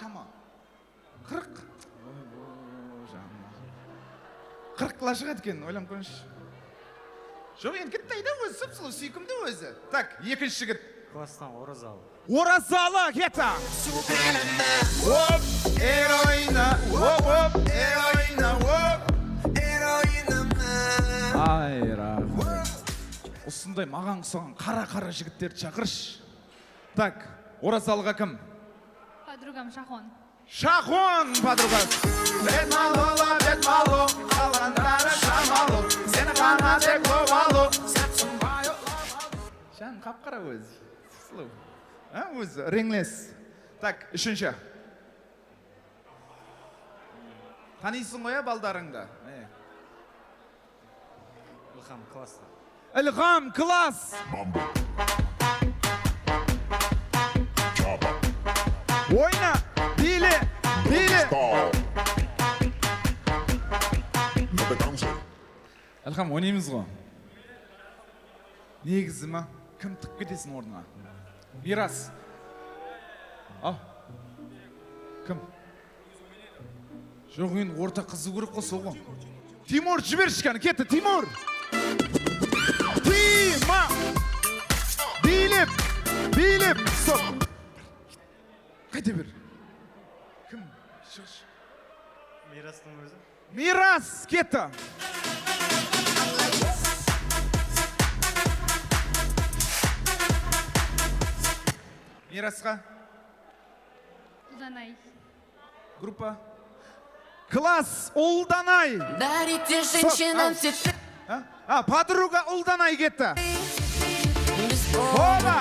Shama. Qırq? Oy-bo, janım. Qırq kilo shıǵadı eken, oylanıp kórińshi. Joq, endi kittay da ózi, sıp-sılı, súykimdi ózi. Tak, ekinshi jigit. Klasstan Orazalı. Orazalı, ketti. Hop, eroina, hop, hop, eroina, hop, eroina. Ay, raxmet. Usınday maǵan uqsaǵan qara-qara jigitlerdi shaqırshı. Tak, Orazalıǵa kim? Podrugam Shaxon. Shaxon podruga. Bet malo la, bet malo, qalǵanları shamalo. Seni ǵana tek lovalı, sepsin bayo. Janım qap-qara ózi. Sıp-sılı. Ha, ózi, reńles. Tak, úshinshi. Tanıysıń ǵoy, ya, baldarıńdı. Mine. Ilham, klasstan. Ilham, klass! Oyna, biyle, biyle! Ilham, oynaymız ǵo. Negizi ma? Kim tıǵıp ketesiń ornıńa? Miras. Al. Kim? Joq, endi orta qızıw kerek ǵo, sol ǵo. Timur, jibershi qáne, ketti, Timur! Tima! Biylep! Biylep! Stop! Qayta ber. Kim? Shıǵısh. Mirastıń ózi. Miras, ketti. Mirasqa. Uldanay. Gruppa. Klass, Uldanay. Дарите женщинам цветы. Ha? Ha, podruga Uldanay ketti. Hoba!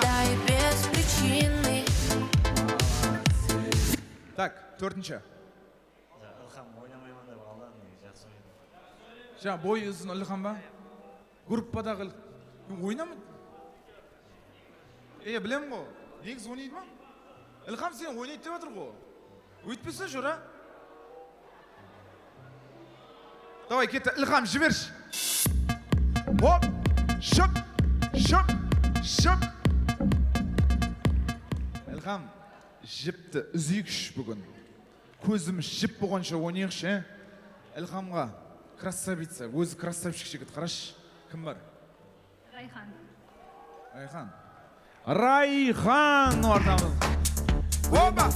Так, tórtinshi. Ilham, oynamayman dep aldı, negizinde jaqsı oynaydı. Jańa boyı uzın Ilham ba? Gruppadaǵı Ilham. Oynama. E, bilemen ǵo. Negizi oynaydı ma? Ilham, sen oynaydı dep atır ǵo. Óytpese, jora. Davay, ketti, Ilham, jibershi. Hop, shıp, shıp, shıp. Ilham, jipti úzeyikshi búgin. Kózimiz jip bolǵansha oynayıqshı, e? Ilhamǵa, krassavitsa, ózi krassavchik jigit, qarashı, kim bar? Rayxan. Rayxan. Rayxan ortamız. Oba!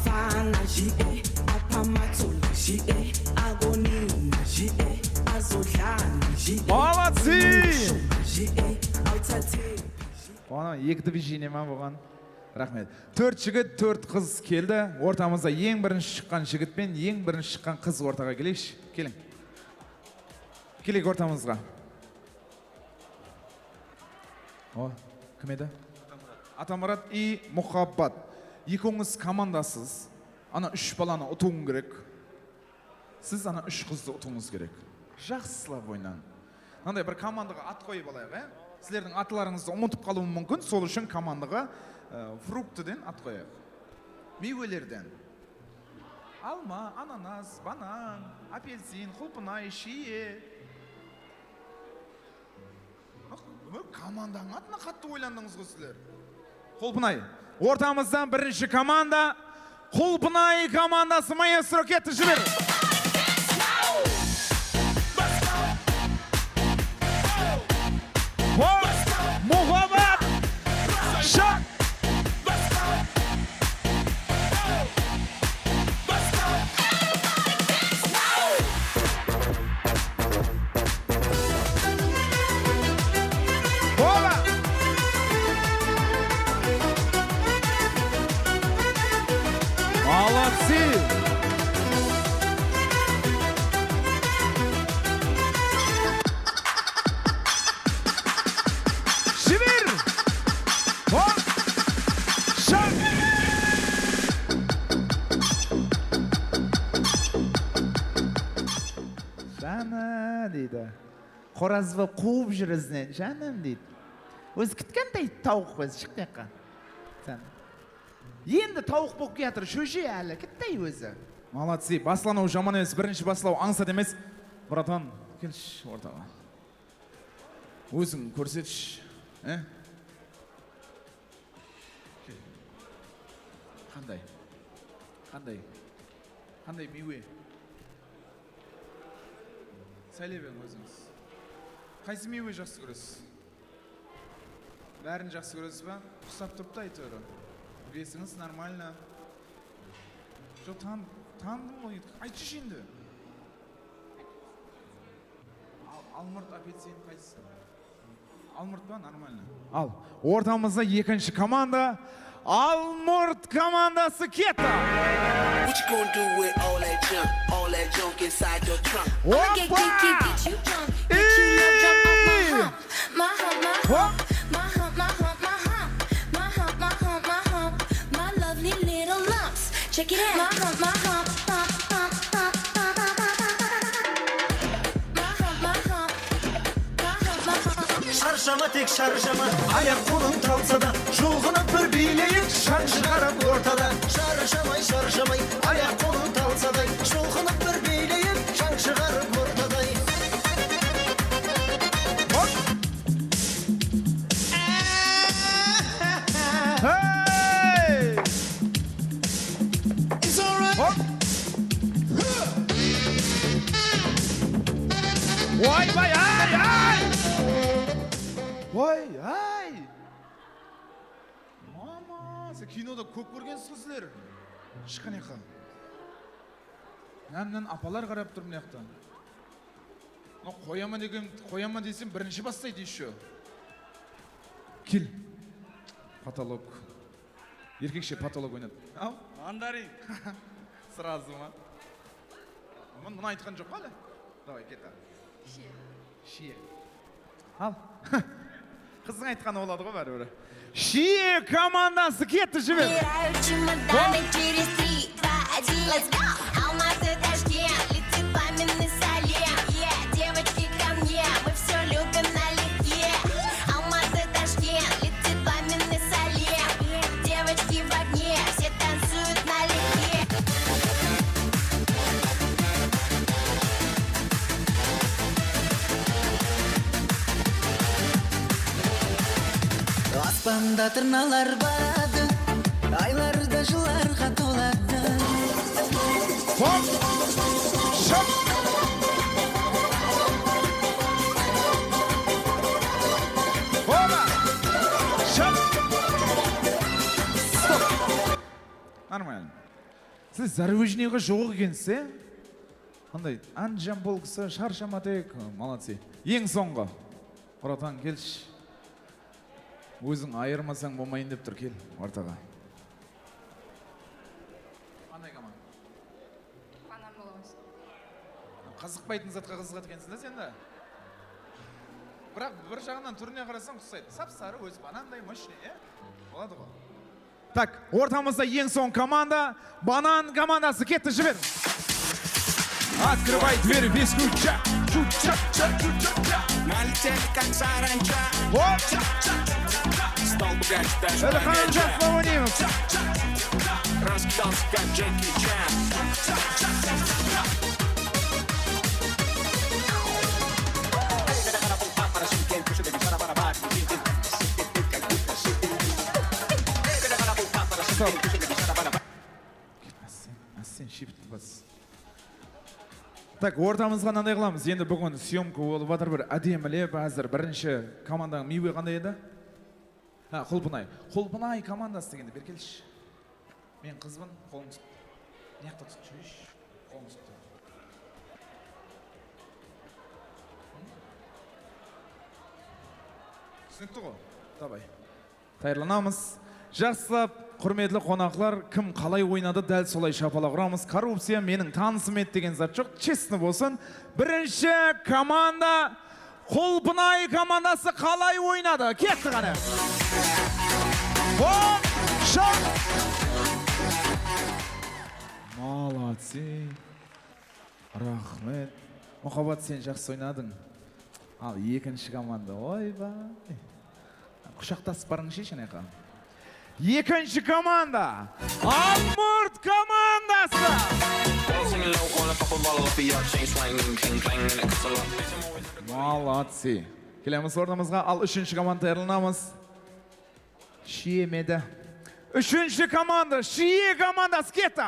Молодцы! Ana, eki движение ma bolǵan? Raxmet. Tórt jigit, tórt qız keldi. Ortamızda eń birinshi shıqqan jigit penen eń birinshi shıqqan qız ortaǵa keleyikshi. Keliń. Keleyik ortamızǵa. O, kim edi? Atamurat i Muhabbat. Ekewińiz komandasız. Ana úsh balanı utıwıń kerek. Siz ana úsh qızdı utıwıńız kerek. Jaqsılap oynań. Mınanday bir komandaǵa at qoyıp alayıq, e? Sizlerdiń atlarıńızdı umıtıp qalıwım múmkin, sol ushın komandaǵa, e, fruktıdan at qoyayıq. Miywelerden. Alma, ananas, banan, apelsin, qulpınay, shiye. Bak, bak, komandanıń atına qattı oylandıńız ǵo sizler. Qulpınay. Ortamızdan birinshi komanda. Qulpınay komandası, maestro, ketti, jiber. Hop, Muhabbat. Shaq. Hola! Молодцы! Jiber! Hop! Shaq! Jana deydi. Qoraz bolıp quwıp júr izinen, janım deydi. Ózi kitkenday tawıq ózi, shıq mıyaqqa. Sen. Endi tawıq bolıp kiyatır, shóshe áli, kittay ózi. Молодцы, baslanıw jaman emes, birinshi baslaw ańsat emes. Bratан, kelshi ortaǵa. Óziń kórsetshi, e? Qanday? Qanday? Qanday miywe? Saylay beriń ózińiz. Qaysı miywe jaqsı kóresiz? Bárin jaqsı kóresiz ba? Usap turıptı, áytewir. Vesińiz normalno. Joq, tan-, tanıdım ǵoy. Aytshı endi. Al-, almurt, apelsin, qaysısı? Almurt pa? Normalno. Al, ortamızda ekinshi komanda, Almurt komandası ketti. What you gonna do with all that junk, all that junk inside your trunk? Hoppa! Get, get, get, get you drunk, get you no drunk off my hump. My hump, my hump, my hump, my hump, my hump, my hump, my hump, my hump, my lovely little lumps. Check it out. My hump, my hump, hump, hump, hump, hump, hump, hump, hump. My hump, my hump, my hump, my hump. Sharshama, tek sharshama, ayaq-qolın talsa da, julqınıp bir biyleyik, shań shıǵarıp ortada. Sharshamay, sharshamay, ayaq-qolın talsa da, julqınıp bir biyleyik, shań shıǵarıp ortada. Hop! Hey! Hop! Oy, bay, ay, ay! Oy, ay! Mama, sen kinoda kóp kórgensiz sizler. Shıqqan yaqqa. Námnan apalar qarap tur mına jaqta. Mına qoyaman degen, qoyaman desem, birinshi baslaydı ещё. Kel. Potolok. Erkekshe potolok oynat. Al. Mandarin. Сразу ma? Mın-, mına aytqan joq pa hali? Давай, ket. Shiye. Al. Qızdıń aytqanı boladı ǵoy báribir. Shiye komandası ketti, jiber. Собираю чемоданы через три, два, один. Let's go! Алматы, Ташкент, летит пламенный салем. Yeah, девочки, ко мне, мы всё любим налегке. Алматы, Ташкент, летит пламенный салем. Девочки в огне, все танцуют налегке. Aspanda tırnalar baradı, aylar da jıllarǵa toladı. Hop! Shıp! Hopa! Shıp! Stop! Нормально. Siz zarubejnıyǵa joq ekensiz, e? Qanday? Andijan polkisi, sharshama tek, молодцы. Eń sońǵı. Quratan, kelshi. Óziń ayırmasań bolmayın dep tur, kel ortaǵa. Qanday komanda? Banan bola qoysa. Qızıqpaytın zatqa qızıǵadı ekenseń da sen de. Biraq bir jaǵınan túrine qarasań usaydı. Sap-sarı, ózi bananday, мощный, e? Boladı ǵo. Tak, ortamızda eń soń komanda, Banan komandası ketti, jiberiń. Открывай дверь, весь ключа. Чу-ча-ча, чу-ча-ча. Налетели, как саранча. Hop! Стал пугать даже по ночам. Raskidalsık, как Джеки Чан. Ásten, ásten, shepitli bas. Tak, ortamızǵa mınanday qılamız. Endi búgin syomka bolıp atır, bir ádemilep, házir birinshi komandanıń miywe qanday edi? Ha, Qulpınay. Qulpınay komandası degende, beri kelshi. Men qızbın, qolıńdı tut. Mıyaqta tut, júreyshi. Qolıńdı tut. Túsinikli ǵo? Davay. Tayarlanamız. Jaqsılap, Húrmetli qonaqlar, kim qalay oynadı, dál solay shapalaq uramız. Korrupciya, meniń tanısım edi degen zat joq, chestno bolsın. Birinshi komanda Qulpınay komandası qalay oynadı? Ketti qáne. Hop, shaq! Молодцы. Raxmet. Muhabbat, sen jaqsı oynadıń. Al, ekinshi komanda, oybay. Qushaqtasıp barıńshı, janayqa. Ekinshi komanda, Almurt komandası! Молодцы. Kelemiz ornımızǵa, al, úshinshi komanda tayarlanamız. Shiyemedi. Úshinshi komanda, Shiye komandası ketti.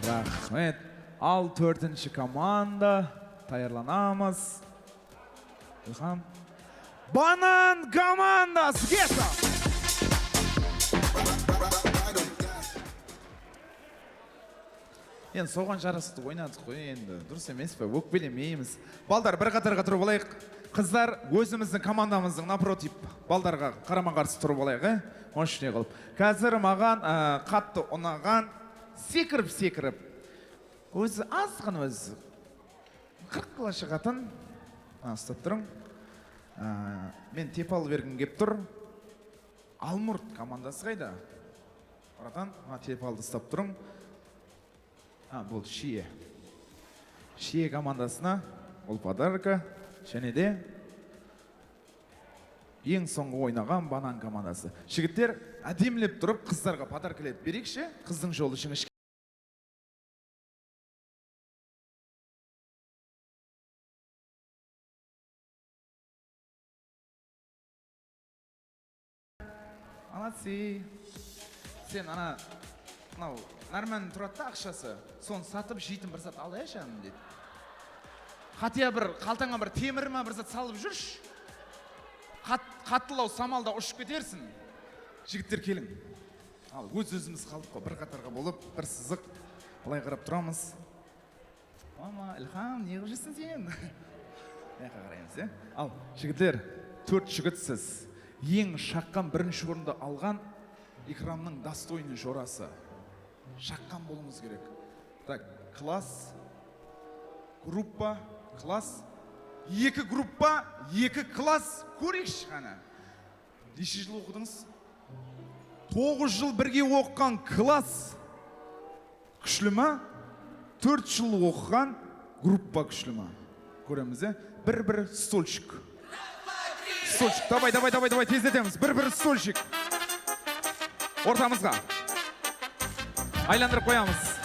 Raxmet. Al, tórtinshi komanda, tayarlanamız. Ilham. Banan komandası ketti. Endi soǵan jarasıqtı oynadıq ǵoy endi. Durıs emes pe? Ókpelemeymiz. Baldar, bir qatarǵa turıp alayıq. Qızlar, ózimizdiń komandamızdıń naprotiv baldarǵa qarama-qarsı turıp alayıq, e? Moshne qılıp. Házir maǵan, a, qattı unaǵan sekirip-sekirip. Ózi azǵın ózi. Qırq kilo shıǵatın. A, ustap turıń. A, men tepal bergim kep tur. Almurt komandası qayda? Oradan mına tepaldı ustap turıń. Ha, boldı, Shiye. Shiye komandasına bul podarka, jáne de eń sońǵı oynaǵan Banan komandası. Jigitler, ádemlep turıp, qızlarǵa podarkalar bereyikshi, qızdıń jolı jińishken. Молодцы. Sen ana, mınaw, nárman turadı da aqshası. Sonı satıp jeytin bir zat alayınshı, deydi. Хотя bir qaltańa bir temir ma bir zat salıp júrshi. Qat-, qattılaw samalda ushıp ketersiń. Jigitler, keliń. Al, óz-ózimiz qaldıq ǵoy, bir qatarǵa bolıp, bir sızıq. Bılay qarap turamız. Mama, Ilham, ne qılıp júrseń sen? Mına jaqqa qaraymız, ya. Al, jigitler, tórt jigitsiz. Eń shaqqan, birinshi orındı alǵan Ikramnıń dostoyniy jorası. Shaqqan bolıwıńız kerek. Tak, klass, gruppa, klass, eki gruppa, eki klass, kóreyikshi qáne. Neshe jıl oqıdıńız? Toǵız jıl birge oqıǵan klass kúshli ma? Tórt jıl oqıǵan gruppa kúshli ma? Kóremiz, e? Bir-bir stolchik. Stolchik. Davay, davay, davay, davay, tezletemiz. Bir-bir stolchik. Ortamızǵa. Aylandırıp qoyamız.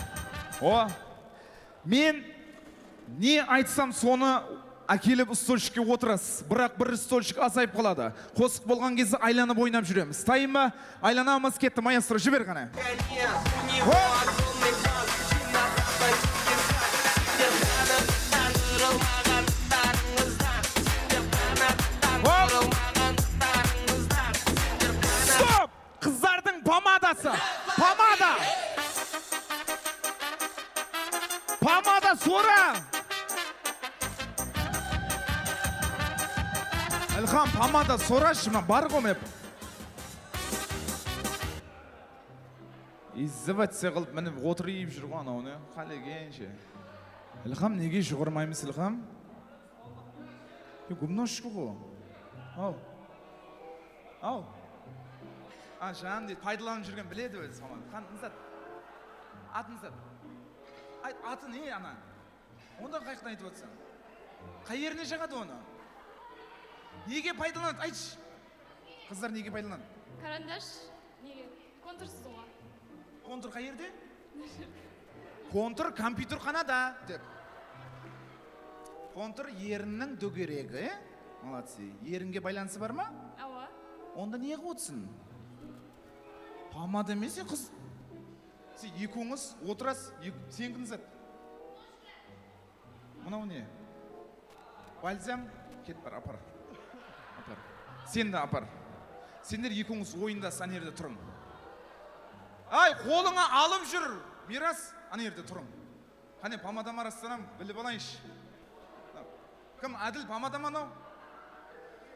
O. Men ne aytsam, sonı ákelip stolchikke otırasız. Biraq bir stolchik azayıp qaladı. Qosıq bolǵan gezde aylanıp oynap júremiz. Tayın ba? Aylanamız, ketti, maestro, jiber qáne. Hop! Hop! Stop! Qızlardıń pomadası. Pomada. Pomada sora. Ilham, pomada sorashı, mına bar ǵo, men. Izdevаться qılıp minip otırıp júr ǵo anaw, ne? Qálegenshe. Ilham, nege juwırmaymız, Ilham? E, gumnoshka ǵo. Aw. Aw. A, jan deydi, paydalanıp júrgen biledi ózi, saman. Qan, ne zat? Atı ne zat? Ayt, atı ne, ana? Onda qayaqtan aytıp atırsań? Qay jerine jaǵadı onı? Nege paydalanadı, aytshı. Qızlar nege paydalanadı? Karandash, nege? Kontursız ǵoy. Kontur qay jerde? Kontur kompyuterxanada, dep. Kontur erinniń dógeregi. Молодцы. Erińe baylanısı bar ma? Awa. Onda ne qılıp otırsıń? Pomada emes, e, qız. Sen ekewińiz otırasız, ek-, seniki ne zat? Mınaw ne? Balzam, ket bar, apar. Apar. Sen de apar. Senler ekewińiz oyındasız, ana jerde turıń. Ay, qolıńa alıp júr, Miras, ana jerde turıń. Qáne, pomadam arassanam, bilip alayınshı. Kim, Ádil, pomada ma anaw?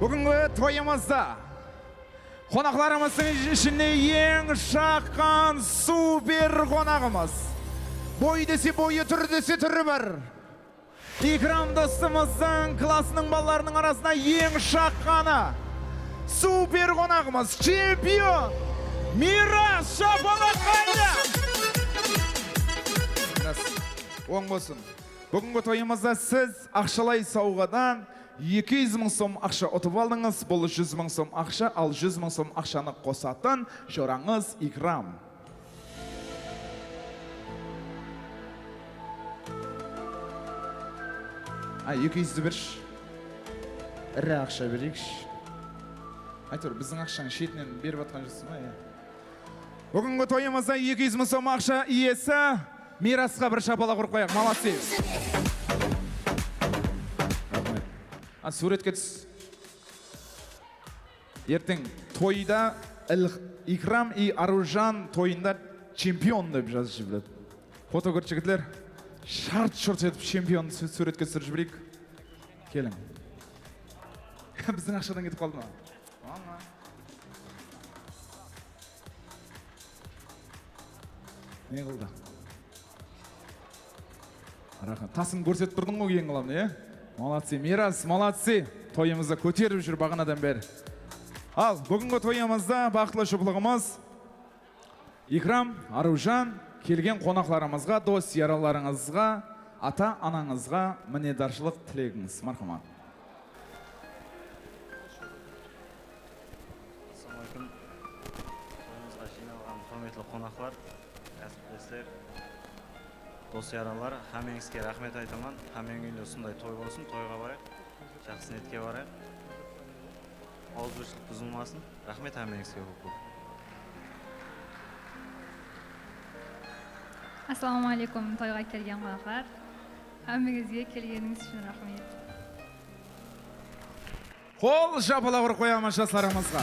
Búgingi toyımızda qonaqlarımızdıń ishinde eń shaqqan super qonaǵımız. Boy dese boyı, túr dese túri bir. Ikram dostımızdıń klasınıń balalarınıń arasında eń shaqqanı. Super qonaǵımız, chempion Miyras Shapalaqaylı. Miyras, oń bolsın. Búgingi toyımızda siz aqshalay sawǵadan eki júz mıń som aqsha utıp aldıńız. Bul júz mıń som aqsha, al júz mıń som aqshanı qosatın jorańız Ikram. Ay, eki júzdi bershi. Iri aqsha bereyikshi. Áytewir, biziń aqshanı shetinen berip atqan júzseń ba, ya? Búgingi toyımızda eki júz mıń som aqsha iyesi Miyrasqa bir shapalaq urıp qoyayıq. Молодцы. Raxmet. A, súwretke tús. Erteń toyda Il-, Ikram i Arıwjan toyında chempion dep jazıp jiberedi. Foto kórip jigitler, shart-shurt etip chempion sú-, súwretke túsirip jibereyik. Keliń. Biziń aqshadan ketip qaldı ma? Aman. Ne qıldı? Raxmet. Tasın kórsetip turdıń ǵoy, eń ǵılamın, e? Молодцы, Miyras, молодцы. Toyımızdı kóterip júr baǵanadan beri. Al, búgingi toyımızda baxıtlı juplıǵımız Ikram, Arıwjan, kelgen qonaqlarımızǵa, dos-yaralarıńızǵa, ata-anańızǵa minnetdarshılıq tilegińiz. Marhamat. Assalamu aleykum. Toyımızǵa jıynalǵan húrmetli qonaqlar, kásiplesler, dos-yaralar, hámmeńizge raxmet aytaman. Hámmeniń úyinde usınday toy bolsın, toyǵa barayıq, jaqsı niyetke barayıq. Awızbirshilıq buzılmasın. Raxmet hámmeńizge kóp-kóp. Assalamu aleykum, toyǵa kelgen qonaqlar. Hámmeńizge kelgenińiz ushın raxmet. Qol shapalaq urıp qoyamız jaslarımızǵa.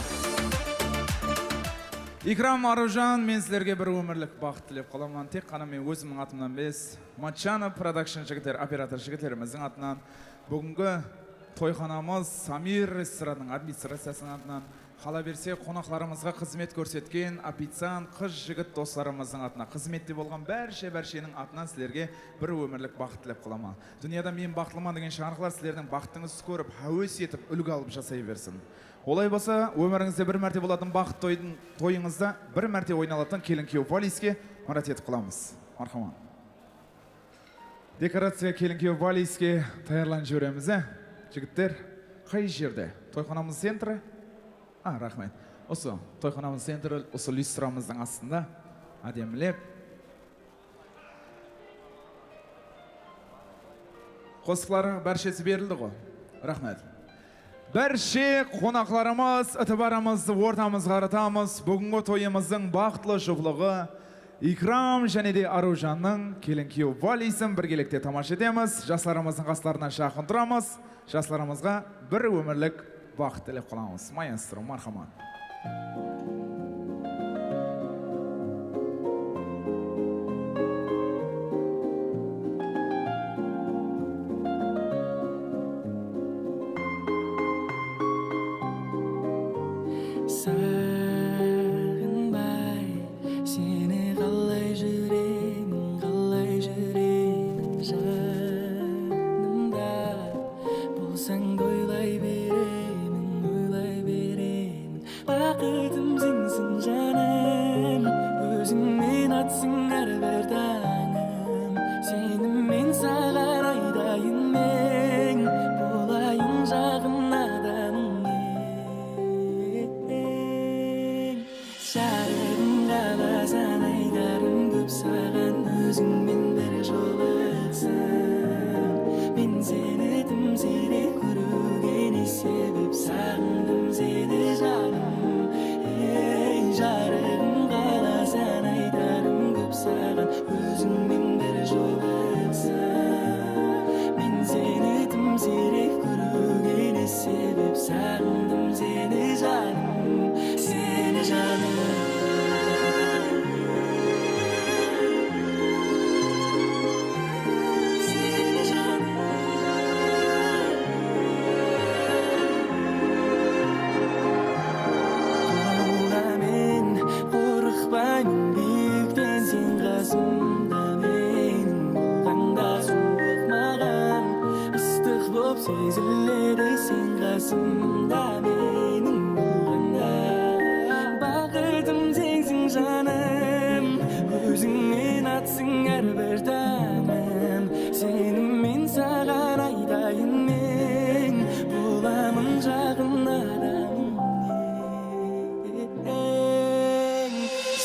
Ikram, Arıwjan, men sizlerge bir ómirlik baxıt tilep qalaman. Tek ǵana men ózimniń atımnan emes, Matchanov Production jigitler, operator jigitlerimizdiń atınan, búgingi toyxanamız Samir restoranınıń administraciyasınıń atınan, qala berse, qonaqlarımızǵa xızmet kórsetken oficiant qız-jigit doslarımızdıń atınan, xızmette bolǵan bárshe-bársheniń atınan sizlerge bir ómirlik baxıt tilep qalaman. Dúnyada "Men baxıtlıman" degen shańaraqlar sizlerdiń baxıtıńızdı kórip, háwes etip, úlgi alıp jasay bersin. Olay bolsa, ómirińizde bir márte bolatuǵın baxıt toydıń, toyıńızda bir márte oynalatuǵın kelin-kúyew valiyske mirát etip qalamız. Marhamat. Dekoraciya kelin-kúyew valiyske tayarlanıp jiberemiz, e? Jigitler, qay jerde? Toyxanamız centri? A, raxmet. Usı toyxanamız centri, usı lyustramızdıń astında ádemilep. Qosıqları bárshesi berildi ǵo. Raxmet. Bárshe qonaqlarımız, itibarımızdı ortamızǵa qaratamız. Búgingi toyımızdıń baxıtlı juplıǵı Ikram jáne de Arıwjannıń kelin-kúyew valiysin birgelikte tamasha etemiz. Jaslarımızdıń qaslarına jaqın turamız. Jaslarımızǵa bir ómirlik baxıt tilep qalamız. Maestro, marhamat. Saǵınbay, seni qalay júremen, qalay júremen janımda. Bolsań da oylay beremen, oylay beremen. Baxıtım senseń janım, ózińmen atsın hár bir tańım. Seni men saǵan aytayın men, bolayın jaǵın adamıń eń. Jarıǵım qalasań aytarım kóp saǵan, ózińmen bir jolıqsam. Men seni dım siyrek kóriwge ne sebep, saǵındım seni janım. Ey, jarıǵım, qalasań aytarım kóp saǵan, ózińmen bir jolıqsam. Men seni dım siyrek kóriwge ne sebep, saǵındım seni janım, seni janım.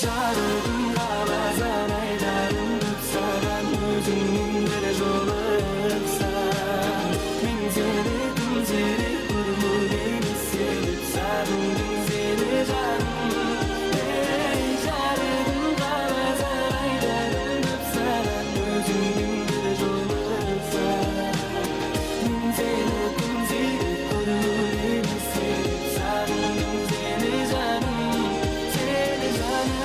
Jarıǵım, qalasań aytarım saǵan, ózińnen bir jolıqsań. Men seni kúnserek kórip emes, sevip saǵındım seni, janım. Ey, jarıǵım, qalasań aytarım saǵan, ózińnen bir jolıqsań. Men seni kúnserek kórip emes, sevip saǵındım seni, janım, seni, janım.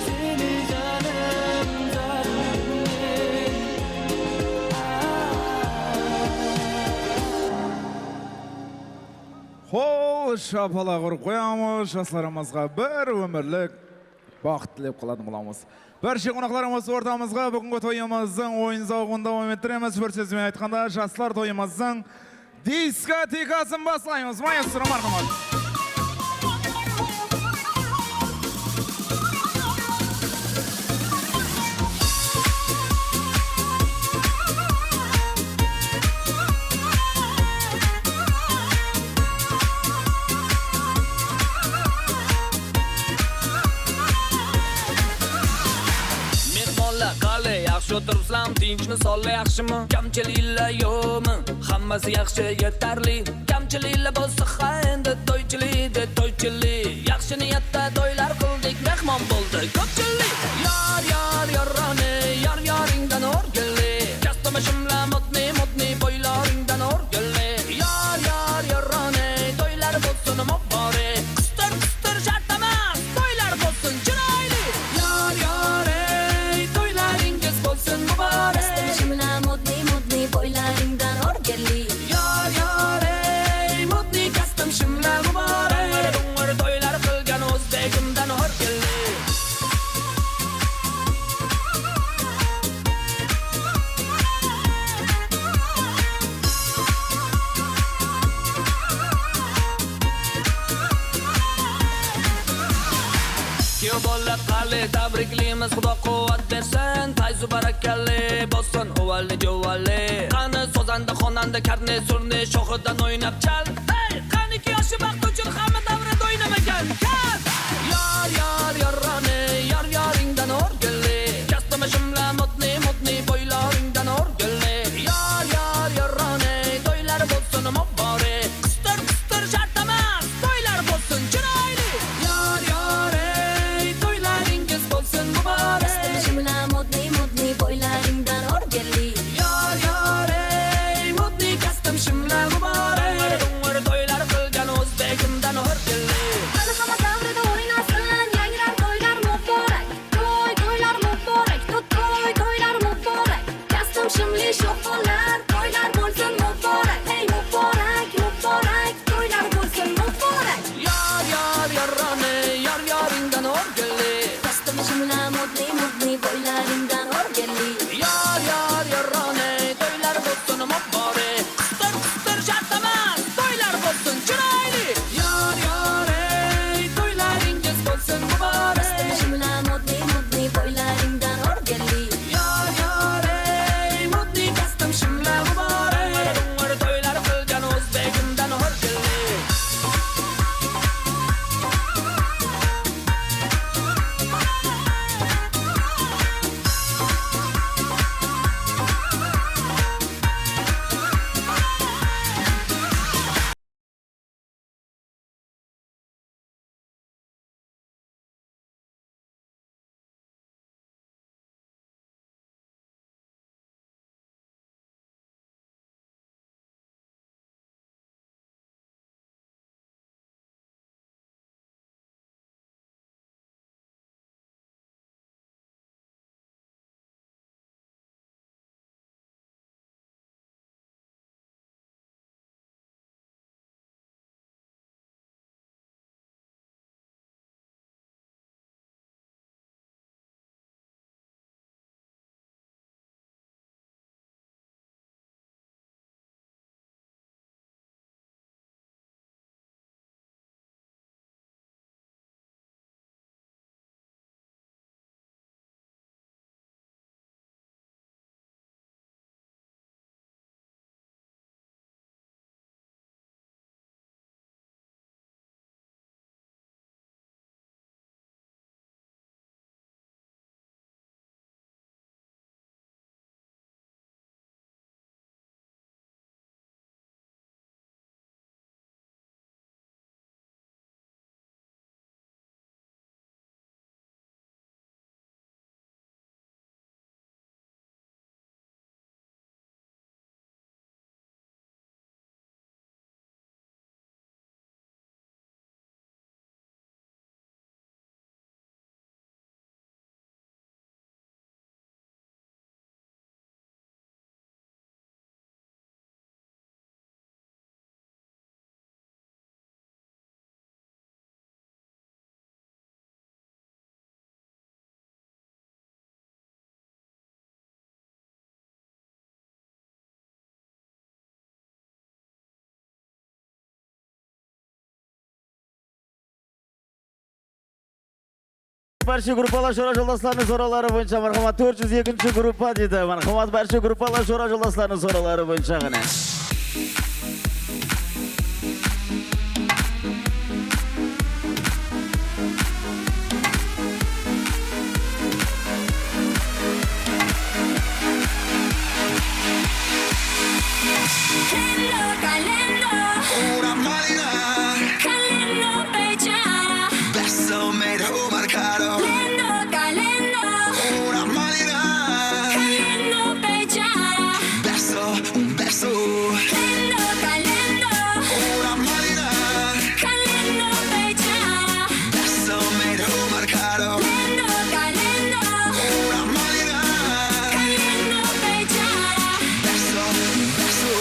Seni, janım, janım men. Qol shapalaq urıp qoyamız, jaslarımızǵa bir ómirlik baxıt tilep qalatuǵın bolamız. Bárshe qonaqlarımız ortamızǵa búgingi toyımızdıń oyın-zawıǵın dawam ettiremiz. Bir sóz benen aytqanda, jaslar toyımızdıń diskotekasın baslaymız. Maestro, marhamat. Mehmonlar, qale, yaxshi o'tiribsizlarmi? Tinchmi, sonlar yaxshimi? Kamchiliklar yo'qmi? Hammasi yaxshi, yetarli. Kamchiliklar bo'lsa, ha, endi to'ychilik de to'ychilik. Yaxshi niyatda to'ylar qildik, mehmon bo'ldi ko'pchilik. Yor, yor, yorrani, yor, yoringdan o'rgili. Kastım shimla, modniy, modniy, bo'ylaringdan o'rgili. Yor, yor, yorrani, to'ylar bo'lsin muborak. Qistir, qistir, shart emas, to'ylar bo'lsin chiroyli. Yor, yor, ey, to'ylaringiz bo'lsin muborak. Kastım shimla, modniy, modniy, bo'ylaringdan o'rgili. Yor, yor, ey, modniy kastım shimla muborak. Dońır, dońır to'ylar qilgan o'zbegimdan o'rgili. Kuyov bola qale, tabriklaymiz, Xudo quvvat bersin. Fayzu barakkalli bo'lsin, uvalli juvalli. Qani, sozanda, xonanda, karne, surne, shoxidan o'ynab chal. Hey, qaniki yoshi baxti uchun hamma davrada o'ynamagan? Kal! Yor, yor, yorrani, yor, yoringdan o'rgili. Kastım shimla, modniy, modniy, bo'ylaringdan o'rgili. Yor, yor, yorrani, to'ylar bo'lsin muborak. Qistir, qistir, shart emas, to'ylar bo'lsin chiroyli. Yor, yor, ey, to'ylaringiz bo'lsin muborak. Kastım shimla, modniy, modniy, bo'ylaringdan o'rgili. Yor, yor, ey, modniy kastım shimla muborak. Dońır, dońır to'ylar qilgan o'zbegimdan o'rgili. Qani hamma davrada o'ynasın, yangrar to'ylar. Bárshe gruppalar, jora joldaslarınıń sorawları boyınsha, marhamat, tórt júz ekinshi gruppa deydi. Marhamat, bárshe gruppalar, jora joldaslarınıń sorawları boyınsha qáne. Calendo, calendo. Una Marina. Calendo, bechara. Beso mero marcado. Calendo, calendo. Una Marina. Calendo, bechara. Beso, un beso. Calendo, calendo. Una Marina. Calendo, bechara. Beso mero marcado. Calendo, calendo. Una Marina. Calendo, bechara. Beso, beso.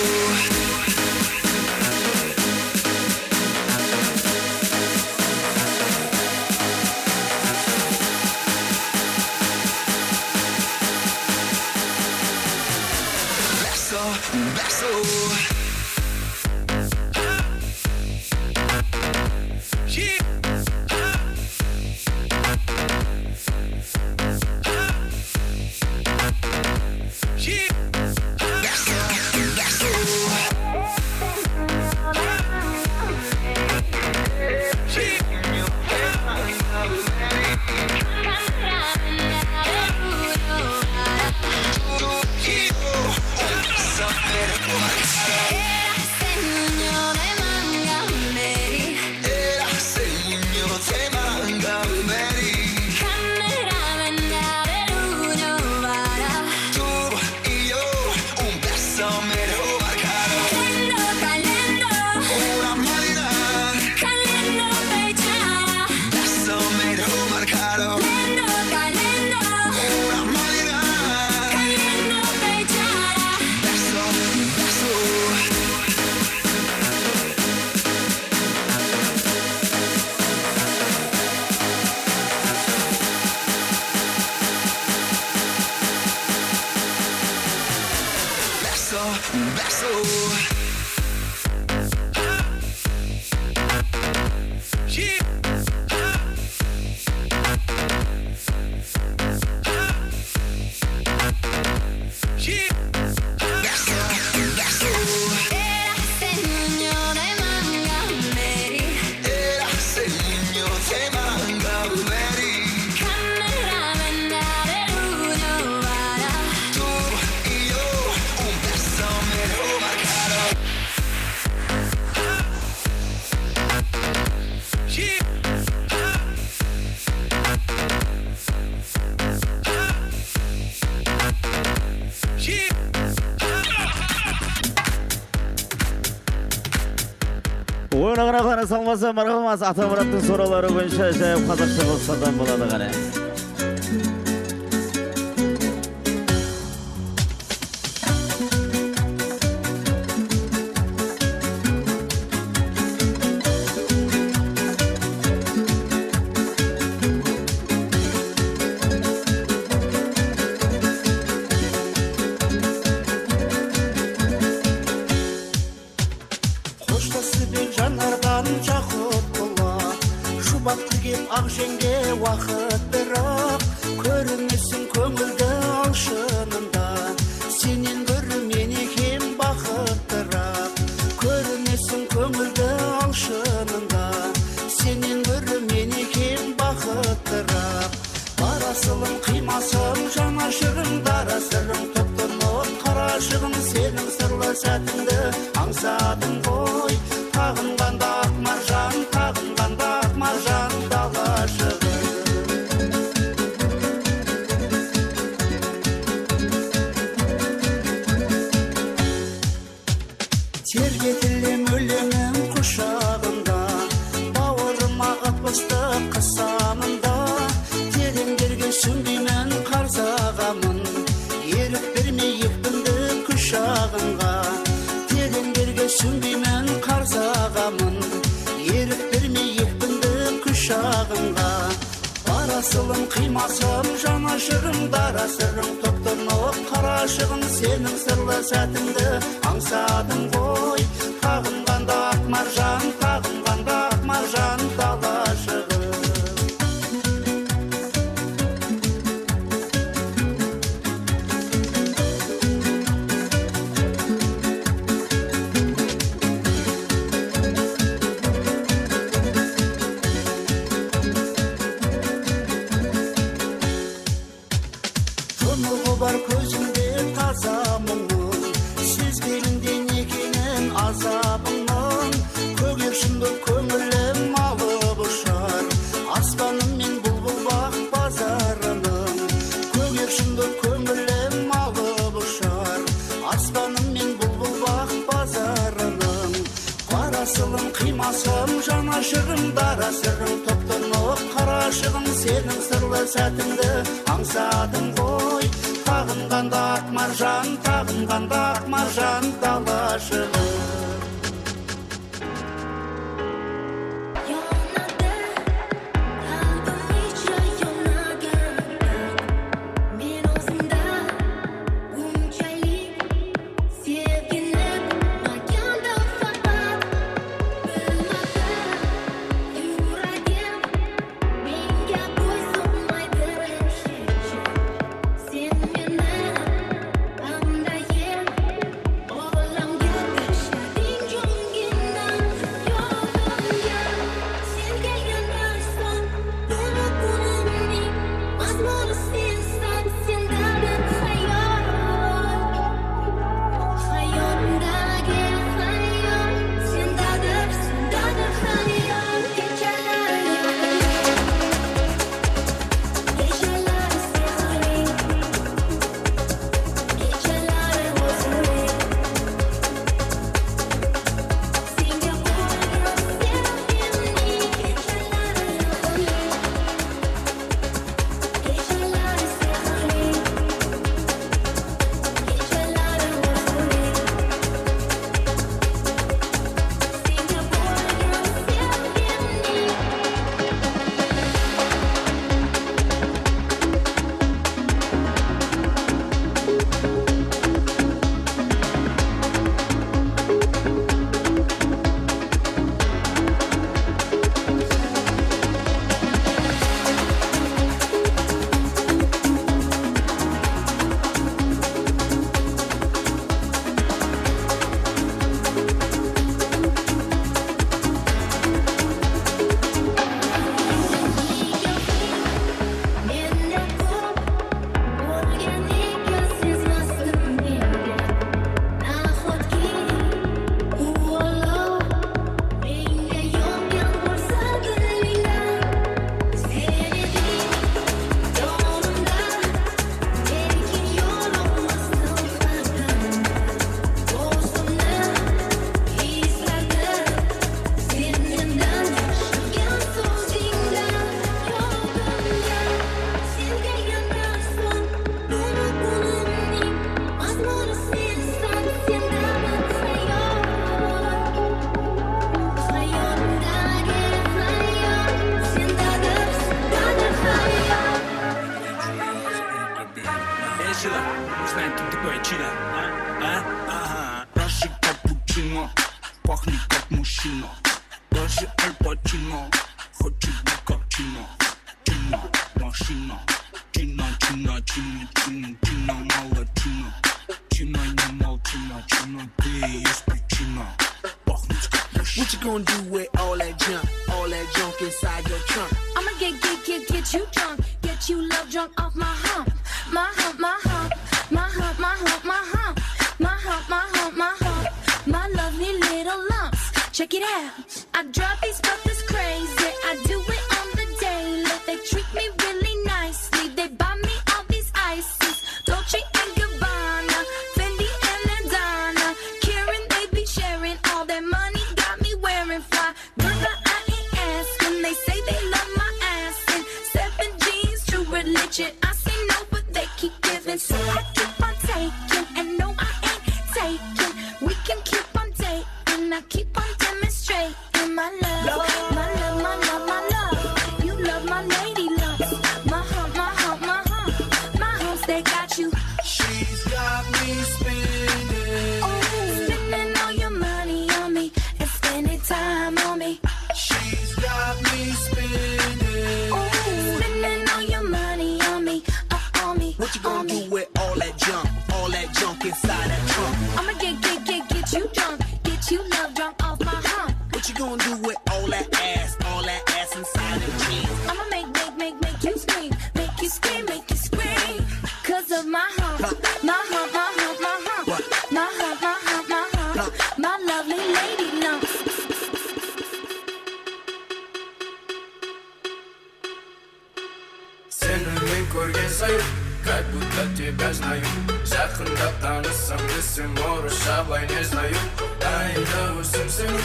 Beso, beso. Era señor te manga meri. Cameraman, dale uno para. Tú y yo, un beso mero marcado. Calendo, calendo. Una Marina. Calendo, bechara. Beso mero marcado. Calendo, calendo. Una Marina. Calendo, bechara. Beso, beso. Beso, beso. Oyın aǵına qana salmasa, marhamat, Atamurattıń sorawları boyınsha ájayıp qazaqsha qılıp salsam boladı qáne. Xoshlasıp eń janardan jaqıp qulaq, juwbaq tigip aq jeńge waqıt biraq. Kórineseń kóńildi al shınında, sennen góri menekey baxıttıraq. Kórineseń kóńildi al shınında, sennen góri menekey baxıttıraq. Barasılım, qıymasım, janashırım, darasırım, toptınıp qarashıǵım, seniń sırlı sátińdi ańsadım ǵoy. Taǵınǵanda aq marjan, taǵınǵanda aq marjan dalashıǵım. Terbetilem ólemiń qushaǵında, bawırıma ıp-ıstıq qısamında. Tereń jerge súńgiymen qarzaǵamın, erik bermey ekpindi kúsh aǵınǵa. Tereń jerge súńgiymen qarzaǵamın, erik bermey ekpindi kúsh aǵınǵa. Barasılım, qıymasım, janashırım, darasırım, toptınıp qarashıǵım, seniń sırlı sátińdi ańsadım ǵoy. Taǵınǵanda aq marjan, taǵınǵanda aq marjan dalashıǵım. Asılım, qıymasım, janashırım, darasırım, toptanıp qarashıǵım, seniń sırlı sátińdi ańsadım ǵoy. Taǵınǵanda aq marjan, taǵınǵanda aq marjan dalashıǵım. Эй, Шила, узнаем, ты такой, Чина, а? А? Ага. Прошу капучино, пахнет как мужчина. Даже Аль Пачино хочет быть как Чина. Чина, машина. Чина, Чина, Чина, Чина, Чина, мало Чина. Чина, не мало Чина, Чина, ты есть причина. Пахнет как мужчина. What you gonna do with all that junk? All that junk inside your trunk? I'ma get, get, get, get you drunk. Get you love drunk off my hump. My hump, my hump. My hump, my hump, my hump. My hump, my hump, my hump. My lovely little lumps. Check it out. I drive these fuckers crazy. I do it on the daily. They treat me really nicely. They buy me all these ices. Dolce and Gabbana, Fendi and Madonna. Karen, they be sharing. All that money got me wearing fly. Girl, but I ain't asking. They say they love my ass and seven jeans, True Religion. I say no, but they keep giving, so I keep on taking. And no, I ain't taking. We can keep on dating. I keep on demonstrating my love, my love, my love, my love. You love my lady lumps. My hump, my hump, my hump. My humps, they got you. She's got me spending. Oh, spending all your money on me and spending time on me. She's got me spending. Oh, spending all your money on me, uh, on me. What you gonna do with all that junk, all that junk inside that trunk? I'ma get, get, get, get you drunk, get you love drunk off my hump. What you gonna do with all that ass, all that ass inside them jeans? I'ma make, make, make, make you scream, make you scream, make you scream. 'Cause of my hump, my hump, my hump, my hump. What? My hump, my hump, my hump. Huh? My lovely lady lumps. Seni men kórgen sayın, как будто тебя знаю. Jaqınlap tanıssam desem, orıssha былай не знаю. Ayda ósem seni,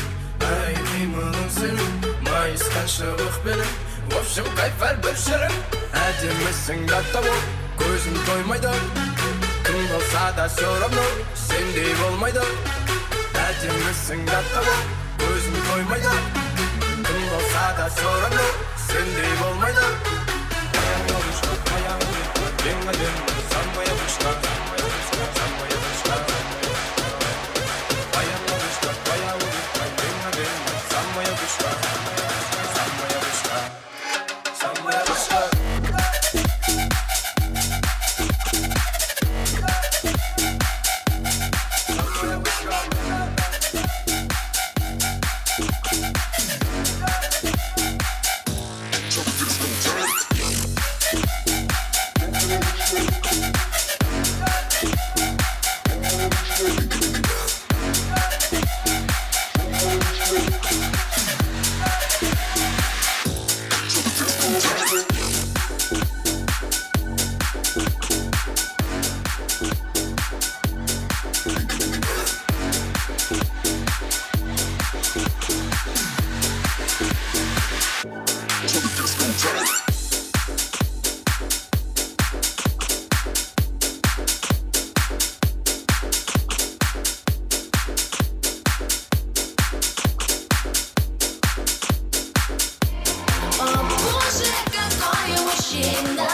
Áy, qıymılıń seniń, mayısqan shıbıq penen, в общем, kayf hár bir shirin. Ádemisiń, dátawı, kózim toymaydı. Kim bolsa da, всё равно, sendey bolmaydı. Ádemisiń, dátawı, kózim toymaydı. Kim bolsa da, всё равно, sendey bolmaydı. Моя малышка, моя улыбка, дэń ádemli, самая вышка, самая вышка, самая вышка. Моя малышка, моя улыбка, дэń ádemli, самая вышка, самая вышка, самая вышка. О, боже, какой мужчина!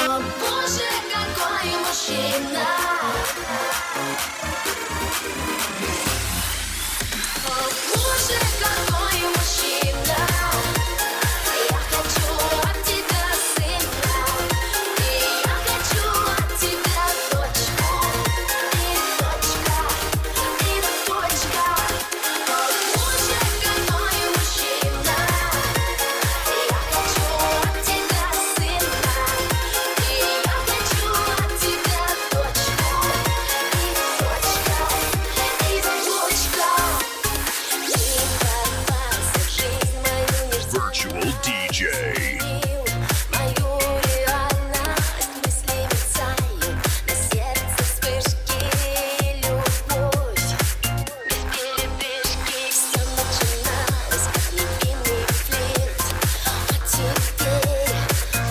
О, боже, какой мужчина! О, боже, какой мужчина! Я хочу от тебя сына, и я хочу от тебя дочку, и дочка, и дочка. О, боже, какой мужчина! Я хочу от тебя сына, и я хочу от тебя дочку, и дочка, и дочка. Ты ворвался в жизнь мою, не ждал, Virtual D J. Мою реальность, мысли мерцают, на сердце вспышки любовь. Всё начиналось, как невинный флирт. А теперь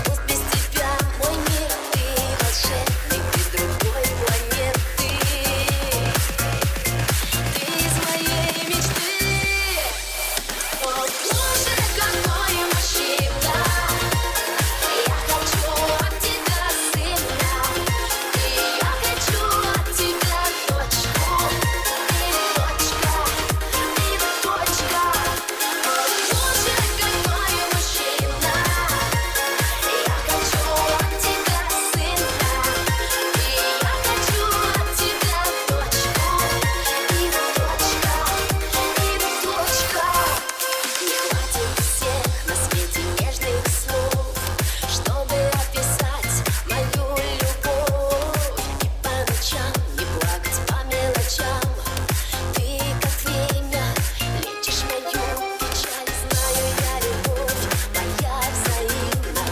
пусть без тебя мой мир, ты волшебник из другой планеты. Ты из моей мечты. О, боже, какой мужчина! Я хочу от тебя сына, и я хочу от тебя дочку, и дочка, и дочка. О, боже, какой мужчина! Я хочу от тебя сына, и я хочу от тебя дочку, и дочка, и дочка. Не хватит всех на свете нежных слов, чтобы описать мою любовь. И по ночам не плакать по мелочам. Ты, как время, лечишь мою печаль. Знаю я, любовь моя взаимна.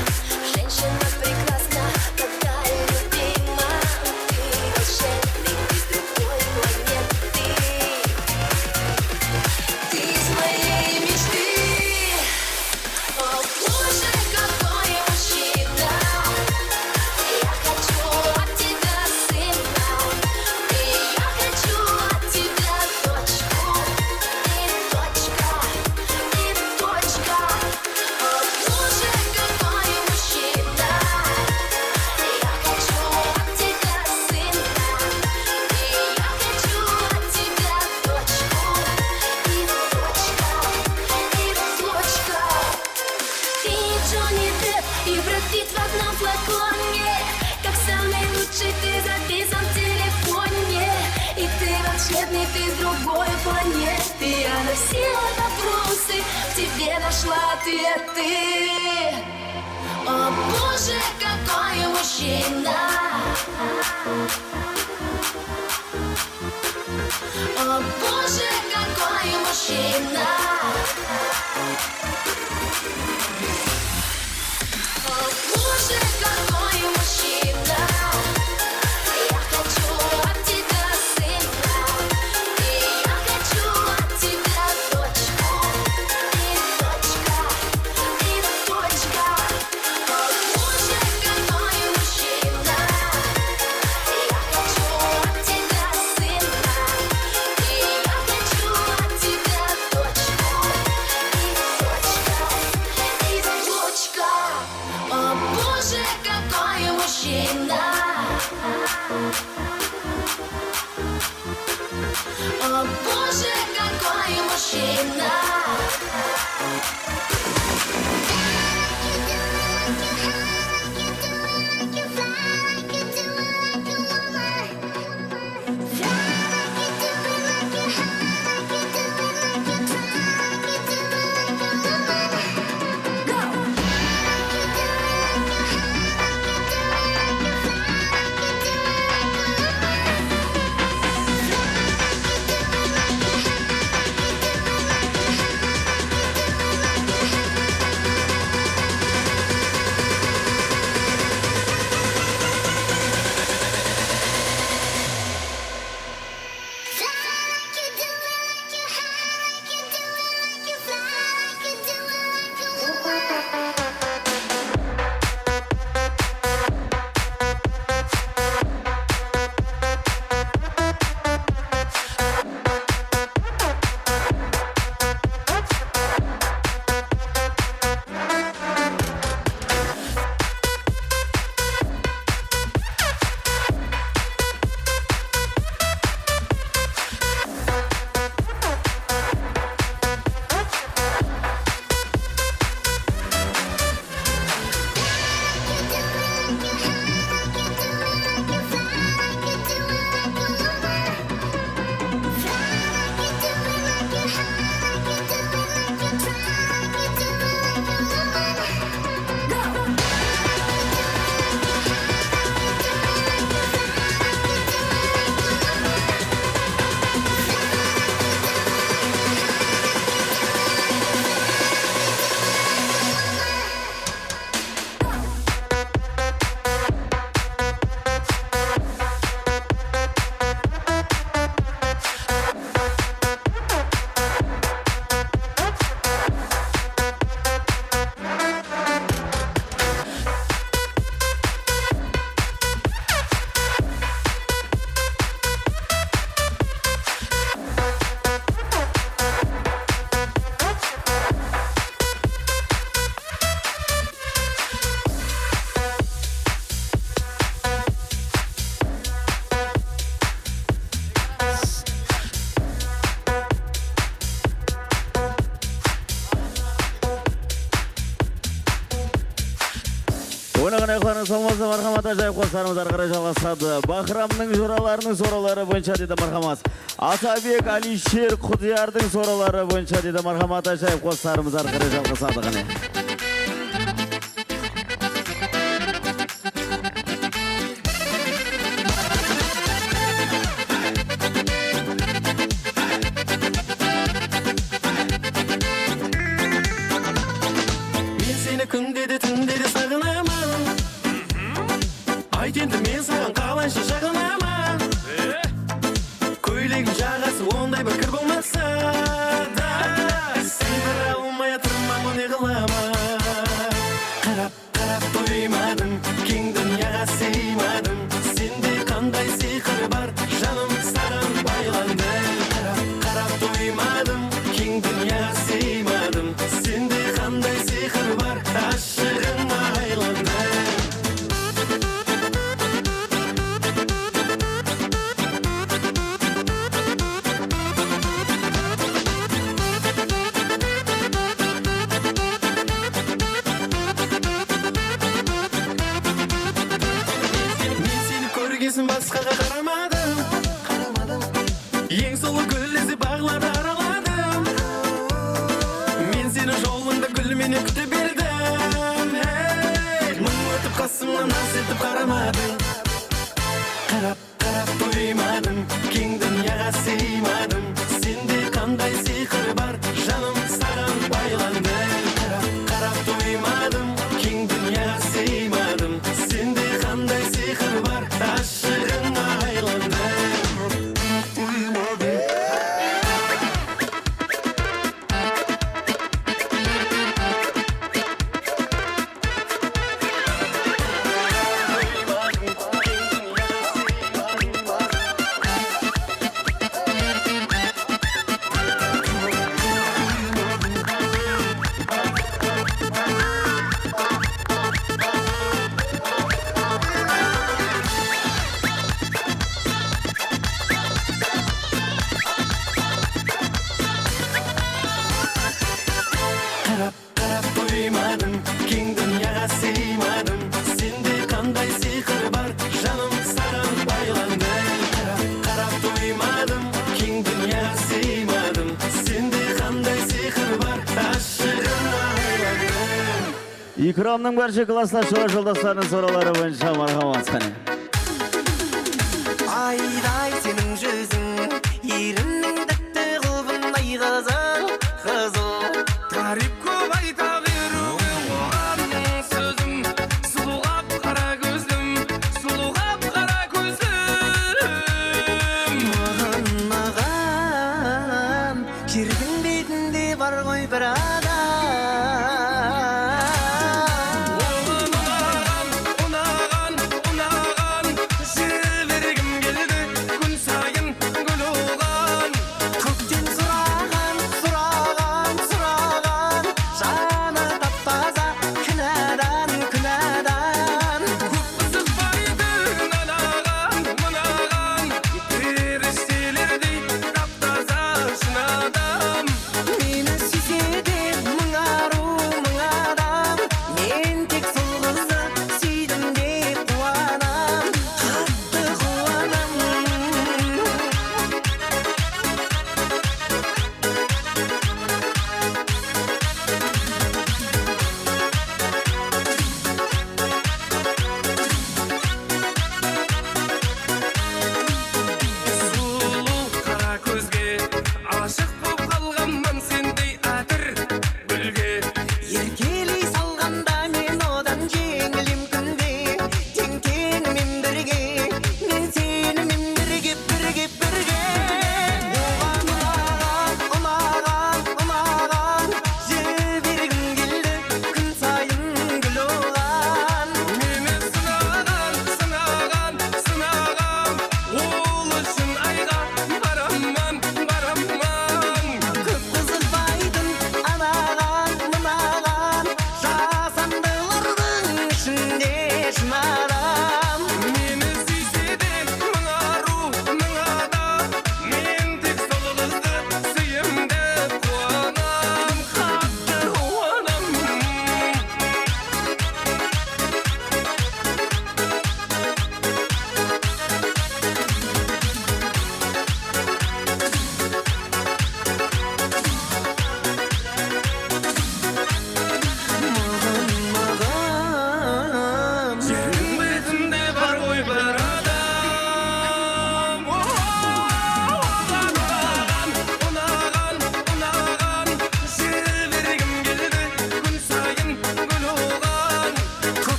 Женщина прекрасна, когда любима. Ты волшебник из другой планеты. Ты из моей мечты. О, боже, какой мужчина! Я хочу от тебя сына, и я хочу от тебя дочку, и дочка, и дочка. О, боже, какой мужчина! Я хочу от тебя сына, и я хочу от тебя дочку, и дочка, и дочка. Ты Джонни Депп и Брэд Питт в одном флаконе. Как самый лучший ты записан в телефоне. И ты волшебник, ты с другой планеты. Я на все вопросы в тебе нашла ответы. О, боже, какой мужчина! О, боже, какой мужчина! О, боже, какой мужчина! Я хочу от тебя сына. Salmasızlar, marhamat, ájayıp qosıqlarımız arqarı jalǵasadı. Bahramnıń joralarınıń sorawları boyınsha deydi, marhamat. Atabek, Alisher, Qudıyardıń sorawları boyınsha deydi, marhamat, ájayıp qosıqlarımız arqarı jalǵasadı, qáne. Men seni kúnde de, túnde de saǵınaman. Ayt endi, men saǵan qalayınsha jaǵınaman. Kóylegim jaǵası onday bir kir bolmasa da, sıydıra almay atırman, ne qılaman? Qarap, qarap toymadım, keń dúnyaǵa sıymadım. Sende qanday sıyqır bar, janım, saǵan baylandım. Qarap, qarap toymadım, keń dúnyaǵa sıymadım. Sende qanday sıyqır bar, ashıǵıńa aylandım. Men seni kórgesin basqaǵa qaramadım. Eń sulıw gúl izlep baǵlardı araladım. Men seni jolıńda gúl menen kúte berdim. Hey! Mıń ótip qasımnan naz etip qaramadıń. Qarap, qarap toymadım, keń dúnyaǵa sıymadım. Sende qanday sıyqır bar, janım, saǵan baylandım. Qarap, qarap toymadım, keń dúnyaǵa sıymadım. Sende qanday sıyqır bar, ashıǵıńa aylandım. Qarap, qarap toymadım, keń dúnyaǵa sıymadım. Sende qanday sıyqır bar, janım, saǵan baylandım. Qarap, qarap toymadım, keń dúnyaǵa sıymadım. Sende qanday sıyqır bar, ashıǵıńa aylandım. Ikramnıń bárshe klasslastı joldaslarınıń sorawları boyınsha, marhamat, qáne. Ayday seniń júziń, elimniń dápti qılbınday qızıl, qızıl. Táriyp kóp ayta beriwge oǵan sózim, sulıw qap-qara kózlim, sulıw qap-qara kózlim. Maǵan, maǵan, jerdiń betinde bar ǵoy bir adam. Oǵan unaǵan, unaǵan, unaǵan, jere bergim keldi, kún sayın gúl oǵan.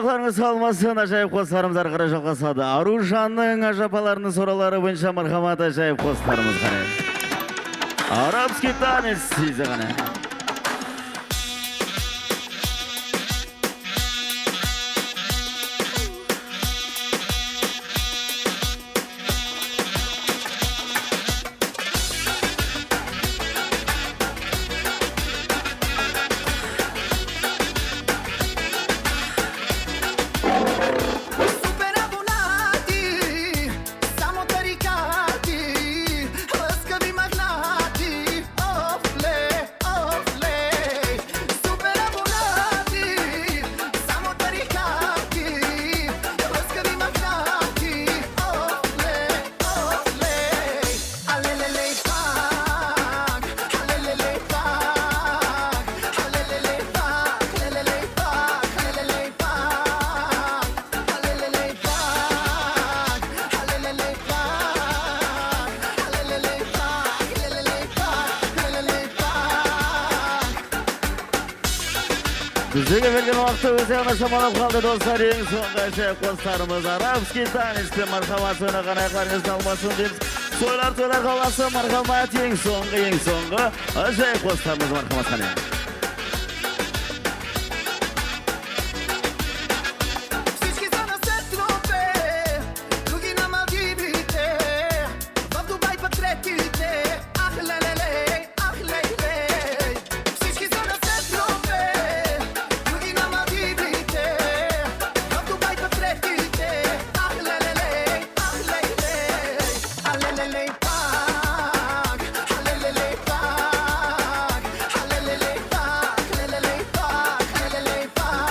Qosıqlarıńız sawalmasın, ájayıp qosıqlarımız arqara jalǵasadı. Arujannıń ájapalarınıń sorawları boyınsha marhamat, ájayıp qosıqlarımız qáne. Arabskiy tanec deydi qáne. Super abonati, samo tarikati, laskavi magnati, of le, of le. Super abonati, samo tarikati, laskavi magnati, of le, of le. Bizlerge bergen waqıttı óz ayaqına shamalap qaldı, doslar. Eń sońǵı ájayıp qosıqlarımız Arabskiy tanec penen marhamat, oynaǵan ayaqlarıńız talmasın deymiz. Toylar, toylar qalası, marhamat, eń sońǵı, eń sońǵı ájayıp qosıqlarımız, marhamat, qáne. Встречки за нас в Тропе, другие на Мальдивы, те, в Дубай по третий, те, ах, ля-ля-лей. Ах, ley-ley, встречки за нас в Тропе, другие на Мальдивы, те, в Дубай по третий, те, ах, ley-ley-ley, ах, ley-ley, ah, ley-ley-ley, pak, ah, ley-ley-ley, pak, ah, ley-ley-ley, pak, ley-ley-ley, pak, ley-ley-ley, pak.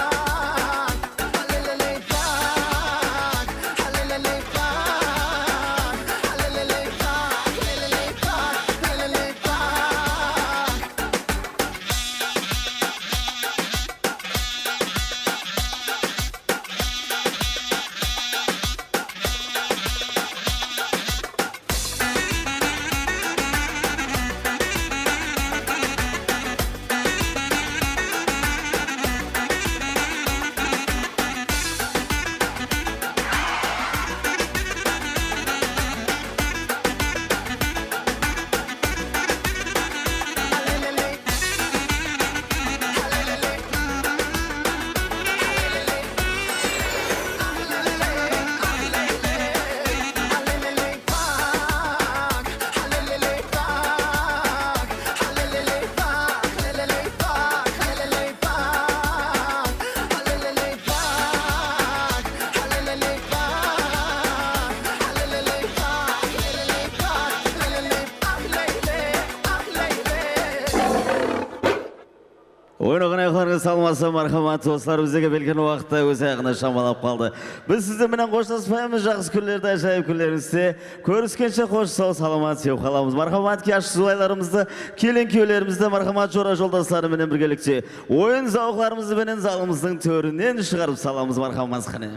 Oynaǵan ayaqlarıńız talmasın, marhamat, doslar, bizlerge berilgen waqıtta óz ayaqına shamalap qaldı. Biz sizler menen xoshlaspaymız, jaqsı kúnlerde, ájayıp kúnlerińizde kóriskenshe, xosh, saw, salamat, sewip qalamız. Marhamat, yas julaylarımızdı, kelin-kúyewlerimizdi, marhamat, jora-joldasları menen birgelikte oyın zawıqlarımız benen zalımızdıń tórinen shıǵarıp salamız, marhamat, qáne.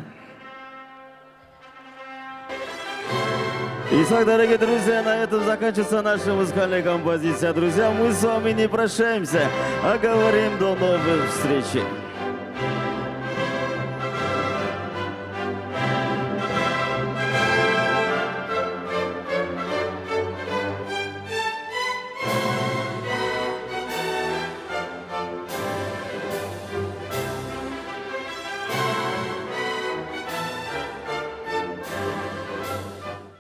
Итак, дорогие друзья, на этом заканчивается наша музыкальная композиция. Друзья, мы с вами не прощаемся, а говорим до новых встреч.